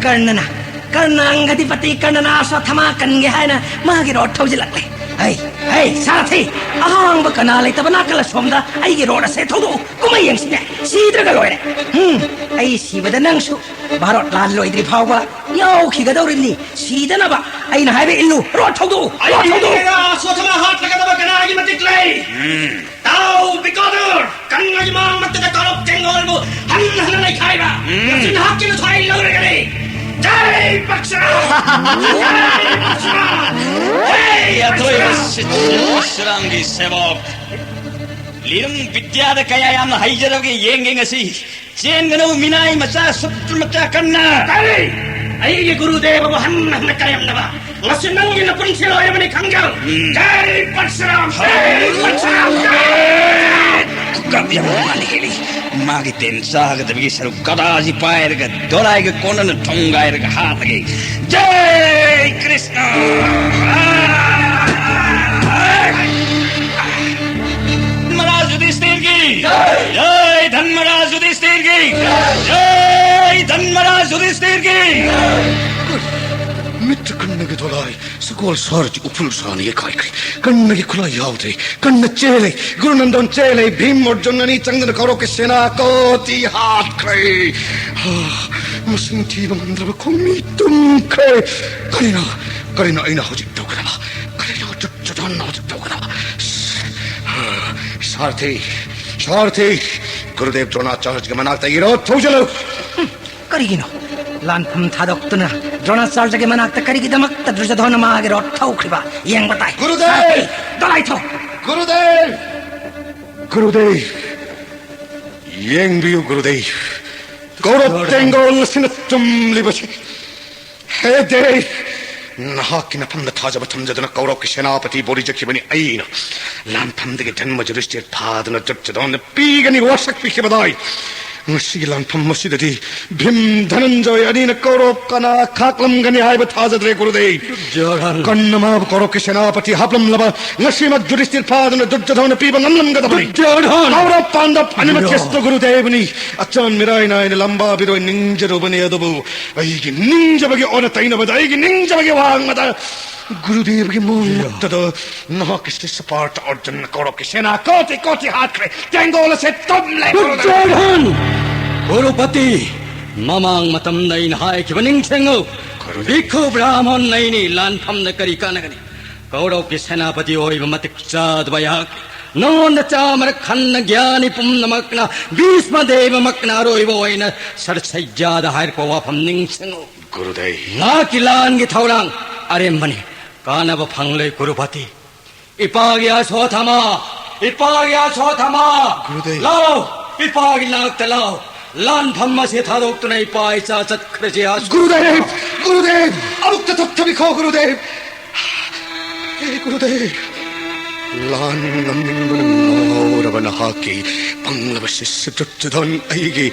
ꯀꯔꯅꯅ, ꯀꯔꯅ ꯑꯪꯒꯗꯤꯄꯇꯤ ꯀꯔꯅꯅ ꯑꯁꯣꯊꯃꯥ ꯀꯟꯒꯦ ꯍꯥꯏꯅ ꯃꯥꯒꯤ ꯔꯣꯠ ꯊꯧꯖꯤꯜꯂꯛꯂꯦ꯫ ꯍꯩ, ꯍꯩ, ꯁꯥꯔꯊꯤ, ꯑꯍꯥꯡꯕ ꯀꯅꯥ ꯂꯩꯇꯕ ꯅꯥꯀꯜ ꯑꯁꯣꯝꯗ ꯑꯩꯒꯤ ꯔꯣꯠ ꯑꯁꯦ ꯊꯧꯗꯣꯛꯎ꯫ ꯀꯨꯝꯍꯩ ꯌꯦꯡꯁꯤꯅꯦ, ꯁꯤꯗ꯭ꯔꯒ ꯂꯣꯏꯔꯦ꯫ ꯎꯝ, ꯑꯩ ꯁꯤꯕꯗ ꯅꯪꯁꯨ ꯚꯥꯔꯣꯠ ꯂꯥꯟ ꯂꯣꯏꯗ꯭ꯔꯤ ꯐꯥꯎꯕ ꯌꯥꯎꯈꯤꯒꯗꯧꯔꯤꯕꯅꯤ꯫ ꯁꯤꯗꯅꯕ ꯑꯩꯅ ꯍꯥꯏꯕ ꯏꯜꯂꯨ꯫ ꯔꯣꯠ ꯊꯧꯗꯣꯛꯎ, ꯔꯣꯠ ꯊꯧꯗꯣꯛꯎ꯫ ꯑꯩ ꯁꯣꯊꯅ ꯍꯥꯠꯂꯒꯗꯕ ꯀꯅꯥꯒꯤ ꯃꯇꯤꯛ ꯂꯩ? ꯎꯝ꯫ ꯇꯥꯎ, ꯕꯤꯀꯣꯗꯨꯔ! ꯀꯪꯂꯩ ꯃꯥꯡ ꯃꯇꯗ ꯇꯧꯔꯛ ꯇꯦꯡꯒꯣꯜꯕꯨ ꯍꯟꯅ ꯍꯟꯅ ꯅꯩꯈꯥꯏꯕ꯫ ꯎꯝ꯫ ꯃꯁꯤ ꯅꯍꯥꯛꯀꯤ ꯅꯊ꯭ꯋꯥꯏ ꯂꯧꯔꯒꯅꯤ꯫ ꯖꯩ ꯄꯔꯁꯨꯔꯥꯝ! ꯖꯩ ꯄꯔꯁꯨꯔꯥꯝ! ꯍꯦ, ꯑꯊꯣꯏꯕ ꯄꯔꯁꯨꯔꯥꯝ! ꯁꯤꯠ-, ꯁꯤꯠꯁꯤꯔꯥꯝꯒꯤ ꯁꯦꯕꯣꯛ! ꯂꯤꯔꯨꯡ ꯕꯤꯗ꯭ꯌꯥꯗ ꯀꯌꯥ ꯌꯥꯝꯅ ꯍꯩꯖꯔꯕꯒꯦ ꯌꯦꯡꯒꯦ ꯉꯁꯤ꯫ ꯆꯦꯟꯒꯅꯨ, ꯃꯤꯅꯥꯏ ꯃꯆꯥ, ꯁꯨꯠꯇ꯭ꯔ ꯃꯆꯥ ꯀꯟꯅ! ꯀꯔꯤ? ꯑꯩꯒꯤ ꯒꯨꯔꯨꯗꯦꯕꯕꯨ ꯍꯟꯅ ꯍꯟꯅ ꯀꯔꯦꯝꯅꯕ? ꯉꯁꯤ ꯅꯪꯒꯤ ꯅꯄꯨꯟꯁꯤ ꯂꯣꯏꯔꯕꯅꯤ ꯈꯪꯖꯧ! ꯎꯝ꯫ ꯖꯩ ꯄꯔꯁꯨꯔꯥꯝ! ꯖꯩ ꯄꯔꯁꯨꯔꯥꯝ! ꯈꯨꯀꯥꯞ ꯌꯥꯝ ꯃꯥꯅ ꯍꯦꯜꯂꯤ꯫ ꯃꯥꯒꯤ ꯇꯦꯟ ꯆꯥꯒꯗꯕꯒꯤ ꯁꯔꯨꯛ ꯒꯗꯥꯁꯤ ꯄꯥꯏꯔꯒ ꯗꯣꯂꯥꯏꯒ ꯀꯣꯟꯅꯅ ꯊꯣꯡꯒꯥꯏꯔꯒ ꯍꯥꯠꯂꯒꯦ꯫ ꯖꯩ ꯀ꯭ꯔꯤꯁꯅ! ꯗꯣꯂꯥꯏ, ꯁꯒꯣꯜ ꯁꯥꯔꯁꯤ ꯎꯐꯨꯜ ꯁꯥꯅ ꯌꯩꯈꯥꯏꯈ꯭ꯔꯦ꯫ ꯀꯟꯅꯒꯤ ꯈꯨꯠꯂꯥꯏ ꯌꯥꯎꯗ꯭ꯔꯦ꯫ ꯀꯟꯅ ꯆꯦꯜꯂꯦ꯫ ꯒꯨꯔꯨ ꯅꯟꯗꯣꯟ ꯆꯦꯜꯂꯦ꯫ ꯚꯤꯝ ꯑꯔꯖꯨꯟ ꯑꯅꯤ ꯆꯪꯗꯅ ꯀꯧꯔꯧꯀꯤ ꯁꯦꯅꯥ ꯀꯣꯇꯤ ꯍꯥꯠꯈ꯭ꯔꯦ꯫ ꯍꯥ, ꯃꯁꯤꯡ ꯊꯤꯕ ꯉꯝꯗ꯭ꯔꯕ ꯈꯣꯡꯃꯤ ꯇꯨꯝꯈ꯭ꯔꯦ꯫ ꯀꯔꯤꯅꯣ, ꯀꯔꯤꯅꯣ ꯑꯩꯅ ꯍꯧꯖꯤꯛ ꯇꯧꯒꯗꯕ? ꯀꯔꯤꯅꯣ ꯗꯨꯔꯖꯣꯙꯟꯅ ꯍꯧꯖꯤꯛ ꯇꯧꯒꯗꯕ? ꯁꯥꯔꯊꯤ, ꯁꯥꯔꯊꯤ, ꯒꯨꯔꯨꯗꯦꯕ ꯗ꯭ꯔꯣꯅꯥꯆꯥꯔꯌꯒꯤ ꯃꯅꯥꯛꯇ ꯏꯔꯣ ꯊꯧꯖꯤꯜꯂꯨ꯫ ꯀꯔꯤꯒꯤꯅꯣ? ꯂꯥꯟꯐꯝ ꯊꯥꯗꯣꯛꯇꯨꯅ ꯗ꯭ꯔꯣꯅꯥꯆꯥꯔꯌꯒꯤ ꯃꯅꯥꯛꯇ ꯀꯔꯤꯒꯤꯗꯃꯛꯇ ꯗꯨꯔꯖꯣꯙꯅ ꯃꯥꯒꯤ ꯔꯣꯠ ꯊꯧꯈ꯭ꯔꯤꯕ? ꯌꯦꯡꯕ ꯇꯥꯏ꯫ ꯒꯨꯔꯨꯗꯦꯕ! ꯁꯥꯔꯊꯤ, ꯗꯣꯂꯥꯏ ꯊꯧ! ꯒꯨꯔꯨꯗꯦꯕ! ꯒꯨꯔꯨꯗꯦꯕ! ꯌꯦꯡꯕꯤꯌꯨ ꯒꯨꯔꯨꯗꯦꯕ꯫ ꯀꯧꯔꯕ ꯇꯦꯡꯒꯣꯜ ꯑꯁꯤꯅ ꯆꯨꯝꯂꯤꯕꯁꯤ꯫ ꯍꯦ ꯗꯦꯕ! ꯅꯍꯥꯛꯀꯤ ꯅꯐꯝꯗ ꯊꯥꯖꯕ ꯊꯝꯖꯗꯨꯅ ꯀꯧꯔꯕꯀꯤ ꯁꯦꯅꯥꯄꯇꯤ ꯕꯣꯔꯤ ꯆꯠꯈꯤꯕꯅꯤ ꯑꯩꯅ꯫ ꯂꯥꯟꯐꯝꯗꯒꯤ ꯙꯔꯃ ꯌꯨꯙꯤꯁꯇꯤꯔ ꯐꯥꯗꯨꯅ ꯗꯨꯔꯖꯣꯙꯅ ꯄꯤꯒꯅꯤ ꯋꯥꯁꯛ ꯄꯤꯈꯤꯕꯗꯥꯏ꯫ ꯉꯁꯤꯒꯤ ꯂꯥꯟꯐꯝ ꯑꯁꯤꯗꯗꯤ ꯚꯤꯝ ꯙꯅꯟꯖꯣꯏ ꯑꯅꯤꯅ ꯀꯧꯔꯕ ꯀꯅꯥ ꯈꯥꯛꯂꯝꯒꯅꯤ ꯍꯥꯏꯕ ꯊꯥꯖꯗ꯭ꯔꯦ ꯒꯨꯔꯨꯗꯦꯕ꯫ ꯗꯨꯔꯖꯣꯙꯟ! ꯀꯟꯅ ꯃꯥꯕꯨ ꯀꯧꯔꯕꯀꯤ ꯁꯦꯅꯥꯄꯇꯤ ꯍꯥꯞꯂꯝꯂꯕ ꯉꯁꯤꯃꯛ ꯌꯨꯙꯤꯁꯇꯤꯔ ꯐꯥꯗꯨꯅ ꯗꯨꯔꯖꯣꯙꯅ ꯄꯤꯕ ꯉꯝꯂꯝꯒꯗꯕꯅꯤ꯫ ꯗꯨꯔꯖꯣꯙꯟ! ꯀꯧꯔꯕ ꯄꯥꯟꯗꯕ ꯑꯅꯤꯃꯛ ꯌꯣ꯫ ꯈ꯭ꯔꯤꯁꯇ ꯒꯨꯔꯨꯗꯦꯕꯅꯤ꯫ ꯑꯆꯥꯟ ꯃꯤꯔꯥꯏ ꯅꯥꯏꯅ ꯂꯝꯕꯥ ꯕꯤꯔꯣꯏ ꯅꯤꯡꯖꯔꯨꯕꯅꯤ, ꯑꯗꯨꯕꯨ ꯑꯩꯒꯤ ꯅꯤꯡꯖꯕꯒꯤ ꯑꯣꯟꯅ ꯇꯩꯅꯕꯗ, ꯑꯩꯒꯤ ꯅꯤꯡꯖꯕꯒꯤ ꯋꯥꯡꯃꯗ ꯒꯨꯔꯨꯗꯦꯕꯒꯤ ꯃꯣꯡꯃꯛꯇꯗ ꯅꯍꯥꯛꯀꯤ ꯁꯤꯁ ꯄꯥꯔꯊ ꯑꯔꯖꯨꯟꯅ ꯀꯧꯔꯕꯀꯤ ꯁꯦꯅꯥ ꯀꯣꯇꯤ ꯀꯣꯇꯤ ꯍꯥꯠꯈ꯭ꯔꯦ꯫ ꯇꯦꯡꯒꯣꯜ ꯑꯁꯦ ꯇꯨꯝꯂꯦ꯫ ꯗꯨꯔꯖꯣꯙꯟ! ꯀꯨꯔꯨꯄꯇꯤ, ꯃꯃꯥꯡ ꯃꯇꯝꯗ ꯑꯩꯅ ꯍꯥꯏꯈꯤꯕ ꯅꯤꯡꯁꯤꯡꯉꯨ꯫ ꯒꯨꯔꯨꯗꯦꯕ꯫ ꯚꯤꯛꯈꯨ ꯕ꯭ꯔꯥꯍꯃꯟ ꯑꯅꯤꯅ ꯂꯥꯟꯐꯝꯗ ꯀꯔꯤ ꯀꯥꯟꯅꯒꯅꯤ? ꯀꯧꯔꯕꯀꯤ ꯁꯦꯅꯥꯄꯇꯤ ꯑꯣꯏꯕ ꯃꯇꯤꯛ ꯆꯥꯗꯕ ꯑꯩꯍꯥꯛ ꯅꯉꯣꯟꯗ ꯆꯥꯃꯔꯛ ꯍꯟꯅ ꯒ꯭ꯌꯥꯅꯤ ꯄꯨꯝꯅꯃꯛꯅ ꯚꯤꯁꯃ ꯗꯦꯕꯃꯛꯅ ꯑꯔꯣꯏꯕ ꯑꯣꯏꯅ ꯁꯔꯁꯩꯖꯥꯗ ꯍꯥꯏꯔꯛꯄ ꯋꯥꯐꯝ ꯅꯤꯡꯁꯤꯡꯉꯨ꯫ ꯒꯨꯔꯨꯗꯦꯕ꯫ ꯅꯍꯥꯛꯀꯤ ꯂꯥꯟꯒꯤ ꯊꯧꯔꯥꯡ ꯑꯔꯦꯝꯕꯅꯤ, ꯀꯥꯟꯅꯕ ꯐꯪꯂꯣꯏ ꯀꯨꯔꯨꯄꯇꯤ꯫ ꯏꯄꯥꯒꯤ ꯑꯁꯣꯊꯃ, ꯏꯄꯥꯒꯤ ꯑꯁꯣꯊꯃ, ꯒꯨꯔꯨꯗꯦꯕ꯫ ꯂꯥꯎ, ꯏꯄꯥꯒꯤ ꯅꯥꯛꯇ ꯂꯥꯎ꯫ ꯂꯥꯟꯐꯝ ꯑꯁꯤ ꯊꯥꯗꯣꯛꯇꯨꯅ ꯏꯄꯥ ꯏꯆꯥ ꯆꯠꯈ꯭ꯔꯁꯤ ꯑꯁꯣꯊꯃ꯫ ꯒꯨꯔꯨꯗꯦꯕ! ꯒꯨꯔꯨꯗꯦꯕ! ꯑꯃꯨꯛꯇ ꯊꯣꯛꯊꯕꯤꯈꯣ ꯒꯨꯔꯨꯗꯦꯕ꯫ ꯍꯦ ꯒꯨꯔꯨꯗꯦꯕ! ꯂꯥꯟ ꯉꯝꯅꯤꯡꯕꯅ ꯉꯥꯎꯔꯕ ꯅꯍꯥꯛꯀꯤ ꯄꯪꯂꯕ ꯁꯤꯁ ꯗꯨꯔꯖꯣꯙꯟ ꯑꯩꯒꯤ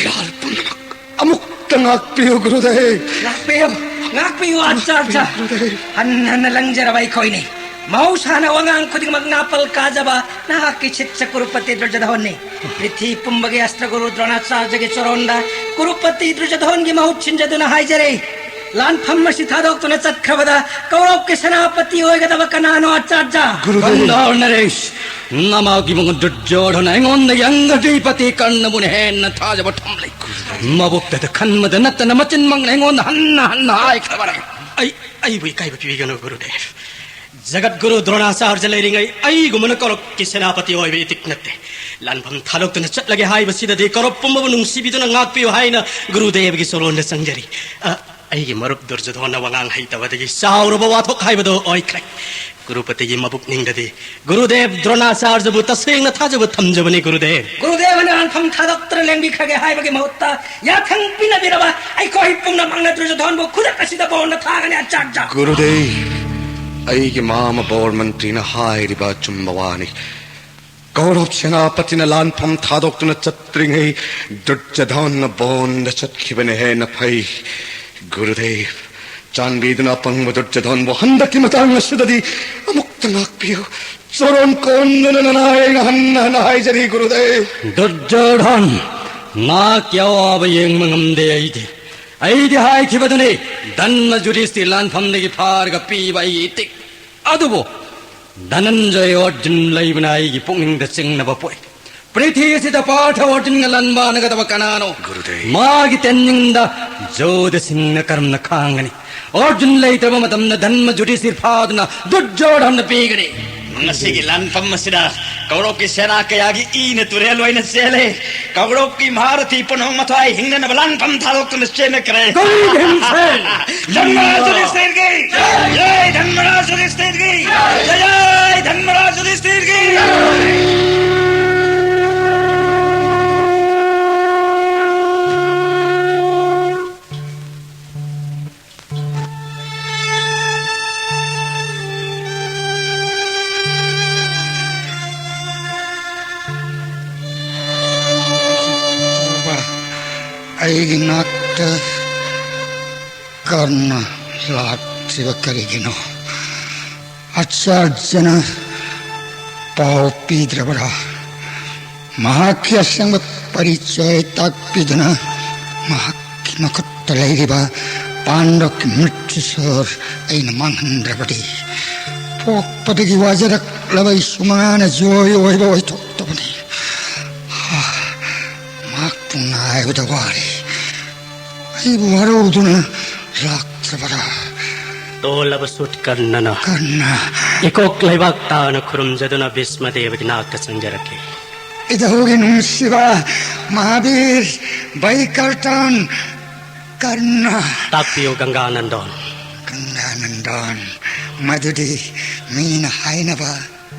ꯏꯔꯥꯜ ꯄꯨꯝꯅꯃꯛ ꯑꯃꯨꯛꯇ ꯉꯥꯛꯄꯤꯌꯨ ꯒꯨꯔꯨꯗꯦꯕ꯫ ꯉꯥꯛꯄꯤꯌꯨ, ꯉꯥꯛꯄꯤꯌꯨ ꯑꯥꯆꯥꯔꯌ꯫ ꯒꯨꯔꯨꯗꯦꯕ꯫ ꯍꯟꯅ ꯍꯟꯅ ꯂꯪꯖꯔꯕ ꯑꯩꯈꯣꯏꯅꯤ꯫ ꯃꯍꯧꯁꯥꯅ ꯋꯥꯉꯥꯡ ꯈꯨꯗꯤꯡꯃꯛ ꯅꯥꯄꯜ ꯀꯥꯖꯕ ꯅꯍꯥꯛꯀꯤ ꯁꯤꯁ ꯀꯨꯔꯨꯄꯇꯤ ꯗꯨꯔꯖꯣꯙꯟꯅꯤ꯫ ꯄ꯭ꯔꯤꯊꯤ ꯄꯨꯝꯕꯒꯤ ꯑꯁꯇ꯭ꯔ ꯒꯨꯔꯨ ꯗ꯭ꯔꯣꯅꯥꯆꯥꯔꯌꯒꯤ ꯆꯣꯔꯣꯟꯗ ꯀꯨꯔꯨꯄꯇꯤ ꯗꯨꯔꯖꯣꯙꯟꯒꯤ ꯃꯍꯨꯠ ꯁꯤꯟꯖꯗꯨꯅ ꯍꯥꯏꯖꯔꯤ꯫ ꯂꯥꯟꯐꯝ ꯑꯁꯤ ꯊꯥꯗꯣꯛꯇꯨꯅ ꯆꯠꯈ꯭ꯔꯕꯗ ꯀꯧꯔꯕꯀꯤ ꯁꯦꯅꯥꯄꯇꯤ ꯑꯣꯏꯒꯗꯕ ꯀꯅꯥꯅꯣ, ꯑꯆꯥꯔꯖ? ꯒꯨꯔꯨꯗꯦꯕ꯫ ꯀꯟꯗꯥꯔ ꯅꯔꯦꯁ, ꯅꯃꯥꯒꯤ ꯃꯉꯣꯟ ꯗꯨꯔꯖꯣꯙꯅ ꯑꯩꯉꯣꯟꯗꯒꯤ ꯑꯪꯒꯗꯤꯄꯇꯤ ꯀꯔꯅꯕꯨꯅ ꯍꯦꯟꯅ ꯊꯥꯖꯕ ꯊꯝꯂꯤ꯫ ꯃꯕꯨꯛꯇꯗ ꯈꯟꯕꯗ ꯅꯠꯇꯅ ꯃꯆꯤꯟꯃꯛꯅ ꯑꯩꯉꯣꯟꯗ ꯍꯟꯅ ꯍꯟꯅ ꯍꯥꯏꯈ꯭ꯔꯕꯅꯤ꯫ ꯑꯩ, ꯑꯩꯕꯨ ꯏꯀꯥꯏꯕ ꯄꯤꯕꯤꯒꯅꯨ, ꯒꯨꯔꯨꯗꯦꯕ꯫ ꯖꯒꯠ ꯒꯨꯔꯨ ꯗ꯭ꯔꯣꯅꯥꯆꯥꯔꯖ ꯂꯩꯔꯤꯉꯩ ꯑꯩꯒꯨꯝꯕꯅ ꯀꯧꯔꯕꯀꯤ ꯁꯦꯅꯥꯄꯇꯤ ꯑꯣꯏꯕ ꯏꯇꯤꯛ ꯅꯠꯇꯦ꯫ ꯂꯥꯟꯐꯝ ꯊꯥꯗꯣꯛꯇꯨꯅ ꯆꯠꯂꯒꯦ ꯍꯥꯏꯕꯁꯤꯗꯗꯤ ꯀꯧꯔꯕ ꯄꯨꯝꯕꯕꯨ ꯅꯨꯡꯁꯤꯕꯤꯗꯨꯅ ꯉꯥꯛꯄꯤꯌꯨ ꯍꯥꯏꯅ ꯒꯨꯔꯨꯗꯦꯕꯒꯤ ꯆꯔꯣꯟꯗ ꯆꯪꯖꯔꯤ꯫ ꯑ, ꯑꯩꯒꯤ ꯃꯔꯨꯞ ꯗꯨꯔꯖꯣꯙꯣꯟꯅ ꯋꯥꯉꯥꯡ ꯍꯩꯇꯕꯗꯒꯤ ꯆꯥꯎꯔꯕ ꯋꯥꯊꯣꯛ ꯍꯥꯏꯕꯗꯨ ꯑꯣꯏꯈ꯭ꯔꯦ꯫ ꯒꯨꯔꯨꯄꯇꯤꯒꯤ ꯃꯕꯨꯛꯅꯤꯡꯗꯗꯤ ꯒꯨꯔꯨꯗꯦꯕ ꯗ꯭ꯔꯣꯅꯥꯆꯥꯔꯖꯕꯨ ꯇꯁꯦꯡꯅ ꯊꯥꯖꯕ ꯊꯝꯖꯕꯅꯤ, ꯒꯨꯔꯨꯗꯦꯕ꯫ ꯒꯨꯔꯨꯗꯦꯕꯅ ꯂꯥꯟꯐꯝ ꯊꯥꯗꯣꯛꯇꯨꯅ ꯂꯦꯡꯕꯤꯈ꯭ꯔꯒꯦ ꯍꯥꯏꯕꯒꯤ ꯃꯍꯨꯠꯇ ꯌꯥꯊꯪ ꯄꯤꯅꯕꯤꯔꯕ ꯑꯩꯈꯣꯏ ꯄꯨꯝꯅꯃꯛꯅ ꯗꯨꯔꯖꯣꯙꯣꯟꯕꯨ ꯈꯨꯗꯛ ꯑꯁꯤꯗ ꯕꯣꯟꯗ ꯊꯥꯒꯅꯤ, ꯑꯆꯥꯔꯖ꯫ ꯒꯨꯔꯨꯗꯦꯕ, ꯑꯩꯒꯤ ꯃꯥꯃ ꯕꯣꯔ ꯃꯟꯇ꯭ꯔꯤꯅ ꯍꯥꯏꯔꯤꯕ ꯑꯆꯨꯝꯕ ꯋꯥꯅꯤ꯫ ꯀꯧꯔꯕ ꯁꯦꯅꯥꯄꯇꯤꯅ ꯂꯥꯟꯐꯝ ꯊꯥꯗꯣꯛꯇꯨꯅ ꯆꯠꯇ꯭ꯔꯤꯉꯩ ꯗꯨꯔꯖꯣꯙꯣꯟꯅ ꯕꯣꯟꯗ ꯆꯠꯈꯤꯕꯅ ꯍꯦꯟꯅ ꯐꯩ꯫ ꯒꯨꯔꯨꯗꯦꯕ, ꯆꯥꯟꯕꯤꯗꯨꯅ ꯑꯄꯪꯕ ꯗꯨꯔꯖꯣꯙꯣꯟꯕꯨ ꯍꯟꯗꯛꯀꯤ ꯃꯇꯥꯡ ꯑꯁꯤꯗꯗꯤ ꯑꯃꯨꯛꯇ ꯉꯥꯛꯄꯤꯌꯨ꯫ ꯆꯔꯣꯟ ꯀꯣꯟꯗꯨꯅ ꯅꯅꯥꯏ ꯑꯩꯅ ꯍꯟꯅ ꯍꯟꯅ ꯍꯥꯏꯖꯔꯤ, ꯒꯨꯔꯨꯗꯦꯕ꯫ ꯗꯨꯔꯖꯣꯙꯟ, ꯅꯍꯥꯛꯀꯤ ꯑꯋꯥꯕ ꯌꯦꯡꯕ ꯉꯝꯗꯦ ꯑꯩꯗꯤ꯫ ꯑꯩꯗꯤ ꯍꯥꯏꯈꯤꯕꯗꯨꯅꯤ, ꯙꯟꯃ ꯌꯨꯙꯤꯁꯊꯤꯔ ꯂꯥꯟꯐꯝꯗꯒꯤ ꯐꯥꯔꯒ ꯄꯤꯕ ꯑꯩꯒꯤ ꯏꯇꯤꯛ꯫ ꯑꯗꯨꯕꯨ ꯙꯅꯟꯖꯌ ꯑꯔꯖꯨꯟ ꯂꯩꯕꯅ ꯑꯩꯒꯤ ꯄꯨꯛꯅꯤꯡꯗ ꯆꯤꯡꯅꯕ ꯄꯣꯛꯏ꯫ ꯄ꯭ꯔꯤꯊꯤ ꯑꯁꯤꯗ ꯄꯥꯔꯊ ꯑꯔꯖꯨꯟꯒ ꯂꯥꯟꯕꯥꯟꯅꯒꯗꯕ ꯀꯅꯥꯅꯣ? ꯒꯨꯔꯨꯗꯦꯕ꯫ ꯃꯥꯒꯤ ꯇꯦꯟꯅꯤꯡꯗ ꯌꯣꯙꯁꯤꯡꯅ ꯀꯔꯝꯅ ꯈꯥꯡꯒꯅꯤ? ꯑꯔꯖꯨꯟ ꯂꯩꯇ꯭ꯔꯕ ꯃꯇꯝꯗ ꯙꯟꯃ ꯌꯨꯙꯤꯁꯊꯤꯔ ꯐꯥꯗꯨꯅ ꯗꯨꯔꯖꯣꯙꯟꯗ ꯄꯤꯒꯅꯤ꯫ ꯉꯁꯤꯒꯤ ꯂꯥꯟꯐꯝ ꯑꯁꯤꯗ ꯀꯧꯔꯕꯀꯤ ꯁꯦꯅꯥ ꯀꯌꯥꯒꯤ ꯏꯅ ꯇꯨꯔꯦꯜ ꯑꯣꯏꯅ ꯆꯦꯜꯂꯦ꯫ ꯀꯧꯔꯕꯀꯤ ꯃꯍꯥꯔꯊꯤ ꯄꯨꯝꯅꯃꯛ ꯃꯊ꯭ꯋꯥꯏ ꯍꯤꯡꯅꯅꯕ ꯂꯥꯟꯐꯝ ꯊꯥꯗꯣꯛꯇꯨꯅ ꯆꯦꯟꯅꯈ꯭ꯔꯦ꯫ ꯀꯔꯤ ꯍꯤꯡꯁꯦ? ꯙꯔꯃꯔꯥꯖ ꯌꯨꯙꯤꯁꯊꯤꯔꯒꯤ ꯖꯌ! ꯙꯔꯃꯔꯥꯖ ꯌꯨꯙꯤꯁꯊꯤꯔꯒꯤ ꯖꯌ! ꯙꯔꯃꯔꯥꯖ ꯌꯨꯙꯤꯁꯊꯤꯔꯒꯤ ꯖꯌ! ꯑꯩꯒꯤ ꯅꯥꯛꯇ ꯀꯔꯅ ꯂꯥꯛꯇ꯭ꯔꯤꯕ ꯀꯔꯤꯒꯤꯅꯣ? ꯑꯆꯥꯔꯖꯅ ꯄꯥꯎ ꯄꯤꯗ꯭ꯔꯕꯔꯥ? ꯃꯍꯥꯛꯀꯤ ꯑꯁꯦꯡꯕ ꯄꯔꯤꯆꯣꯏ ꯇꯥꯛꯄꯤꯗꯨꯅ ꯃꯍꯥꯛꯀꯤ ꯃꯈꯨꯠꯇ ꯂꯩꯔꯤꯕ ꯄꯥꯟꯗꯕꯀꯤ ꯃ꯭ꯔꯤꯇ꯭ꯌꯨ ꯁꯣꯔ ꯑꯩꯅ ꯃꯥꯡꯍꯟꯗ꯭ꯔꯕꯗꯤ, ꯄꯣꯛꯄꯗꯒꯤ ꯋꯥꯖꯔꯛꯂꯕ ꯑꯩꯁꯨ ꯃꯉꯥꯅ ꯖꯣꯏ ꯑꯣꯏꯕ ꯑꯣꯏꯊꯣꯛꯇꯕꯅꯤ꯫ ꯍꯥ, ꯃꯍꯥꯛꯄꯨ ꯉꯥꯏꯕꯗ ꯋꯥꯔꯦ꯫ ꯑꯩꯕꯨ ꯋꯥꯔꯧꯗꯨꯅ ꯂꯥꯛꯇ꯭ꯔꯕꯔꯥ? ꯇꯣꯜꯂꯕ ꯁꯨꯠ ꯀꯔꯅꯅ ꯀꯔꯅ꯫ ꯏꯀꯣꯛ ꯂꯩꯕꯥꯛ ꯇꯥꯅ ꯈꯨꯔꯨꯝꯖꯗꯨꯅ ꯚꯤꯁꯃ ꯗꯦꯕꯒꯤ ꯅꯥꯛꯇ ꯆꯪꯖꯔꯛꯈꯤ꯫ ꯏꯙꯧꯒꯤ ꯅꯨꯡꯁꯤꯕ ꯃꯍꯥꯕꯤꯔ ꯕꯩꯀꯔꯇꯟ ꯀꯔꯅ꯫ ꯇꯥꯛꯄꯤꯌꯨ ꯒꯪꯒꯥꯅꯟꯗꯣꯟ꯫ ꯒꯪꯒꯥꯅꯟꯗꯣꯟ, ꯃꯗꯨꯗꯤ ꯃꯤꯅ ꯍꯥꯏꯅꯕ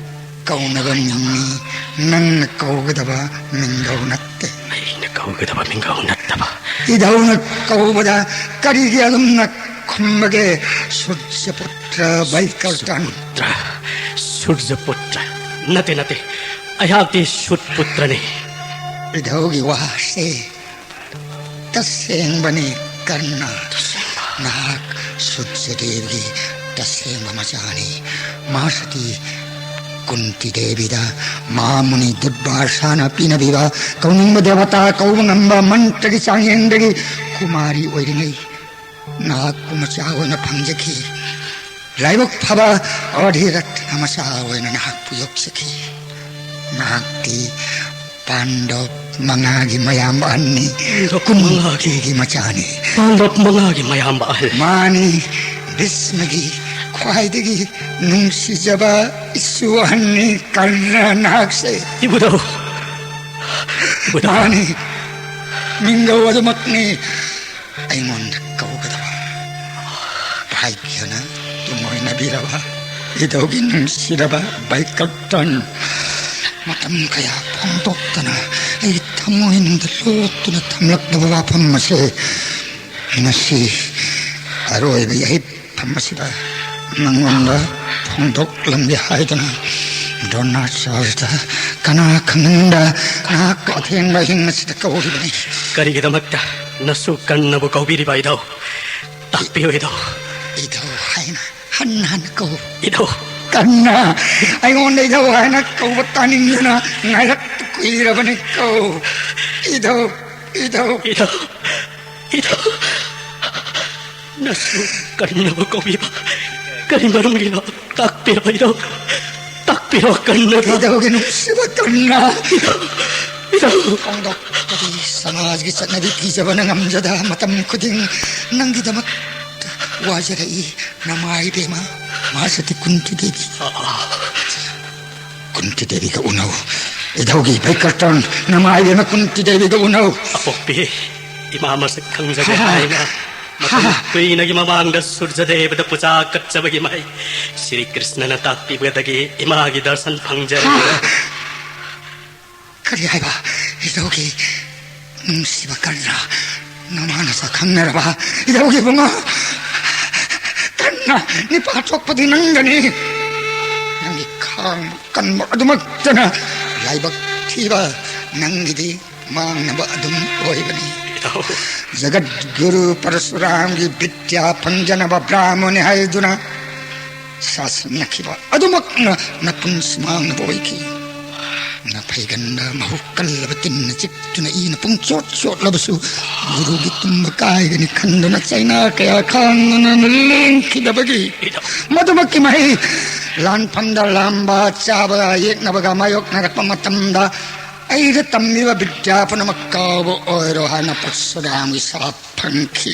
ꯀꯧꯅꯕ ꯃꯤꯡꯅꯤ, ꯅꯪꯅ ꯀꯧꯒꯗꯕ ꯃꯤꯡꯒꯧ ꯅꯠꯇꯦ꯫ ꯑꯩꯅ ꯀꯧꯒꯗꯕ ꯃꯤꯡꯒꯧ ꯅꯠꯇꯕ꯫ ꯏꯙꯧꯅ ꯀꯧꯕꯗ ꯀꯔꯤꯒꯤ ꯑꯗꯨꯝꯅ ꯈꯨꯝꯕꯒꯦ? ꯁꯨꯔꯖꯄꯨꯇ꯭ꯔ ꯕꯩꯀꯔꯇꯟ꯫ ꯁꯨꯔꯖꯄꯨꯇ꯭ꯔ, ꯁꯨꯔꯖꯄꯨꯇ꯭ꯔ꯫ ꯅꯠꯇꯦ, ꯅꯠꯇꯦ, ꯑꯩꯍꯥꯛꯇꯤ ꯁꯨꯠꯄꯨꯇ꯭ꯔꯅꯤ꯫ ꯏꯙꯧꯒꯤ ꯋꯥꯁꯦ ꯇꯁꯦꯡꯕꯅꯤ ꯀꯔꯅ꯫ ꯇꯁꯦꯡꯕ꯫ ꯅꯍꯥꯛ ꯁꯨꯔꯖꯗꯦꯕꯒꯤ ꯇꯁꯦꯡꯕ ꯃꯆꯥꯅꯤ꯫ ꯃꯍꯥꯁꯇꯤ ꯀꯨꯟꯇꯤ ꯗꯦꯕꯤꯗ ꯃꯍꯥꯃꯨꯅꯤ ꯗꯨꯔꯕꯥꯁꯥꯅ ꯄꯤꯅꯕꯤꯕ ꯀꯧꯅꯤꯡꯕ ꯗꯦꯕꯇꯥ ꯀꯧꯕ ꯉꯝꯕ ꯃꯟꯇ꯭ꯔꯒꯤ ꯆꯥꯡꯌꯦꯡꯗꯒꯤ ꯀꯨꯃꯥꯔꯤ ꯑꯣꯏꯔꯤꯉꯩ ꯅꯍꯥꯛꯄꯨ ꯃꯆꯥ ꯑꯣꯏꯅ ꯐꯪꯖꯈꯤ꯫ ꯂꯥꯏꯕꯛ ꯐꯕ ꯑꯣꯙꯤꯔꯠꯅ ꯃꯆꯥ ꯑꯣꯏꯅ ꯅꯍꯥꯛꯄꯨ ꯌꯣꯛꯆꯈꯤ꯫ ꯅꯍꯥꯛꯇꯤ ꯄꯥꯟꯗꯕ ꯃꯉꯥꯒꯤ ꯃꯌꯥꯝꯕ ꯑꯍꯟꯅꯤ꯫ ꯄꯥꯟꯗꯕ ꯃꯉꯥꯒꯤ ꯀꯨꯟꯇꯤꯒꯤ ꯃꯆꯥꯅꯤ꯫ ꯄꯥꯟꯗꯕ ꯃꯉꯥꯒꯤ ꯃꯌꯥꯝꯕ ꯑꯍꯜ꯫ ꯃꯥꯅꯤ, ꯚꯤꯁꯃꯒꯤ ꯈ꯭ꯋꯥꯏꯗꯒꯤ ꯅꯨꯡꯁꯤꯖꯕ ꯏꯁꯨ ꯑꯍꯟꯅꯤ ꯀꯔꯅ ꯅꯍꯥꯛꯁꯦ꯫ ꯏꯕꯨꯙꯧ! ꯏꯕꯨꯙꯧ! ꯃꯥꯅꯤ, ꯃꯤꯡꯒꯧ ꯑꯗꯨꯃꯛꯅꯤ꯫ ꯑꯩꯉꯣꯟꯗ ꯀꯧꯒꯗꯕ ꯚꯥꯏꯕꯤꯌꯅ ꯇꯨꯡꯑꯣꯏꯅꯕꯤꯔꯕ ꯏꯙꯧꯒꯤ ꯅꯨꯡꯁꯤꯔꯕ ꯕꯩꯀꯔꯇꯟ꯫ ꯃꯇꯝ ꯀꯌꯥ ꯐꯣꯡꯗꯣꯛꯇꯅ ꯑꯩꯒꯤ ꯊꯃꯣꯏꯅꯨꯡꯗ ꯂꯣꯠꯇꯨꯅ ꯊꯝꯂꯛꯂꯕ ꯋꯥꯐꯝ ꯑꯁꯦ ꯉꯁꯤ ꯑꯔꯣꯏꯕ ꯌꯥꯏꯐꯝ ꯑꯁꯤꯗ ꯅꯉꯣꯟꯗ ꯐꯣꯡꯗꯣꯛꯂꯝꯒꯦ ꯍꯥꯏꯗꯨꯅ ꯗ꯭ꯔꯣꯅꯥꯆꯥꯔꯌꯗ ꯀꯅꯥ ꯈꯪꯍꯟꯗ ꯅꯍꯥꯛꯄꯨ ꯑꯊꯦꯡꯕ ꯑꯍꯤꯡ ꯑꯁꯤꯗ ꯀꯧꯔꯤꯕꯅꯤ꯫ ꯀꯔꯤꯒꯤꯗꯃꯛꯇ ꯅꯁꯨ ꯀꯔꯅꯕꯨ ꯀꯧꯕꯤꯔꯤꯕ ꯏꯙꯧ? ꯇꯥꯛꯄꯤꯌꯨ ꯏꯙꯧ꯫ ꯏꯙꯧ ꯍꯥꯏꯅ ꯍꯟꯅ ꯍꯟꯅ ꯀꯧ꯫ ꯏꯙꯧ꯫ ꯀꯔꯅ, ꯑꯩꯉꯣꯟꯗ ꯏꯙꯧ ꯍꯥꯏꯅ ꯀꯧꯕ ꯇꯥꯅꯤꯡꯗꯨꯅ ꯉꯥꯏꯔꯛꯄ ꯀꯨꯏꯔꯕꯅꯤ ꯀꯧ꯫ ꯏꯙꯧ, ꯏꯙꯧ꯫ ꯏꯙꯧ, ꯏꯙꯧ꯫ ꯑꯁꯨꯛ ꯀꯟꯅꯕ ꯀꯧꯕꯤꯕ ꯀꯔꯤ ꯃꯔꯝꯒꯤꯅꯣ? ꯇꯥꯛꯄꯤꯔꯣ, ꯏꯙꯧ꯫ ꯇꯥꯛꯄꯤꯔꯣ, ꯀꯟꯅꯕ꯫ ꯏꯙꯧꯒꯤ ꯅꯨꯡꯁꯤꯕ ꯀꯔꯅ꯫ ꯏꯙꯧ, ꯏꯙꯧ꯫ ꯐꯣꯡꯗꯣꯛꯄꯗꯤ ꯁꯃꯥꯖꯒꯤ ꯆꯠꯅꯕꯤ ꯀꯤꯖꯕꯅ ꯉꯝꯖꯗ ꯃꯇꯝ ꯈꯨꯗꯤꯡ ꯅꯪꯒꯤꯗꯃꯛꯇ ꯋꯥꯖꯔꯛꯏ ꯅꯃꯥ ꯏꯕꯦꯝꯃ ꯃꯍꯥꯁꯇꯤ ꯀꯨꯟꯇꯤ ꯗꯦꯕꯤ꯫ ꯀꯨꯟꯇꯤ ꯗꯦꯕꯤꯒ ꯎꯅꯧ꯫ ꯏꯙꯧꯒꯤ ꯕꯩꯀꯔꯇꯟ ꯅꯃꯥ ꯏꯕꯦꯝꯃ ꯀꯨꯟꯇꯤ ꯗꯦꯕꯤꯒ ꯎꯅꯧ꯫ ꯑꯄꯣꯛꯄꯤ ꯏꯃꯥ ꯃꯁꯛ ꯈꯪꯖꯒꯦ ꯍꯥꯏꯅ ꯃꯇꯝ ꯀꯨꯏꯅꯒꯤ ꯃꯃꯥꯡꯗ ꯁꯨꯔꯖꯗꯦꯕꯗ ꯄꯨꯖꯥ ꯀꯠꯆꯕꯒꯤ ꯃꯍꯩ ꯁ꯭ꯔꯤ ꯀ꯭ꯔꯤꯁꯅꯅ ꯇꯥꯛꯄꯤꯕꯗꯒꯤ ꯏꯃꯥꯒꯤ ꯗꯔꯁꯟ ꯐꯪꯖꯔꯦ꯫ ꯀꯔꯤ ꯍꯥꯏꯕ? ꯏꯙꯧꯒꯤ ꯅꯨꯡꯁꯤꯕ ꯀꯔꯅ ꯅꯃꯥ ꯅꯁꯥ ꯈꯪꯅꯔꯕ? ꯏꯙꯧꯒꯤ ꯏꯕꯨꯡꯉꯣ, ꯀꯔꯅ ꯅꯤꯄꯥ ꯊꯣꯛꯄꯗꯤ ꯅꯪꯗꯅꯤ꯫ ꯅꯪꯒꯤ ꯈꯥꯡꯕ ꯀꯟꯕ ꯑꯗꯨꯃꯛꯇꯅ ꯂꯥꯏꯕꯛ ꯊꯤꯕ ꯅꯪꯒꯤꯗꯤ ꯃꯥꯡꯅꯕ ꯑꯗꯨꯝ ꯑꯣꯏꯕꯅꯤ꯫ ꯏꯙꯧ꯫ ꯖꯒꯠ ꯒꯨꯔꯨ ꯄꯔꯁꯨꯔꯥꯝꯒꯤ ꯕꯤꯗ꯭ꯌꯥ ꯐꯪꯖꯅꯕ ꯕ꯭ꯔꯥꯍꯃꯣꯅꯤ ꯍꯥꯏꯗꯨꯅ ꯁꯥꯁꯟꯅꯈꯤꯕ ꯑꯗꯨꯃꯛꯅ ꯅꯄꯨꯟꯁꯤ ꯃꯥꯡꯅꯕ ꯑꯣꯏꯈꯤ꯫ ꯅꯐꯩꯒꯟꯗ ꯃꯍꯨ ꯀꯜꯂꯕ ꯇꯤꯟꯅ ꯆꯤꯛꯇꯨꯅ ꯏꯅ ꯄꯨꯡꯆꯣꯠ ꯆꯣꯠꯂꯕꯁꯨ ꯒꯨꯔꯨꯒꯤ ꯇꯨꯝꯕ ꯀꯥꯏꯒꯅꯤ ꯈꯟꯗꯨꯅ ꯆꯩꯅꯥ ꯀꯌꯥ ꯈꯥꯡꯗꯨꯅ ꯂꯦꯡꯈꯤꯗꯕꯒꯤ ꯃꯗꯨꯃꯛꯀꯤ ꯃꯍꯩ ꯂꯥꯟꯐꯝꯗ ꯂꯥꯝꯕ ꯆꯥꯕ ꯌꯦꯛꯅꯕꯒ ꯃꯥꯌꯣꯛꯅꯔꯛꯄ ꯃꯇꯝꯗ ꯑꯩꯗ ꯇꯝꯕꯤꯕ ꯕꯤꯗ꯭ꯌꯥ ꯄꯨꯝꯅꯃꯛ ꯀꯥꯎꯕ ꯑꯣꯏꯔꯣ ꯍꯥꯏꯅ ꯄꯔꯁꯨꯔꯥꯝꯒꯤ ꯁꯥꯞ ꯐꯪꯈꯤ꯫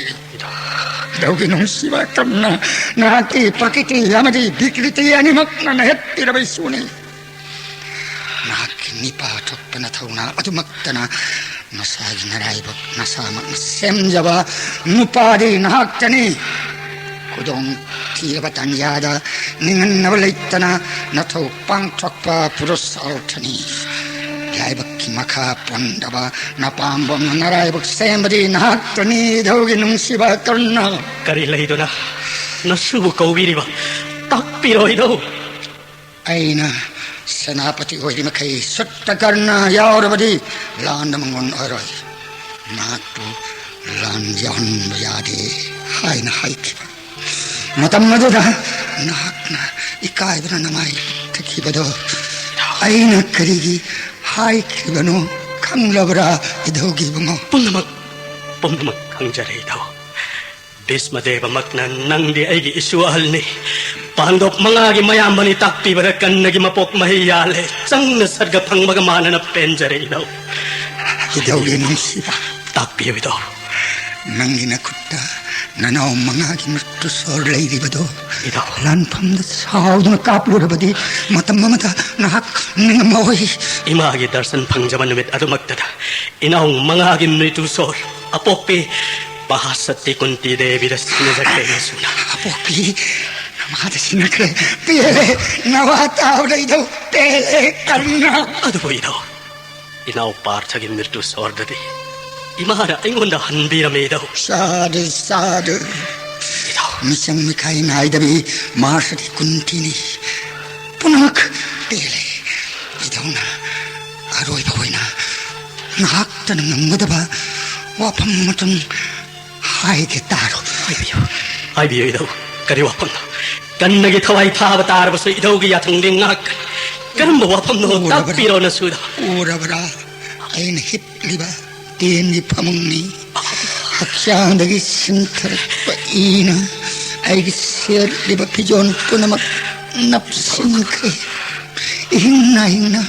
ꯏꯙꯧꯒꯤ ꯅꯨꯡꯁꯤꯕ ꯀꯔꯅ, ꯅꯍꯥꯛꯀꯤ ꯄ꯭ꯔꯀꯤꯇꯤ ꯑꯃꯗꯤ ꯕꯤꯀ꯭ꯔꯤꯇꯤ ꯑꯅꯤꯃꯛꯅ ꯅꯍꯦꯠꯄꯤꯔꯕ ꯏꯁꯨꯅꯤ꯫ ꯅꯍꯥꯛꯀꯤ ꯅꯤꯄꯥ ꯊꯣꯛꯄ ꯅꯊꯧꯅꯥ ꯑꯗꯨꯃꯛꯇꯅ ꯅꯁꯥꯒꯤ ꯅꯔꯥꯏꯕꯛ ꯅꯁꯥꯃꯛꯅ ꯁꯦꯝꯖꯕ ꯅꯨꯄꯥꯗꯤ ꯅꯍꯥꯛꯇꯅꯤ꯫ ꯈꯨꯗꯣꯡ ꯊꯤꯔꯕ ꯇꯥꯟꯖꯥꯗ ꯅꯤꯡꯍꯟꯅꯕ ꯂꯩꯇꯅ ꯅꯊꯧ ꯄꯥꯡꯊꯣꯛꯄ ꯄꯨꯔꯨꯁꯥꯔꯊꯅꯤ꯫ ꯂꯥꯏꯕꯛꯀꯤ ꯃꯈꯥ ꯄꯣꯟꯗꯕ ꯅꯄꯥꯝꯕꯣꯝꯅ ꯅꯔꯥꯏꯕꯛ ꯁꯦꯝꯕꯗꯤ ꯅꯍꯥꯛꯇꯅꯤ, ꯏꯙꯧꯒꯤ ꯅꯨꯡꯁꯤꯕ ꯀꯔꯅ꯫ ꯀꯔꯤ ꯂꯩꯗꯨꯅ ꯅꯁꯨꯕꯨ ꯀꯧꯕꯤꯔꯤꯕ? ꯇꯥꯛꯄꯤꯔꯣ, ꯏꯙꯧ꯫ ꯑꯩꯅ ꯁꯦꯅꯥꯄꯇꯤ ꯑꯣꯏꯔꯤ ꯃꯈꯩ ꯁꯨꯠꯇ ꯀꯔꯅ ꯌꯥꯎꯔꯕꯗꯤ ꯂꯥꯟꯗ ꯃꯉꯣꯟ ꯑꯣꯏꯔꯣꯏ꯫ ꯃꯍꯥꯛꯄꯨ ꯂꯥꯟ ꯌꯥꯎꯍꯟꯕ ꯌꯥꯗꯦ ꯍꯥꯏꯅ ꯍꯥꯏꯈꯤꯕ ꯃꯇꯝ ꯑꯗꯨꯗ ꯅꯍꯥꯛꯅ ꯏꯀꯥꯏꯕꯅ ꯅꯃꯥꯏ ꯊꯛꯈꯤꯕꯗꯣ ꯑꯩꯅ ꯀꯔꯤꯒꯤ ꯍꯥꯏꯈꯤꯕꯅꯣ ꯈꯪꯂꯕ꯭ꯔꯥ, ꯏꯙꯧꯒꯤ ꯏꯕꯨꯡꯉꯣ? ꯄꯨꯝꯅꯃꯛ, ꯄꯨꯝꯅꯃꯛ ꯈꯪꯖꯔꯦ, ꯏꯙꯧ꯫ ꯚꯤꯁꯃ ꯗꯦꯕꯃꯛꯅ ꯅꯪꯗꯤ ꯑꯩꯒꯤ ꯏꯁꯨ ꯑꯍꯜꯅꯤ, ꯄꯥꯟꯗꯣꯞ ꯃꯉꯥꯒꯤ ꯃꯌꯥꯝꯕꯅꯤ ꯇꯥꯛꯄꯤꯕꯗ ꯀꯟꯅꯒꯤ ꯃꯄꯣꯛ ꯃꯍꯩ ꯌꯥꯜꯂꯦ, ꯆꯪꯅ ꯁꯔꯒ ꯐꯪꯕꯒ ꯃꯥꯟꯅꯅ ꯄꯦꯟꯖꯔꯦ ꯏꯙꯧ꯫ ꯏꯙꯧꯒꯤ ꯅꯨꯡꯁꯤꯕ꯫ ꯇꯥꯛꯄꯤꯌꯨ ꯏꯙꯧ꯫ ꯅꯪꯒꯤ ꯅꯈꯨꯠꯇ ꯅꯅꯥꯎ ꯃꯉꯥꯒꯤ ꯃ꯭ꯔꯤꯇꯨ ꯁꯣꯔ ꯂꯩꯔꯤꯕꯗꯣ ꯏꯙꯧ꯫ ꯂꯥꯟꯐꯝꯗ ꯁꯥꯎꯗꯨꯅ ꯀꯥꯞꯂꯨꯔꯕꯗꯤ ꯃꯇꯝ ꯑꯃꯗ ꯅꯍꯥꯛ ꯅꯤꯡꯉꯝꯃꯣꯏ꯫ ꯏꯃꯥꯒꯤ ꯗꯔꯁꯟ ꯐꯪꯖꯕ ꯅꯨꯃꯤꯠ ꯑꯗꯨꯃꯛꯇꯗ ꯏꯅꯥꯎ ꯃꯉꯥꯒꯤ ꯃ꯭ꯔꯤꯇꯨ ꯁꯣꯔ ꯑꯄꯣꯛꯄꯤ ꯃꯍꯥꯁꯇꯤ ꯀꯨꯟꯇꯤ ꯗꯦꯕꯤꯗ ꯁꯤꯟꯅꯖꯈ꯭ꯔꯦ ꯏꯁꯨꯅ꯫ ꯑꯄꯣꯛꯄꯤ ꯅꯃꯥꯗ ꯁꯤꯟꯅꯈ꯭ꯔꯦ꯫ ꯄꯦꯜꯂꯦ꯫ ꯅꯋꯥ ꯇꯥꯕꯗ ꯏꯙꯧ ꯄꯦꯜꯂꯦ꯫ ꯀꯔꯨꯅꯥ꯫ ꯑꯗꯨꯕꯨ ꯏꯙꯧ, ꯏꯅꯥꯎ ꯄꯥꯔꯊꯒꯤ ꯃ꯭ꯔꯤꯇꯨ ꯁꯣꯔꯗꯗꯤ ꯏꯃꯥꯅ ꯑꯩꯉꯣꯟꯗ ꯍꯟꯕꯤꯔꯝꯃꯤ ꯏꯙꯧ꯫ ꯁꯥꯗꯨ ꯁꯥꯗꯨ꯫ ꯏꯙꯧ꯫ ꯃꯤꯆꯪ ꯃꯤꯈꯥꯏ ꯅꯥꯏꯗꯕꯤ ꯃꯍꯥꯁꯇꯤ ꯀꯨꯟꯇꯤꯅꯤ꯫ ꯄꯨꯝꯅꯃꯛ ꯄꯦꯜꯂꯦ꯫ ꯏꯙꯧꯅ ꯑꯔꯣꯏꯕ ꯑꯣꯏꯅ ꯉꯥꯏꯍꯥꯛꯇꯅ ꯉꯝꯒꯗꯕ ꯋꯥꯐꯝ ꯑꯃꯇꯪ ꯍꯥꯏꯒꯦ ꯇꯥꯔꯣ꯫ ꯍꯥꯏꯕꯤꯌꯨ, ꯍꯥꯏꯕꯤꯌꯨ ꯏꯙꯧ꯫ ꯀꯔꯤ ꯋꯥꯐꯝꯅꯣ? ꯀꯟꯅꯒꯤ ꯊꯋꯥꯏ ꯊꯥꯕ ꯇꯥꯔꯕꯁꯨ ꯏꯙꯧꯒꯤ ꯌꯥꯊꯪꯗꯤ ꯉꯥꯛꯀꯅꯤ꯫ ꯀꯔꯝꯕ ꯋꯥꯐꯝꯅꯣ? ꯎꯔꯕ꯭ꯔꯥ? ꯇꯥꯛꯄꯤꯔꯣ ꯅꯁꯨꯗ꯫ ꯎꯔꯕ꯭ꯔꯥ? ꯑꯩꯅ ꯍꯤꯞꯂꯤꯕ ꯇꯦꯟꯒꯤ ꯐꯃꯨꯡꯅꯤ꯫ ꯍꯛꯆꯥꯡꯗꯒꯤ ꯁꯤꯟꯊꯔꯛꯄ ꯏꯅ ꯑꯩꯒꯤ ꯁꯦꯠꯂꯤꯕ ꯐꯤꯖꯣꯜ ꯄꯨꯝꯅꯃꯛ ꯅꯞꯁꯤꯟꯈ꯭ꯔꯦ꯫ ꯏꯍꯤꯡ ꯅꯥꯍꯤꯡꯅ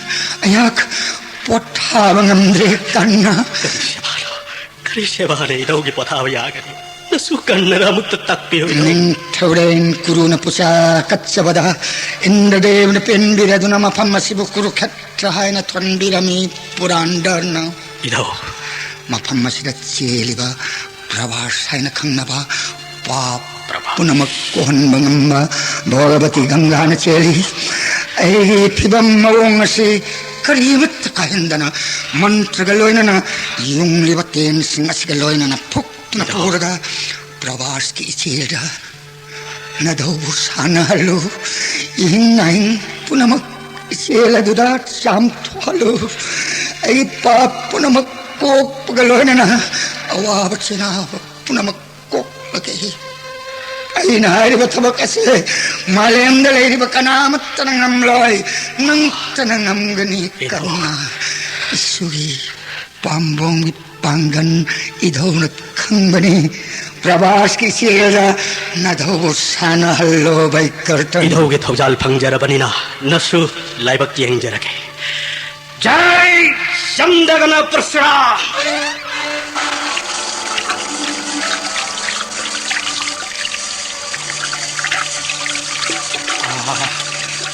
ꯑꯩꯍꯥꯛ ꯄꯣꯊꯥꯕ ꯉꯝꯗ꯭ꯔꯦ꯫ ꯀꯟꯅ꯫ ꯀꯔꯤ ꯁꯦꯕꯥꯅꯣ? ꯀꯔꯤ ꯁꯦꯕꯥꯅ ꯏꯙꯧꯒꯤ ꯄꯣꯊꯥꯕ ꯌꯥꯒꯅꯤ? ꯅꯁꯨ ꯀꯟꯅꯗ ꯑꯃꯨꯛꯇ ꯇꯥꯛꯄꯤꯌꯨ ꯏꯙꯧ꯫ ꯅꯤꯡꯊꯧꯔꯦꯟ ꯀꯨꯔꯨꯅ ꯄꯨꯆꯥ ꯀꯠꯆꯕꯗ ꯏꯟꯗ꯭ꯔꯗꯦꯕꯅ ꯄꯦꯟꯕꯤꯔꯗꯨꯅ ꯃꯐꯝ ꯑꯁꯤꯕꯨ ꯀꯨꯔꯨꯈꯦꯇ꯭ꯔ ꯍꯥꯏꯅ ꯊꯣꯟꯕꯤꯔꯝꯃꯤ꯫ ꯄꯨꯔꯥꯟꯗꯔꯅ ꯏꯙꯧ꯫ ꯃꯐꯝ ꯑꯁꯤꯗ ꯆꯦꯜꯂꯤꯕ ꯄ꯭ꯔꯚꯥꯁ ꯍꯥꯏꯅ ꯈꯪꯅꯕ ꯄꯥꯞ ꯄ꯭ꯔꯚꯥꯁ꯫ ꯄꯨꯝꯅꯃꯛ ꯀꯣꯛꯍꯟꯕ ꯉꯝꯕ ꯚꯣꯒꯕꯇꯤ ꯒꯪꯒꯥꯅ ꯆꯦꯜꯂꯤ꯫ ꯑꯩꯒꯤ ꯐꯤꯕꯝ ꯃꯑꯣꯡ ꯑꯁꯤ ꯀꯔꯤꯃꯠꯇ ꯀꯥꯏꯍꯟꯗꯅ ꯃꯟꯇ꯭ꯔꯒ ꯂꯣꯏꯅꯅ ꯌꯨꯡꯂꯤꯕ ꯇꯦꯟꯁꯤꯡ ꯑꯁꯤꯒ ꯂꯣꯏꯅꯅ ꯐꯨꯛꯇꯨꯅ ꯏꯙꯧ꯫ ꯄꯨꯔꯒ ꯄ꯭ꯔꯚꯥꯁꯀꯤ ꯏꯆꯦꯜꯗ ꯅꯙꯧꯕꯨ ꯁꯥꯟꯅꯍꯜꯂꯨ꯫ ꯏꯍꯤꯡ ꯅꯥꯍꯤꯡ ꯄꯨꯝꯅꯃꯛ ꯏꯆꯦꯜ ꯑꯗꯨꯗ ꯆꯥꯝꯊꯣꯛꯍꯜꯂꯨ꯫ ꯑꯩꯒꯤ ꯄꯥꯞ ꯄꯨꯝꯅꯃꯛ ꯀꯣꯛꯄꯒ ꯂꯣꯏꯅꯅ ꯑꯋꯥꯕ ꯆꯩꯅꯥꯕ ꯄꯨꯝꯅꯃꯛ ꯀꯣꯛꯂꯒꯦ꯫ ꯑꯩꯅ ꯍꯥꯏꯔꯤꯕ ꯊꯕꯛ ꯑꯁꯤ ꯃꯥꯂꯦꯝꯗ ꯂꯩꯔꯤꯕ ꯀꯅꯥꯃꯠꯇꯅ ꯉꯝꯂꯣꯏ꯫ ꯅꯪꯇꯅ ꯉꯝꯒꯅꯤ꯫ ꯏꯙꯧ꯫ ꯀꯔꯨꯅꯥ꯫ ꯏꯁꯨꯒꯤ ꯄꯥꯝꯕꯣꯝꯒꯤ ꯄꯥꯡꯒꯟ ꯏꯙꯧꯅ ꯈꯪꯕꯅꯤ꯫ ꯄ꯭ꯔꯚꯥꯁꯀꯤ ꯏꯆꯦꯜꯗ ꯅꯙꯧꯕꯨ ꯁꯥꯟꯅꯍꯜꯂꯣ ꯕꯩꯀꯔꯇꯟ꯫ ꯏꯙꯧꯒꯤ ꯊꯧꯖꯥꯜ ꯐꯪꯖꯔꯕꯅꯤꯅ ꯅꯁꯨ ꯂꯥꯏꯕꯛ ꯌꯦꯡꯖꯔꯒꯦ꯫ ꯖꯥꯏ ꯆꯝꯗꯒꯅ ꯄ꯭ꯔꯁ꯭ꯔꯥ꯫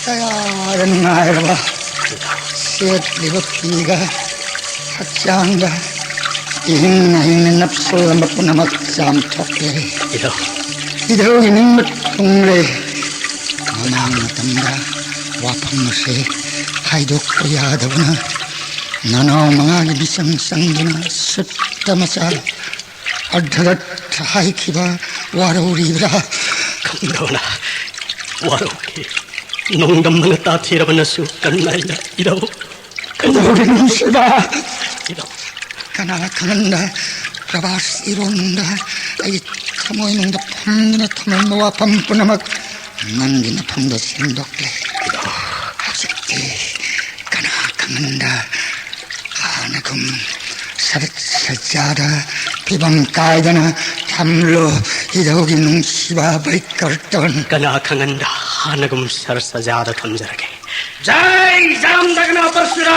ꯀꯌꯥꯗ ꯅꯨꯡꯉꯥꯏꯔꯕ ꯁꯦꯠꯂꯤꯕ ꯐꯤꯒ ꯍꯛꯆꯥꯡꯒ ꯏꯍꯤꯡ ꯑꯍꯤꯡꯅ ꯅꯞꯁꯜꯂꯝꯕ ꯄꯨꯝꯅꯃꯛ ꯆꯥꯝꯊꯣꯛꯂꯦ꯫ ꯏꯙꯧ꯫ ꯏꯙꯧꯒꯤ ꯅꯤꯡꯕ ꯊꯨꯡꯂꯦ꯫ ꯃꯃꯥꯡ ꯃꯇꯝꯗ ꯋꯥꯐꯝ ꯑꯁꯤ ꯍꯥꯏꯗꯣꯛꯄ ꯌꯥꯗꯕꯅ ꯅꯅꯥꯎ ꯃꯉꯥꯒꯤ ꯃꯤꯆꯪ ꯆꯪꯗꯨꯅ ꯁꯨꯠꯇ ꯃꯆꯥ ꯑꯔꯙꯔꯠ ꯍꯥꯏꯈꯤꯕ ꯋꯥꯔꯧꯔꯤꯕ꯭ꯔꯥ? ꯈꯪꯗꯕꯅ ꯋꯥꯔꯧꯈꯤ꯫ ꯅꯣꯡꯗꯝ ꯃꯅ ꯇꯥꯊꯤꯔꯕꯅꯁꯨ ꯀꯟꯅ ꯑꯩꯅ ꯏꯙꯧ꯫ ꯀꯩꯗꯧꯔꯦ ꯅꯨꯡꯁꯤꯕ? ꯏꯙꯧ꯫ ꯀꯅꯥ ꯈꯪꯍꯟꯗ ꯄ꯭ꯔꯚꯥꯁ ꯏꯔꯣꯟꯗ ꯑꯩ ꯊꯃꯣꯏꯅꯨꯡꯗ ꯐꯝꯗꯨꯅ ꯊꯝꯂꯝꯕ ꯋꯥꯐꯝ ꯄꯨꯝꯅꯃꯛ ꯅꯪꯒꯤ ꯅꯐꯝꯗ ꯁꯦꯡꯗꯣꯛꯂꯦ꯫ ꯍꯧꯖꯤꯛꯇꯤ ꯀꯅꯥ ꯈꯪꯍꯟꯗ ꯍꯥꯟꯅꯒꯨꯝ ꯁꯔꯠ ꯁꯖꯥꯗ ꯐꯤꯕꯝ ꯀꯥꯏꯗꯅ ꯊꯝꯂꯣ ꯏꯙꯧꯒꯤ ꯅꯨꯡꯁꯤꯕ ꯕꯩꯀꯔꯇꯟ꯫ ꯀꯅꯥ ꯈꯪꯍꯟꯗ ꯍꯥꯟꯅꯒꯨꯝ ꯁꯔꯠ ꯁꯖꯥꯗ ꯊꯝꯖꯔꯒꯦ꯫ ꯖꯥꯏ ꯖꯥꯝꯗꯒꯅ ꯄꯔꯁꯨꯔꯥ꯫